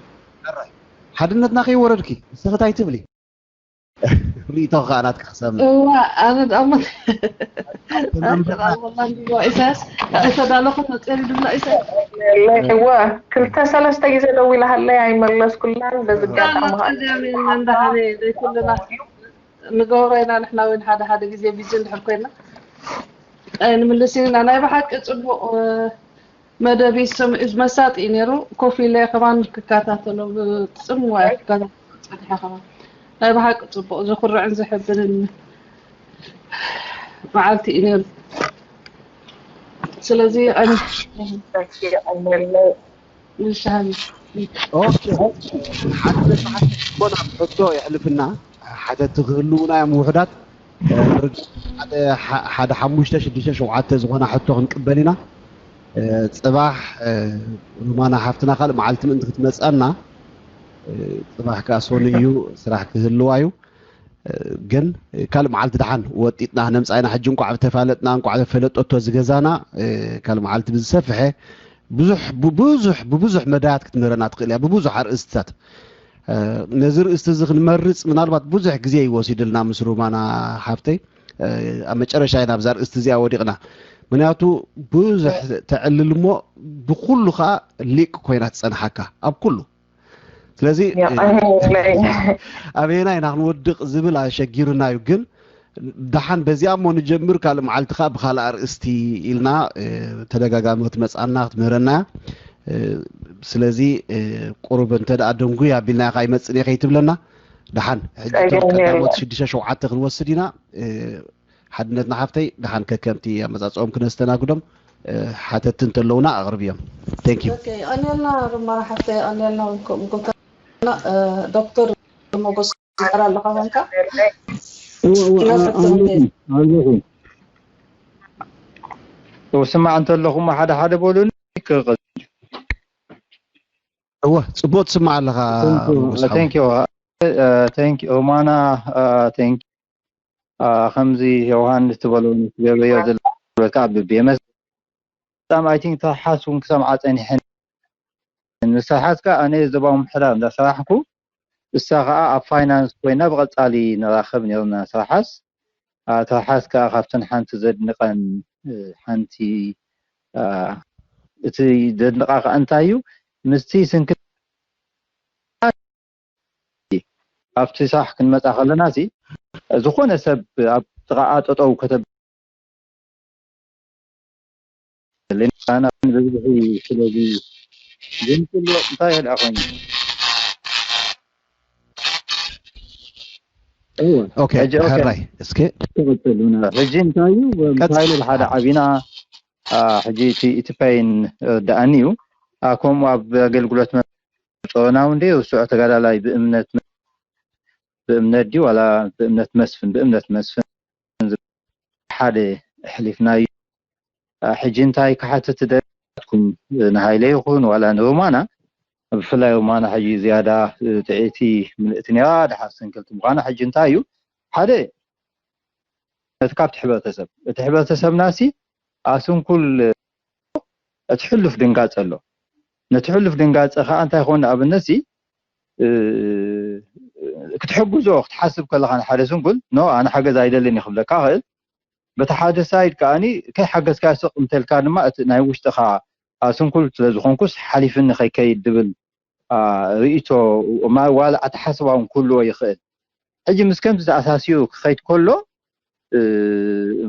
ሓድነትና ከይወረድኪ ንስኺ ታይ ትብሊ? ርእይቶ ከዓ ናትኪ ክሰምዕ። እዋ ኣነ ደኣ እሞ ኣንተ ደኣ ወላ እንዲዋ ኢሳያስ ኣይተዳለኹን መጽያ ድብላ ኢሳያስ። እዋ ክልተ ሰለስተ ግዜ ደዊላሃለይ ኣይመለስኩላን። በዚ ኣጋጣሚ ከዓ መጸገም የለን ደሓነ ዘይኩልና ንገብሮ ኢና ንሕና እውን ሓደ ሓደ ግዜ ቢዚ እንድሕር ኮይና ንምልስ ኢና። ናይ ብሓቂ ጽቡቕ መደብ እዩ ዝሰምዕ መሳጢ እዩ ነይሩ። ኮፍ ኢለ ከማን ክከታተሎ ብጽምዋ እየ ክከታተሎ ጸኒሐ ከማን ናይ ብሓቂ ጽቡቕ ዝኹርዕን ዝሕብንን መዓልቲ እዩ ነይሩ። ስለዚ ሓደ መዓልቲ ኮና ሕቶ የሕልፍና ሓተቲ ክህልውና እዮም ውሕዳት ሓደ ሓሙሽተ ሽዱሽተ ሸውዓተ ዝኾና ሕቶ ክንቅበል ኢና። ፅባሕ ሮማና ሓፍትና ካልእ መዓልቲ ምእንቲ ክትመፀና ፅባሕ ከዓ ሶኒ እዩ ስራሕ ክህልዋ እዩ። ግን ካልእ መዓልቲ ደሓን ወጢጥና ነምፃ ኢና። ሕጂ እንቋዕ ተፋለጥና እንቋዕ ፈለጠቶ ዝገዛና ካልእ መዓልቲ ብዝሰፍሐ ብዙሕ ብብዙሕ ብብዙሕ መዳያት ክትምህረና ትኽእል እያ ብብዙሕ ኣርእስትታት። ነዚ ርእስቲ እዚ ክንመርፅ ምናልባት ብዙሕ ግዜ ይወሲድልና ምስ ሩማና ሓፍተይ ኣብ መጨረሻ ኢና ኣብዛ ርእስቲ እዚኣ ወዲቕና። ምክንያቱ ብዙሕ ተዕልል እሞ ብኩሉ ከዓ ሊቅ ኮይና ትፀንሓካ ኣብ ኩሉ። ስለዚ ኣበየና ኢና ክንወድቕ ዝብል ኣሸጊሩና እዩ። ግን ደሓን በዚኣ እሞ ንጀምር ካልእ መዓልቲ ከዓ ብካልእ ኣርእስቲ ኢልና ተደጋጋሚ ክትመፅኣና ክትምህረና እያ። ስለዚ ቁሩብ እንተ ደኣ ደንጉይ ኣቢልናዮ ከዓ ይመፅን እየ ከይትብለና። ደሓን ሕጂ ቀዳሞት ሽዱሽተ ሸውዓተ ክንወስድ ኢና። ሓድነትና ሓፍተይ ደሓን ከከምቲ ኣመፃፅኦም ክነስተናግዶም ሓተቲ እንተለውና ኣቕርብዮም። Thank you። የቐንየልና ሩማና ሓፍተይ የቐንየልና። ከምኡ ጎተና ዶክተር ሞጎስ ትመሃር ኣለኻ ኮንካ ኣለኹ። ስማዕ እንተለኹም ሓደ ሓደ በሉኒ። እወ ጽቡቅ ትስማዕ ኣለኻ። ሮማና ቴንክ ከምዚ ዮሃንስ ትበሎ ትገብረዮ ዘለካ ብቤመስ በጣም ኣይ ቲንክ ተሓስ እውን ክሰምዓ ጸኒሐን። ንስርሓት ከኣ ኣነ ዞባዊ ምሕዳር እንዳሰራሕኩ እሳ ከኣ ኣብ ፋይናንስ ኮይና ብቐጻሊ ንራኸብ ነርና። ስርሓስ ተሓስ ከኣ ካብተን ሓንቲ ዘድንቐን ሓንቲ እቲ ዘድንቓ ከኣ እንታይ እዩ ምስቲ ስንክል ኣብቲ ስራሕ ክንመጻ ከለና ሲ ዝኾነ ሰብ ኣብ ጥቓኣ ጠጠው ከተብ በዝሒ ስለዚ ግን ኩሉ እንታይ ይልኣ ኮይኑ ኦኬ ሕራይ እስኪ ተቐበሉና ሕጂ እንታይ እዩ እንታይ ብሓደ ዓቢና ሕጂ እቲ ፓይን ርዳኣኒ እዩ ከምኡ ኣብ ኣገልግሎት ጾሮናዊ እንደ ስዑ ተጋዳላይ ብእምነት ብእምነት ድዩ ዋላ ብእምነት መስፍን ብእምነት መስፍን ሓደ ኣሕሊፍናዮ። ሕጂ እንታይ ክሓትት ደኩም ንሃይለ ይኹን ዋላ ንሮማና ብፍላይ ሮማና ሕጂ ዝያዳ ጥዕይቲ ምልእቲ ነራ ድሓር ስንክልቲ ምዃና ሕጂ እንታይ እዩ ሓደ ነቲ ካብቲ ሕብረተሰብ እቲ ሕብረተሰብና ሲ ኣስንኩል እቲ ሕሉፍ ድንጋጸ ኣሎ። ነቲ ሕሉፍ ድንጋጸ ከዓ እንታይ ይኸውን ንኣብነት ሲ ክትሕግዞ ክትሓስብ ከለኻ ንሓደ ስንኩል ኖ ኣነ ሓገዝ ኣይደልን ይኽብለካ ይኽእል። በቲ ሓደ ሳይድ ከዓኒ ከይሓገዝካ ስቕ እንተልካ ድማ እቲ ናይ ውሽጥኻ ስንኩል ስለ ዝኾንኩስ ሓሊፍኒ ከይከይድ ድብል ርእይቶ ዋላ ኣተሓስባ እውን ክህልዎ ይኽእል። ሕጂ ምስ ከምዚ ተኣሳሲሩ ክኸይድ ከሎ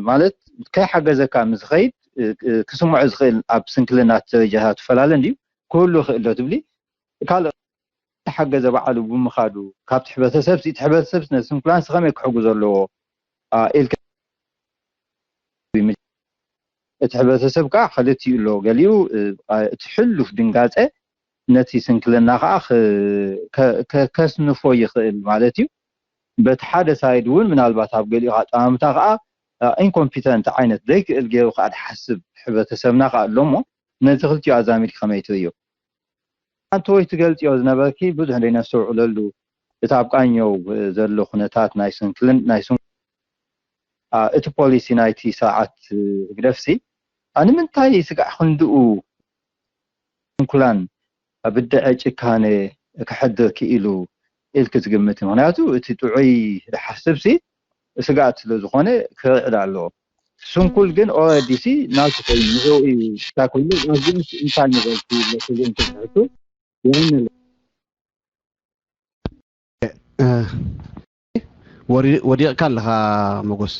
ማለት ከይሓገዘካ ምስ ዝኸይድ ክስምዖ ዝኽእል ኣብ ስንክልና ደረጃ ትፈላለ እንድዩ ክህሉ ይኽእል ዶ ትብሊ ካልእ ተሓገዘ ባዕሉ ብምኻዱ ካብቲ ሕብረተሰብ እቲ ሕብረተሰብ ነዚ ስንኩላንስ ከመይ ክሕግዞ ኣለዎ ኢልካ እቲ ሕብረተሰብ ከዓ ክልቲኡ ኣሎ። ገሊኡ እቲ ሕሉፍ ድንጋፀ ነቲ ስንክልና ከዓ ከስንፎ ይኽእል ማለት እዩ። በቲ ሓደ ሳይድ እውን ምናልባት ኣብ ገሊኡ ኣጠማምታ ከዓ ኢንኮምፒተንት ዓይነት ዘይክእል ገይሩ ከዓ ዝሓስብ ሕብረተሰብና ከዓ ኣሎ። እሞ ነዚ ክልቲኡ ኣዛሚድ ከመይ ትርእዮ? ኣንተ ወይ ትገልጽዮ ዝነበርኪ ብዙሕ ዘይነስተውዕለሉ እቲ ኣብ ቃኘው ዘሎ ኩነታት ናይ ስንክልን ናይ ስን እቲ ፖሊሲ ናይቲ ስርዓት ህግደፍሲ ንምንታይ ስጋዕ ክንድኡ ስንኩላን ብድዐ ጭካነ ክሕድር ክኢሉ ኢልክ ዝግምት? ምክንያቱ እቲ ጥዑይ ዝሓስብሲ ስጋት ስለ ዝኾነ ክርዕድ ኣለዎ። ስንኩል ግን ኦረዲ ሲ ናቱ ኮይኑ ንዕኡ እዩ ክሳብ ኮይኑ ኣብዚ ምስ እንታይ ንበልኩ ይብለኩ ግን ትሕቱ ይህን ወዲቕካ ኣለኻ መጎስ።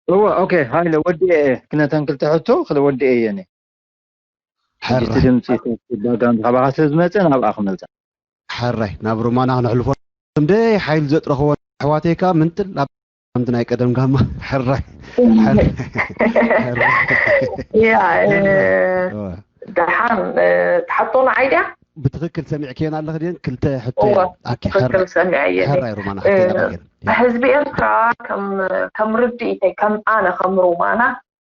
እወ ኦኬ ሃይለ ወዲኤ ክነተን ክልተ ሕቶ ክለ ወዲኤ የኔ ሕጂ እቲ ድምፂ ባክግራውንድ ካባኻ ስለ ዝመፀ ናብኣ ክመልፃ ሕራይ ናብ ሮማና ክነሕልፎ ክንደይ ሓይሊ ዘጥረኽዎ ኣሕዋተይ ከዓ ምንጥል ኣብ ከምቲ ናይ ቀደም ጋማ ሕራይ ያ ደሓን ትሓቶና ዓይድያ ብትክክል ሰሚዕክየን ኣለኽ ድን ክልተ ሕቶ ትክክል ሰሚዐየ ሕራይ ሮማና ሕቶ ኢና ግን ህዝቢ ኤርትራ ከም ርድኢተይ ከም ኣነ ከም ሮማና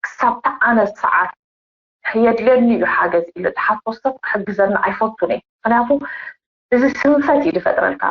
ክሳብ ተዓነ ሰዓት የድልየኒ እዩ ሓገዝ ኢለ ዝሓቶ ሰብ ክሕግዘኒ ኣይፈቱን እየ። ምክንያቱ እዚ ስንፈት እዩ ዝፈጥረልካ።